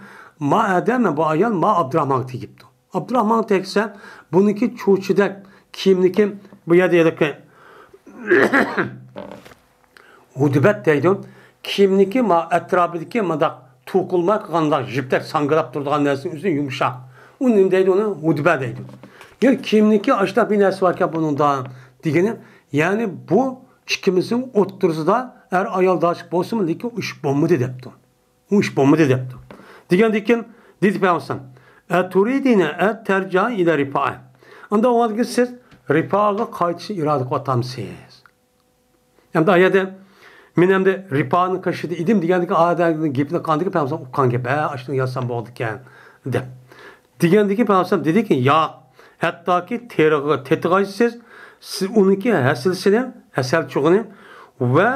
ما ئادەم، بۇ ئايال ما ئابدۇراخمانغا تېگىپتۇ. ئابدۇراخمانغا تەگسە، بۇنىڭكى چۇچىدەك كىيىمنىكى بۇ يەردە ھېلىقى ھۇدبەت دەيدۇ. كىيىمنىكى ما ئەتراپىدىكى مۇنداق توقۇلما قىلغانداق يىپتەك ساڭگىلاپ تۇرىدىغان نەرسىنىڭ ئۆزىنى يۇمشاق. ئۇنى نېمە دەيدۇ؟ ئۇنى ھۇدبە دەيدۇ. يەنى كىيىمنىكى ئاشۇنداق بىر نەرسە باركەن بۇنىڭدا دېگىنى، يەنى بۇ ئىككىمىزنىڭ ئوتتۇرىسىدا ئەر ئايال داشلىق بولسىمۇ، لېكىن ئۇ ئىش بولمىدى دەپتۇ. ئۇ ئىش بولمىدى دەپتۇ. دېگەندىن كېيىن دېدى پەيغەمبەر ئەلەيھىسسالام، «ئەتۇرىدىنە ئەتتەرجىئە ئىلە رىپائە.» ئاندىن ئۇنىڭدىن كېيىن سىز رىپائەگە قايتىشنى ئىرادە قىلىۋاتامسىز؟ ئەمدى ئايەدە، «مەن ئەمدى رىپائەنىڭ قېشىدا ئىدىم» دېگەندىكىن، ئادەمنىڭ گېپىنى قاندىكى پەيغەمبەر ئۇققان گەپ، ھە، ئاشۇنى يازسام بولىدىكەن، دەپ. دېگەندىكى پەيغەمبەر دېدىكى، «ياق، ھەتتاكى تېرىغا، تېتىغايسىز، سىز ئۇنىڭكى ھەسىلىسىنى، ھەسەل چوغىنى ۋە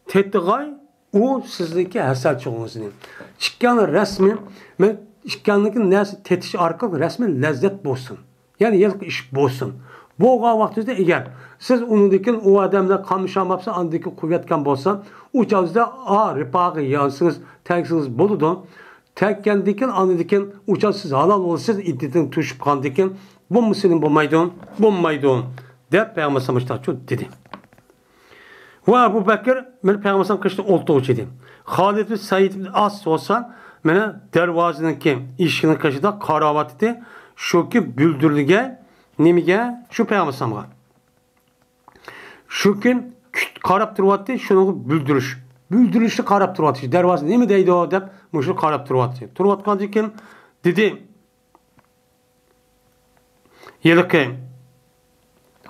تېتىغاي ئۇ سىزنىڭكى ھەسەل چوغىڭىزنى. ئىككىڭلار رەسمىي، مەن ئىككىڭلارنىڭكى نەرسە تېتىش ئارقىلىق رەسمىي لەززەت بولسۇن. يەنى ھېلىقى ئىش بولسۇن. بولغان ۋاقتىڭىزدا ئەگەر سىز ئۇنىڭدىن كېيىن ئۇ ئادەم بىلەن قاملىشالماپسىز، ئاندىن كېيىن قويۇۋەتكەن بولسا، ئۇ چاغدا، ئا، رىپائەگە يانسىڭىز، تەگسىڭىز بولىدۇ. تەگكەندىن كېيىن، ئاندىن كېيىن ئۇ چاغدا سىز ھالال بولىسىز، ئىددىتىنى توشۇپ قالغاندىن كېيىن، بولمىسىمۇ بولمايدۇ، بولمايدۇ، دەپ پەيغەمبەر ئەلەيھىسسالام مۇشۇنداق دېدى. ۋە ئەبۇ بەكىر مانا پەيغەمبەر ئەلەيھىسسالام قېشىدا ئولتۇرغۇچى ئىدى. خالىد بىن سەئىد ئىبن ئاس بولسا مانا دەرۋازىنىڭكى ئىشىكىنىڭ قېشىدا قاراۋاتىدى. شۇكى بۈلدۈرلىگە، نېمىگە؟ شۇ پەيغەمبەر ئەلەيھىسسالامغا. شۇكى كۈت-، قاراپ تۇرۇۋاتتى، شۇنىڭغا بۈلدۈرۈش. بۈلدۈرۈشنى قاراپ تۇرۇۋاتتى. دەرۋازا نېمە دەيدۇ دەپ مۇشۇ قاراپ تۇرۇۋاتتى. تۇرۇۋاتقاندىن كېيىن دېدى، ھېلىقى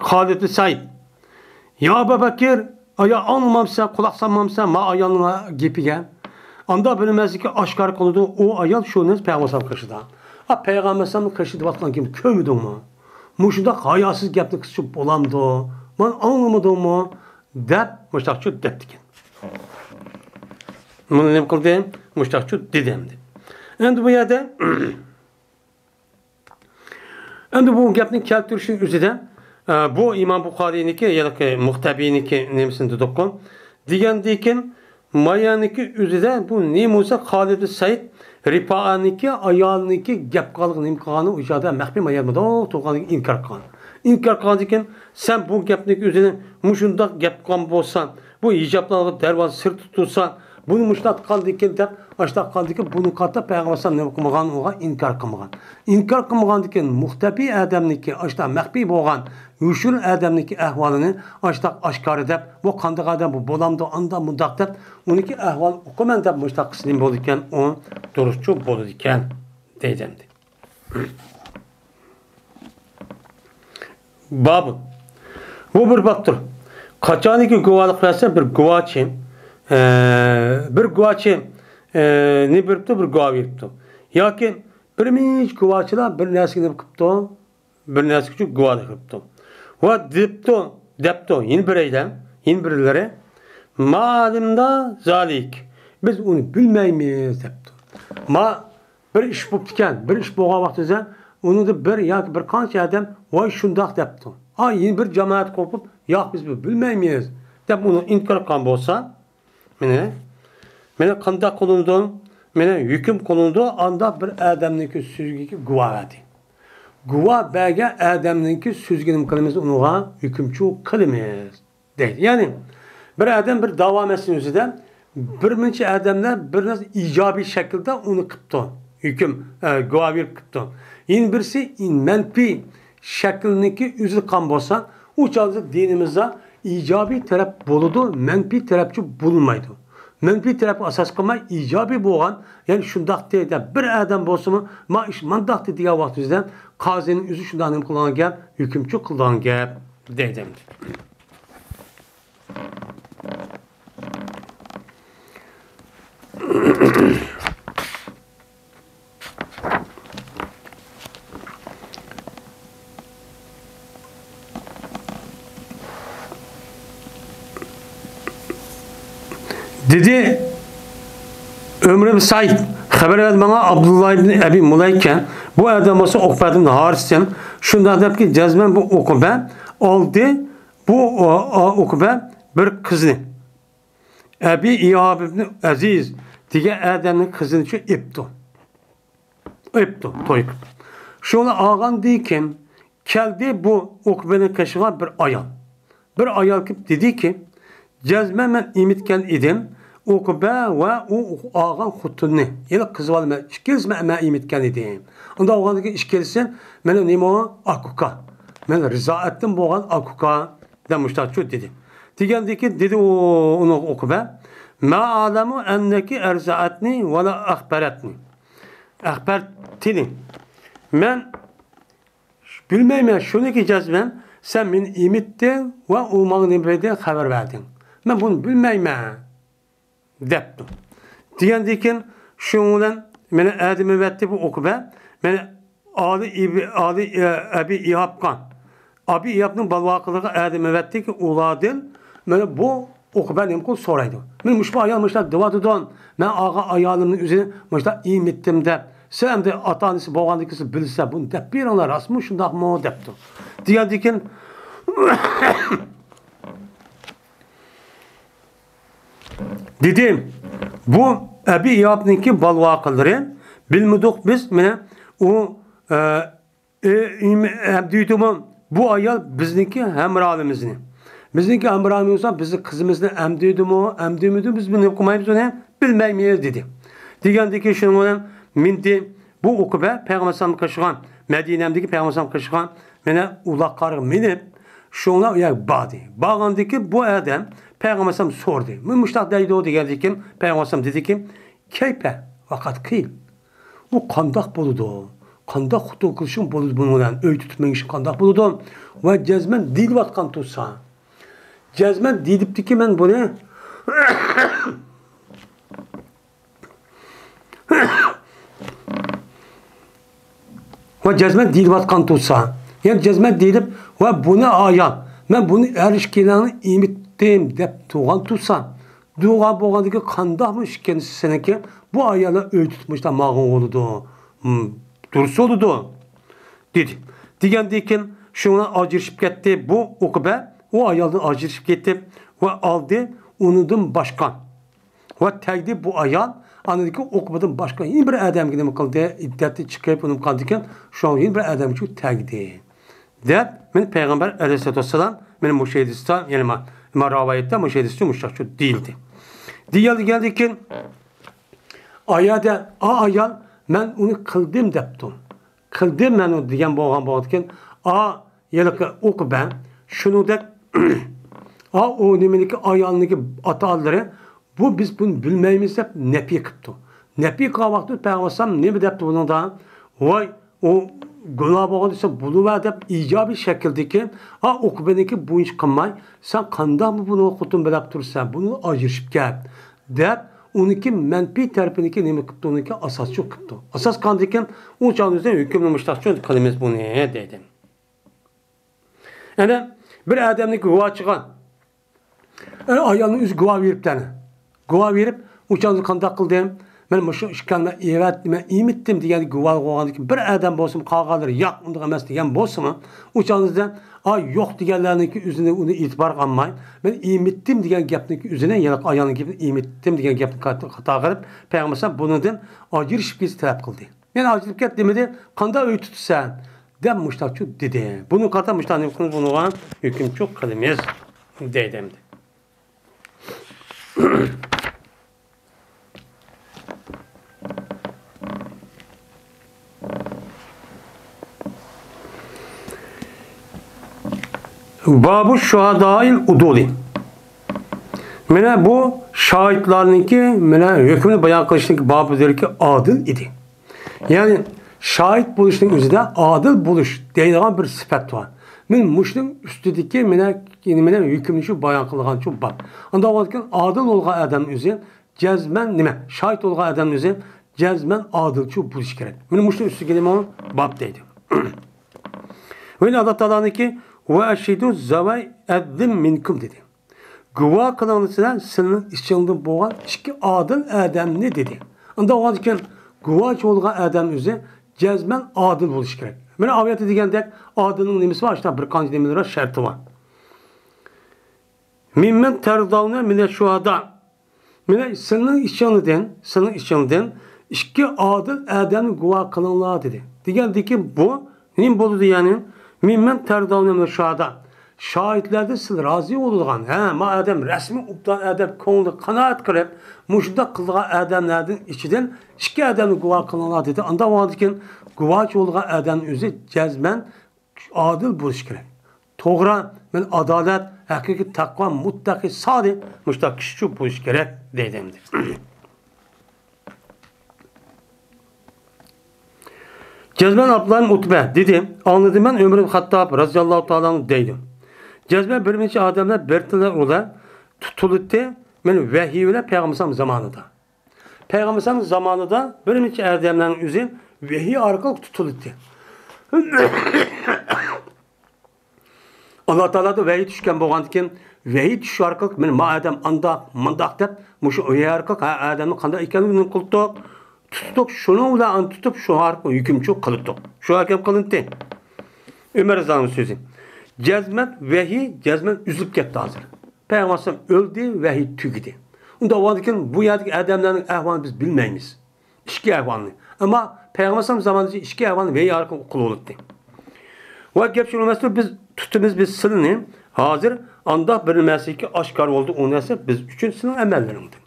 خالىد بىن سەئىد، يا ئەبا بەكىر، ئايا ئاڭلىمامسەن، قۇلاق سالمامسەن ما ئايالنىڭ گېپىگە؟ ئاندا بىلمەسلىكى ئاشكارا قىلىدۇ، ئۇ ئايال شۇ نەرسە پەيغەمبەر ئەلەيھىسسالام قېشىدا. ئا، پەيغەمبەر ئەلەيھىسسالامنىڭ قېشىدا دەۋاتقان گېپىنى كۆرمىدىڭمۇ؟ مۇشۇنداق ھاياسىز گەپنى قىلسا بولامدۇ؟ مانا ئاڭلىمىدىڭمۇ؟ دەپ مۇشۇنداقچۇ دەپتىكەن. مۇنى نېمە قىلدى؟ مۇشۇنداقچۇ دېدى ئەمدى. ئەمدى بۇ يەردە ئەمدى بۇ گەپنى كەلتۈرۈشنىڭ ئۆزىدە، ئە، بۇ ئىمام بۇخارىينىڭكى، يەنى مۇختەبىنىڭكى نېمىسىنى دېدۇققۇ. دېگەندىكىن، مايانىكى ئۆزىدە بۇ نېمە بولسا خالىد بىن سەئىد رىپائەنىڭكى ئايالىنىڭكى گەپ قىلغانلىقى نېمە قىلغاننى ئۇ يەردە مەخپىي مايان مۇنداق تۇرغانلىقىنى ئىنكار قىلغان. ئىنكار قىلغاندىكىن، سەن بۇ گەپنىڭكى ئۆزىنى مۇشۇنداق گەپ قىلغان بولسا، بۇ ھىجابلارغا دەرۋازا سىرتتا تۇرسا، بۇنى مۇشۇنداق قىلغاندىكىن دەپ، ئاشۇنداق قىلغاندىكىن بۇنى قاتتىق پەيغەمبەر ئەلەيھىسسالام نېمە قىلمىغان، ئۇغا ئىنكار قىلمىغان. ئىنكار قىلمىغاندىكىن مۇختەپىي ئادەمنىكى، ئاشۇنداق مەخپىي بولغان، يوشۇرۇن ئادەمنىكى ئەھۋالىنى ئاشۇنداق ئاشكارا دەپ، بۇ قانداق ئادەم، بۇ بولامدۇ، ئاندا مۇنداق دەپ، ئۇنىڭكى ئەھۋالىنى ئوقۇيمەن دەپ مۇشۇنداق قىلسا نېمە بولىدىكەن، ئۇ دۇرۇسچۇ بولىدىكەن دەيدۇ ئەمدى. بابۇ. بۇ بىر بابتۇر. قاچانكى گۇۋاھلىق بەرسە بىر گۇۋاچى، ئە، بىر گۇۋاچى، ئە، نى بېرىپتۇ، بىر گۇۋاھ بېرىپتۇ. ياكى بىر نەچچە گۇۋاچىلار بىر نەرسىگە نېمە قىپتۇ؟ بىر نەرسە ئۈچۈن گۇۋاھلىق بېرىپتۇ. ۋە دېپتۇ، دەپتۇ، يەنە بىرەيلەن، يەنە بىرلىرى، ما ئەلىمنا زالىك، بىز ئۇنى بىلمەيمىز دەپتۇ. ما بىر ئىش بوپتىكەن، بىر ئىش بولغان ۋاقتىدا ئۇنىڭدا بىر ياكى بىر قانچە ئادەم ۋاي شۇنداق دەپتۇ. ئا، يەنە بىر جامائەت قوپۇپ، ياق، بىز بۇنى بىلمەيمىز دەپ ئۇنى ئىنكار قىلغان بولسا، مېنى، مېنى قانداق قىلىنىدۇ؟ مېنى ھۆكۈم قىلىنىدۇ، ئاندا بىر ئادەمنىڭكى سۆزىگە گۇۋاھ بەردى. گۇۋاھ بەرگەن ئادەمنىڭكى سۆزىگە نېمە قىلىمىز؟ ئۇنىڭغا ھۆكۈمچى قىلىمىز. دەيدۇ. يەنى بىر ئادەم بىر داۋا مەسىلىنىڭ ئۆزىدە بىر نەچچە ئادەملەر بىر نەرسە ئىجابىي شەكىلدە ئۇنى قىپتۇ. ھۆكۈم، ئە، گۇۋاھ بېرىپ قىپتۇ. يەنە بىرسى مەنپىي شەكىلنىڭكى ئۆزىدە قىلغان بولسا، ئۇ چاغدا دىنىمىزدا ئىجابىي تەرەپ بولىدۇ، مەنپىي تەرەپچۇ بولمايدۇ. مەنپىي تەرەپكە ئاساس قىلماي، ئىجابىي بولغان، يەنى شۇنداقتى دەپ بىر ئادەم بولسىمۇ، ما ئىش مانداقتى دېگەن ۋاقتىمىزدا قازىنىڭ ئۆزى شۇنداق نېمە قىلغان گەپ، ھۆكۈمچۇ قىلغان گەپ دەيدۇ. دېدى ئۆمرە ئىبن سەئىد، خەۋەر بەردى ماڭا ئابدۇللا ئىبن ئەبى مۇلەيكە، بۇ ئادەم بولسا ئوقبە ئىبن ھارىستىن، شۇنداق دەپكى، جەزمەن بۇ ئوقبە ئالدى، بۇ ئو-، ئو-، ئوقبە بىر قىزنى، ئەبى ئىياب ئىبن ئەزىز دېگەن ئادەمنىڭ قىزىنى شۇ ئېپتۇ. ئېپتۇ، توي قىلىپ. شۇنى ئالغاندىن كېيىن كەلدى بۇ ئوقبەنىڭ قېشىغا بىر ئايال. بىر ئايال كېلىپ دېدىكى، جەزمەن مەن ئېمىتكەن ئىدىم، ئوقبە ۋە ئۇ ئالغان خوتۇننى، يەنى قىز بالا مەن ئىككىلىسى مەن، مەن ئېمىتكەن ئىدىم. ئۇنداق بولغاندىكىن ئىككىلىسى مېنىڭ نېمە ئاكا، مەن رىزائەتتىن بولغان ئاكا دەپ مۇشتاقچۇ دېدى. دېگەندىكىن دېدى ئۇ، ئۇنىڭ ئوقبە، ما ئەلەمۇ ئەننەكى ئەرزەئەتنى ۋە لا ئەخبەرەتنى. ئەخبەرتىنى. مەن بىلمەيمەن، شۇنىكى جەزمەن سەن مېنى ئېمىتتىڭ ۋە ئۇ ماڭا نېمە بەردى، خەۋەر بەردىڭ. مەن بۇنى بىلمەيمەن دەپتۇ. دېگەندىكىن شۇنىڭ بىلەن مېنى ئادەم ئەۋەتتى بۇ ئوقبە. مېنى ئالى ئىبى-، ئالى، ئە، ئەبى ئىھابقا، ئەبى ئىھابنىڭ بالىۋاقلىرىغا ئادەم ئەۋەتتىكى ئۇلاردىن مانا بۇ ئوقبە نېمە قىلىپ سورايدۇ. مەن مۇشۇ ئايال مۇشۇنداق دېۋاتىدۇ، مەن ئالغان ئايالىمنى ئۆزىنى مۇشۇنداق ئېمىتتىم دەپ، سىلەر ئەمدى ئاتا-ئانىسى بولغاندىن كېيىن سىز بىلسە بۇنى دەپ بېرىڭلار، راستمۇ شۇنداقمۇ دەپتۇ. دېگەندىكىن دېدى، بۇ ئەبى ئىيابنىڭكى بالىۋاقلىرى، بىلمىدۇق بىز، مانا ئۇ، ئە، ئە، ئەمدى دېدىمۇ، بۇ ئايال بىزنىڭكى ھەمراھىمىزنى. بىزنىڭكى ھەمراھىمىز بولسا، بىزنىڭ قىزىمىزنى ئەمدى دېدىمۇ، ئەمدىمىدى، بىز بۇنى قىلمايمىز، ئۇنى بىلمەيمىز دېدى. دېگەندىكىن شۇنىڭ بىلەن مىندى بۇ ئوقبە پەيغەمبەر ئەلەيھىسسالامغا قېشىغان، مەدىنەمدىكى پەيغەمبەر ئەلەيھىسسالامغا قېشىغان مانا ئۇلاققا مىنىپ، شۇڭلار ئۇ يەرگە باردى. بارغاندىكىن بۇ ئادەم پەيغەمبەر ئەلەيھىسسالام سورىدى. مۇشۇنداق دەيدۇ دېگەندىكىن پەيغەمبەر ئەلەيھىسسالام دېدىكى، كەيپە ۋەقەت قىل. ئۇ قانداق بولىدۇ؟ قانداق خوتۇن قىلىشىڭ بولىدۇ بۇنىڭ بىلەن؟ ئۆي تۇتۇپ مېڭىشىڭ قانداق بولىدۇ؟ ۋە جەزمەن دېيىلىۋاتقان تۇرسا. جەزمەن دېيىلىپتىكى مەن بۇنى. ۋە جەزمەن دېيىلىۋاتقان تۇرسا، يەنى جەزمەن دېيىلىپ، ۋە بۇنى ئايال، مەن بۇنى ئەر ئىككىلەڭنى ئېمىتتىم دەپ تۇرغان تۇرسا، دۇغا بولغاندىكىن قانداقمۇ ئىكەن سېنىڭكى، بۇ ئاياللار ئۆي تۇتۇپ مۇشۇنداق ماڭغان بولىدۇ، ھىم، دۇرۇس بولىدۇ، دېدى. دېگەندىكىن شۇنىڭ بىلەن ئاجرىشىپ كەتتى بۇ ئوقبە، ئۇ ئايالدىن ئاجرىشىپ كېتىپ ۋە ئالدى ئۇنىڭدىن باشقا. ۋە تەگدى بۇ ئايال، ئاندىن كېيىن ئوقبىدىن باشقا يەنە بىر ئادەمگە نېمە قىلدى؟ ئىددەتتىن چىقىپ، ئۇنىڭ قاندىكىن شۇ يەنە بىر ئادەمگە تەگدى. دەپ، مانا پەيغەمبەر ئەلەيھىسسالاتۇ ۋەسسالام، مانا مۇشۇ ھەدىستە، يەنى ما-، ما رىۋايەتتە مۇشۇ ھەدىستە مۇشۇنداق دېيىلدى. دېگەن، دېگەندىن كېيىن، ئايالدا، ئا ئايال، مەن ئۇنى قىلدىم دەپتۇ. قىلدىم مەن ئۇنى دېگەن بولغان بولغاندىكىن، ئا ھېلىقى ئۇقبە شۇنىڭدەك، ئا ئۇ نېمىنىڭكى، ئايالنىڭكى ئاتا-ئانىلىرى، بۇ، بىز بۇنى بىلمەيمىز دەپ نەپى قىپتۇ. نەپى قىلغان ۋاقتىدا پەيغەمبەر ئەلەيھىسسالام نېمە دەپتۇ بۇنىڭدا؟ ۋاي، ئۇ گۇناھ بولغان دېسە بولۇۋەر دەپ ئىجابىي شەكىلدىكى، ئا ئۇقبىنىڭكى بويىچە قىلماي، سەن قانداقمۇ بۇنى خوتۇن بىلەپ تۇرىسەن، بۇنى ئاجرىشىپ كەت دەپ، ئۇنىڭكى مەنپىي تەرىپىنىڭكى نېمە قىپتۇ، ئۇنىڭكى ئاساسچۇ قىپتۇ. ئساس قاندىكىن ئۇ چاغدا بىز ھۆكۈمنى مۇشتاقچۇ قىلىمىز بۇنى دەيدۇ. يەنە بىر ئادەمنى گۇۋاچىغا، ئايالنىڭ ئۆزى گۇۋا بېرىپتۇ. گۇۋا بېرىپ، ئۇ چاغدا قانداق قىلدىم؟ مەن مۇشۇ ئىككى كالىمە ئېۋەت، مەن ئېمىتتىم دېگەن گۇۋا بولغاندىكىن بىر ئادەم بولسىمۇ، قالغانلىرى ياق، ئۇنداق ئەمەس دېگەن بولسىمۇ، ئۇ چاغدا، ئا، يوق دېگەنلەرنىڭكى ئۆزىنى ئۇنى ئېتىبارغا ئالماي، مەن ئېمىتتىم دېگەن گەپنىڭكى ئۆزىنى، يەنى ئايالنىڭ گېپىنى ئېمىتتىم دېگەن گەپنى قاتا قىلىپ، پەيغەمبەر بۇنىڭدىن ئاجرىشىپ كېتىش تەلەپ قىلدى. يەنە ئاجرىشىپ كەت دېمىدى، قانداق ئۆي تۇتىسەن؟ دەپ مۇشتاقچۇ دېدى. بۇنى قارىتا مۇشتاق نېمە قىلىمىز، بۇنىڭغا ھۆكۈمچۇ قىلىمىز دەيدۇ ئەمدى. بابۇ شۇھادائىل ئۇدۇلى. مانا بۇ شاھىتلارنىڭكى، مانا ھۆكمىنى بايان قىلىشنىڭكى بابىدىكى ئادىل ئىدى. يەنى شاھىت بولۇشنىڭ ئۆزىدە ئادىل بولۇش دەيدىغان بىر سۈپەت بار. مەن مۇشۇنىڭ ئۈستىدىكى مانا، مانا ھۆكۈمنى شۇ بايان قىلغانچۇ بار. ئانداق بولغاندىكىن ئادىل بولغان ئادەم ئۆزى جەزمەن نېمە؟ شاھىت بولغان ئادەم ئۆزى جەزمەن ئادىلچۇ بولۇشى كېرەك. مانا مۇشۇنىڭ ئۈستىگە نېمە؟ باب دەيدۇ. ۋە ئاللا تائالانىڭكى «ۋە ئەشھىدۇ زەۋەي ئەدلىم مىنكۇم» دېدى. گۇۋاھ قىلىڭلار سىلەر سىلىنىڭ ئىچىڭدىن بولغان ئىككى ئادىل ئادەمنى دېدى. ئۇنداق بولغاندىكىن گۇۋاھچى بولغان ئادەم ئۆزى جەزمەن ئادىل بولۇشى كېرەك. مانا ئايەتتە دېگەندەك ئادىلنىڭ نېمىسى بار؟ شۇنداق بىر قانچە نېمىلىرى بار، شەرتى بار. مىممەن تەرزاۋنە مىنە شۇھادا. مانا سىلىنىڭ ئىچىڭدىن، سىلىنىڭ ئىچىڭدىن ئىككى ئادىل ئادەمنى گۇۋاھ قىلىڭلار دېدى. دېگەندىكىن بۇ نېمە بولىدۇ يەنى؟ مىممەن تەرزاۋنە مىنە شۇھادا. شاھىتلەردىن سىز رازى بولىدىغان، ھە، ما ئادەم رەسمىي ئوبدان ئادەم كۆڭلى قانائەت قىلىپ، مۇشۇنداق قىلىدىغان ئادەملەردىن ئىچىدىن ئىككى ئادەمنى گۇۋاھ قىلىڭلار دېدى. ئانداق بولغاندىكىن گۇۋاھچى بولغان ئادەم ئۆزى جەزمەن ئادىل بولۇشى كېرەك. توغرا، مەن ئادالەت، ھەقىقىي تەقۋا، مۇتتەقى، سالىھ، مۇشۇنداق كىشىچۇ بولۇشى كېرەك دەيدۇ ئەمدى. جەزمەن ئابدۇللا ئۇتبە دېدى، ئاڭلىدىم مەن ئۆمەر ئىبن خەتتاب رەزىياللاھۇ تائالا ئەنھۇ دەيدۇ. جەزمەن بىر نەچچە ئادەملەر بىر تىلدا ئۇلار تۇتۇلۇتتى، مەن ۋەھىي بىلەن پەيغەمبەر زامانىدا. پەيغەمبەر زامانىدا بىر نەچچە ئادەملەرنىڭ ئۆزى ۋەھىي ئارقىلىق تۇتۇلۇتتى. ئاللا تائالادىن ۋەھىي چۈشكەن بولغاندىكىن، ۋەھىي چۈشۈش ئارقىلىق مانا ما ئادەم ئانداق، مانداق دەپ، مۇشۇ ۋەھىي ئارقىلىق ھە ئادەمنىڭ قانداق ئىكەنلىكىنى قىلدۇق، تۇتتۇق، شۇنىڭ بىلەن ئاندىن تۇتۇپ، شۇ ئارقىلىق ھۆكۈمچۇ قىلدۇق. شۇ ھەرىكەت قىلىندى. ئۆمەر رەزىياللاھۇ ئەنھۇ سۆزى. جەزمەن ۋەھىي، جەزمەن ئۈزۈلۈپ كەتتى ھازىر. پەيغەمبەر ئۆلدى، ۋەھىي تۈگىدى. ئۇنداق بولغاندىكىن بۇ يەردىكى ئادەملەرنىڭ ئەھۋالىنى بىز بىلمەيمىز. ئىچكى ئەھۋالنى. ئەمما پەيغەمبەر ئەلەيھىسسالام زامانىدا ئىچكى ئەھۋالنى ۋەھىي ئارقىلىق ئۇققىلى بولاتتى. ۋە گەپ شۇ ئەمەستۇر، بىز تۇتىمىز بىز سىلىنى ھازىر ئانداق بىر نەرسىكى ئاشكارا بولدى، ئۇ نەرسە بىز ئۈچۈن سىلىنىڭ ئەمەللىرىڭدىن.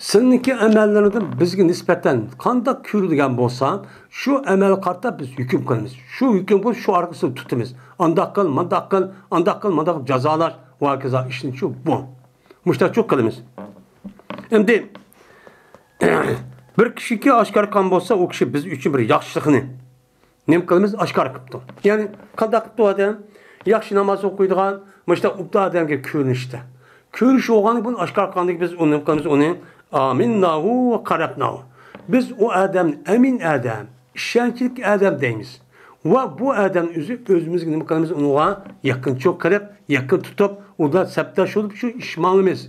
سىلىنىڭكى ئەمەللىرىڭدىن بىزگە نىسبەتەن قانداق كۆرۈلگەن بولسا، شۇ ئەمەلگە قارىتا بىز ھۆكۈم قىلىمىز. شۇ ھۆكۈم قىلىپ شۇ ئارقىسىدا تۇتىمىز. ئانداق قىل، مانداق قىل، ئانداق قىل، مانداق جازالاش ۋە ھاكازا ئىشنى شۇ بۇ. مۇشتاقچۇ قىلىمىز. ئەمدى بىر كىشىكى ئاشكارا قىلغان بولسا، ئۇ كىشى بىز ئۈچۈن بىر ياخشىلىقنى نېمە قىلىمىز؟ ئاشكارا قىپتۇ. يەنى قانداق قىپتۇ ئادەم؟ ياخشى ناماز ئوقۇيدىغان، مۇشۇنداق ئوبدان ئادەمگە كۆرۈنۈشتە. كۆرۈنۈش بولغاندىكىن بۇنى ئاشكارا قىلغاندىكىن بىز ئۇنى نېمە قىلىمىز؟ ئۇنى ئامىنناھۇ ۋە قەرەپناھۇ. بىز ئۇ ئادەمنى ئەمىن ئادەم، ئىشەنچلىك ئادەم دەيمىز. ۋە بۇ ئادەم ئۆزى ئۆزىمىزگە نېمە قىلىمىز؟ ئۇنىڭغا يېقىنچۇ قىلىپ، يېقىن تۇتۇپ، ئۇ بىلەن سەپداش بولۇپ شۇ ئىش ماڭىمىز.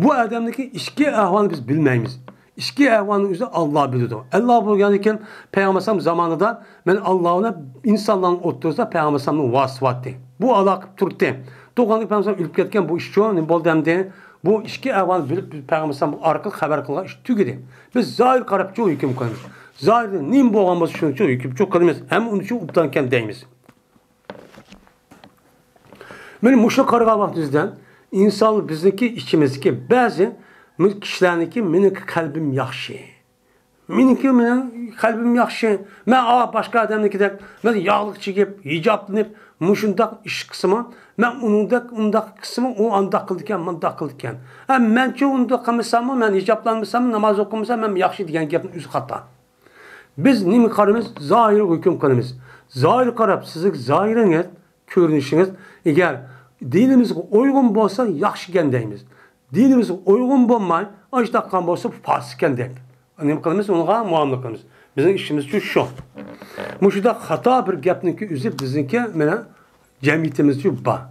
بۇ ئادەمنىڭكى ئىچكى ئەھۋالىنى بىز بىلمەيمىز. ئىچكى ئەھۋالىنى ئۆزى ئاللا بىلىدۇ. ئاللا بىلگەندىكىن پەيغەمبەر ئەلەيھىسسالام زامانىدا مەن ئاللا بىلەن ئىنسانلارنىڭ ئوتتۇرىسىدا پەيغەمبەر ئەلەيھىسسالامنىڭ ۋاسىتىسى بار ئىدى. بۇ ئالاقە تۇرۇپتۇ. تۇرغاندىن كېيىن پەيغەمبەر ئەلەيھىسسالام ئۆلۈپ كەتكەن، بۇ ئىشچۇ نېمە بولدى ئەمدى؟ بۇ ئىچكى ئەھۋالنى بىلىپ پەيغەمبەر ئەلەيھىسسالام ئارقىلىق خەۋەر قىلغان ئىش تۈگىدى. بىز زاھىر قاراپچۇ ھۆكۈم قىلىمىز. زاھىردا نېمە بولغان بولسا شۇنىڭچۇ ھۆكۈمچۇ قىلىمىز. ھەم ئۇنىچۇ ئوبدانكەن دەيمىز. مانا مۇشۇ قارىغان ۋاقتىمىزدا ئىنسان بىزنىڭكى ئىچىمىزدىكى بەزى كىشىلەرنىڭكى، مېنىڭكى قەلبىم ياخشى، مېنىڭكى، مېنىڭ قەلبىم ياخشى، مەن، ئا، باشقا ئادەمنىڭكىدەك، مەن ياغلىق چىگىپ، ھىجابلىنىپ، مۇشۇنداق ئىش قىلسىمۇ، مەن ئۇنىڭدەك، ئۇنداق قىلسىمۇ، ئۇ ئانداق قىلىدىكەن، مۇنداق قىلىدىكەن. ھە، مەنچۇ ئۇنداق قىلمىساممۇ، مەن ھىجابلانمىساممۇ، ناماز ئوقۇمىسام، مەن ياخشى دېگەن گەپنىڭ ئۆزى خاتا. بىز نېمىگە قارايمىز؟ زاھىرغا ھۆكۈم قىلىمىز. زاھىرغا قاراپ، سىزنىڭ زاھىرىڭىز، كۆرۈنۈشىڭىز ئەگەر دىنىمىزغا ئۇيغۇن بولسا، ياخشىكەن دەيمىز. دىنىمىزغا ئۇيغۇن بولماي، ئاشتاققان بولسا، پاسىقكەن دەپ نېمە قىلىمىز؟ ئۇنىڭغا مۇئامىلە قىلىمىز. بىزنىڭ ئىشىمىزچۇ شۇ. مۇشۇنداق خاتا بىر گەپنىڭكى ئۆزى بىزنىڭكى مانا جەمئىيىتىمىزچۇ بار.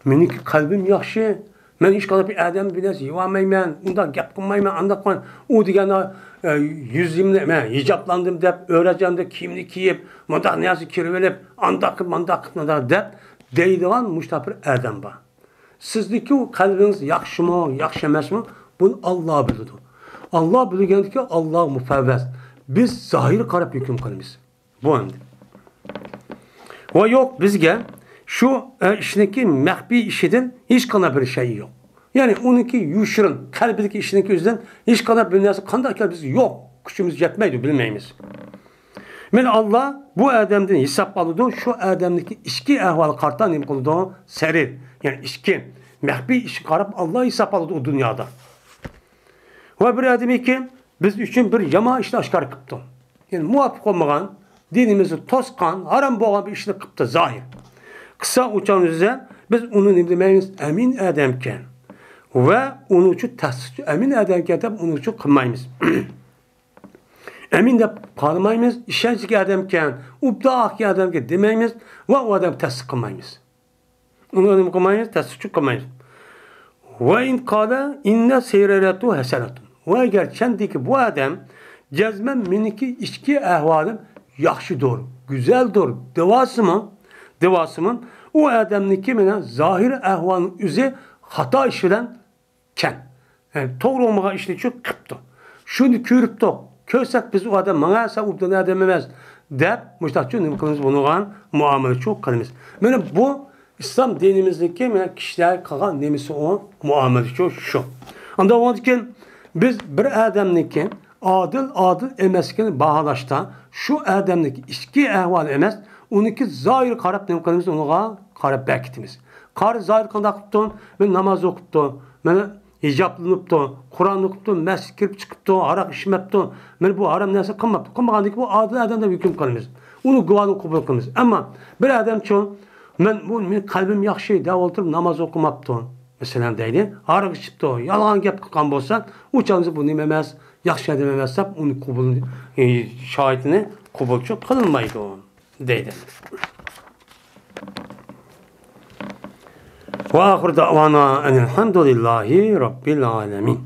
مېنىڭكى قەلبىم ياخشى. مەن ھېچقانداق بىر ئادەم بىلەن يىغلىمايمەن، ئۇنداق گەپ قىلمايمەن، ئانداق قىلمايمەن. ئۇ دېگەن، ئە، يۈزۈمنى، مەن ھىجابلاندىم دەپ، ئۆرەجەمدە كىيىمنى كىيىپ، مۇنداق نەرسە كىرىۋېلىپ، ئانداق قىلىپ، مانداق قىلىپ، مۇنداق دەپ دەيدىغان مۇشۇنداق بىر ئادەم بار. سىزنىڭكى قەلبىڭىز ياخشىمۇ، ياخشى ئەمەسمۇ، بۇنى ئاللا بىلىدۇ. ئاللا بىلگەندىكى ئاللاغا مۇپەۋۋىز. بىز زاھىرغا قاراپ ھۆكۈم قىلىمىز. بۇ ئەمدى. ۋە يوق، بىزگە شۇ، ئە، ئىشنىڭكى مەخپىي ئىشىدىن ھېچقانداق بىر شەي يوق. يەنى ئۇنىڭكى يوشۇرۇن، قەلبىدىكى ئىشنىڭكى ئۆزىدىن ھېچقانداق بىر نەرسە قانداق ئىكەن بىز يوق، كۈچىمىز يەتمەيدۇ، بىلمەيمىز. مانا ئاللا بۇ ئادەمدىن ھېساب ئالىدۇ، شۇ ئادەمنىڭكى ئىچكى ئەھۋالىغا قارىتا نېمە قىلىدۇ؟ سەرىر، يەنى ئىچكى مەخپىي ئىشقا قاراپ ئاللا ھېساب ئالىدۇ ئۇ دۇنيادا. ۋە بىر ئادەمكى بىز ئۈچۈن بىر يامان ئىشنى ئاشكارا قىپتۇ. يەنى مۇۋاپىق بولمىغان، دىنىمىزنى توسقان، ھارام بولغان بىر ئىشنى قىپتۇ زاھىر. قىلسا ئۇ چاغنىڭ ئۆزىدە بىز ئۇنى نېمە دېمەيمىز؟ ئەمىن ئادەمكەن. ۋە ئۇنىڭ ئۈچۈن تەستىقچى، ئەمىن ئادەمكەن دەپ ئۇنىڭ ئۈچۈن قىلمايمىز. ئەمىن دەپ قارىمايمىز، ئىشەنچلىك ئادەمكەن، ئوبدان ئاقكەن ئادەمكەن دېمەيمىز ۋە ئۇ ئادەمگە تەستىق قىلمايمىز. ئۇنى نېمە قىلمايمىز؟ تەستىقچى قىلمايمىز. ۋە ئىن قالە ئىننە سەرىرەتۇ ھەسەنەتۇن. ۋە ئەگەر چەندىكى بۇ ئادەم جەزمەن مېنىڭكى ئىچكى ئەھۋالىم ياخشىدۇر، گۈزەلدۇر دېۋالسىمۇ، دېۋالسىمۇ، ئۇ ئادەمنىڭكى مانا زاھىر ئەھۋالىنىڭ ئۆزى خاتا ئىش بىلەن كەن. يەنى توغرا بولمىغان ئىشنى شۇ قىپتۇ. شۇنى كۆرۈپتۇق. كۆرسەك بىز ئۇ ئادەم ماڭا سەن ئوبدان ئادەم ئەمەس دەپ مۇشۇنداقچۇ نېمە قىلىمىز بۇنىڭغا مۇئامىلە شۇ قىلىمىز. مانا بۇ ئىسلام دىنىمىزدىكى مانا كىشىلەر قىلغان نېمىسى ئۇ مۇئامىلە شۇ شۇ. ئاندىن ئۇنىڭدىن كېيىن بىز بىر ئادەمنىڭكى ئادىل، ئادىل ئەمەسلىكىنى باھالاشتا شۇ ئادەمنىڭكى ئىچكى ئەھۋالى ئەمەس، ئۇنىڭكى زاھىرىغا قاراپ نېمە قىلىمىز؟ ئۇنىڭغا قاراپ بەرىكىتىمىز. قارى زاھىر قانداق قىپتۇ؟ مانا ناماز ئوقۇپتۇ، مانا ھىجابلىنىپتۇ، قۇرئان ئوقۇپتۇ، مەسچىتكە كىرىپ چىقىپتۇ، ھاراق ئىچمەپتۇ، مانا بۇ ھارام نەرسە قىلماپتۇ. قىلمىغاندىن كېيىن بۇ ئادىل ئادەم دەپ ھۆكۈم قىلىمىز. ئۇنىڭ گۇۋاھلىقىنى قوبۇل قىلىمىز. ئەمما بىر ئادەمچۇ، مەن بۇ، مېنىڭ قەلبىم ياخشى دەۋاتۇرۇپ ناماز ئوقۇماپتۇ، مەسىلەن دەيلى، ھاراق ئىچىپتۇ، يالغان گەپ قىلغان بولسا، ئۇ چاغدا بۇ نېمە ئەمەس، ياخشى ئادەم ئەمەس دەپ ئۇنى قوبۇل، ئى، شاھىتىنى قوبۇلچۇ قىلىنمايدۇ دەيدۇ. وآخر دعوانا أن الحمد لله رب العالمين.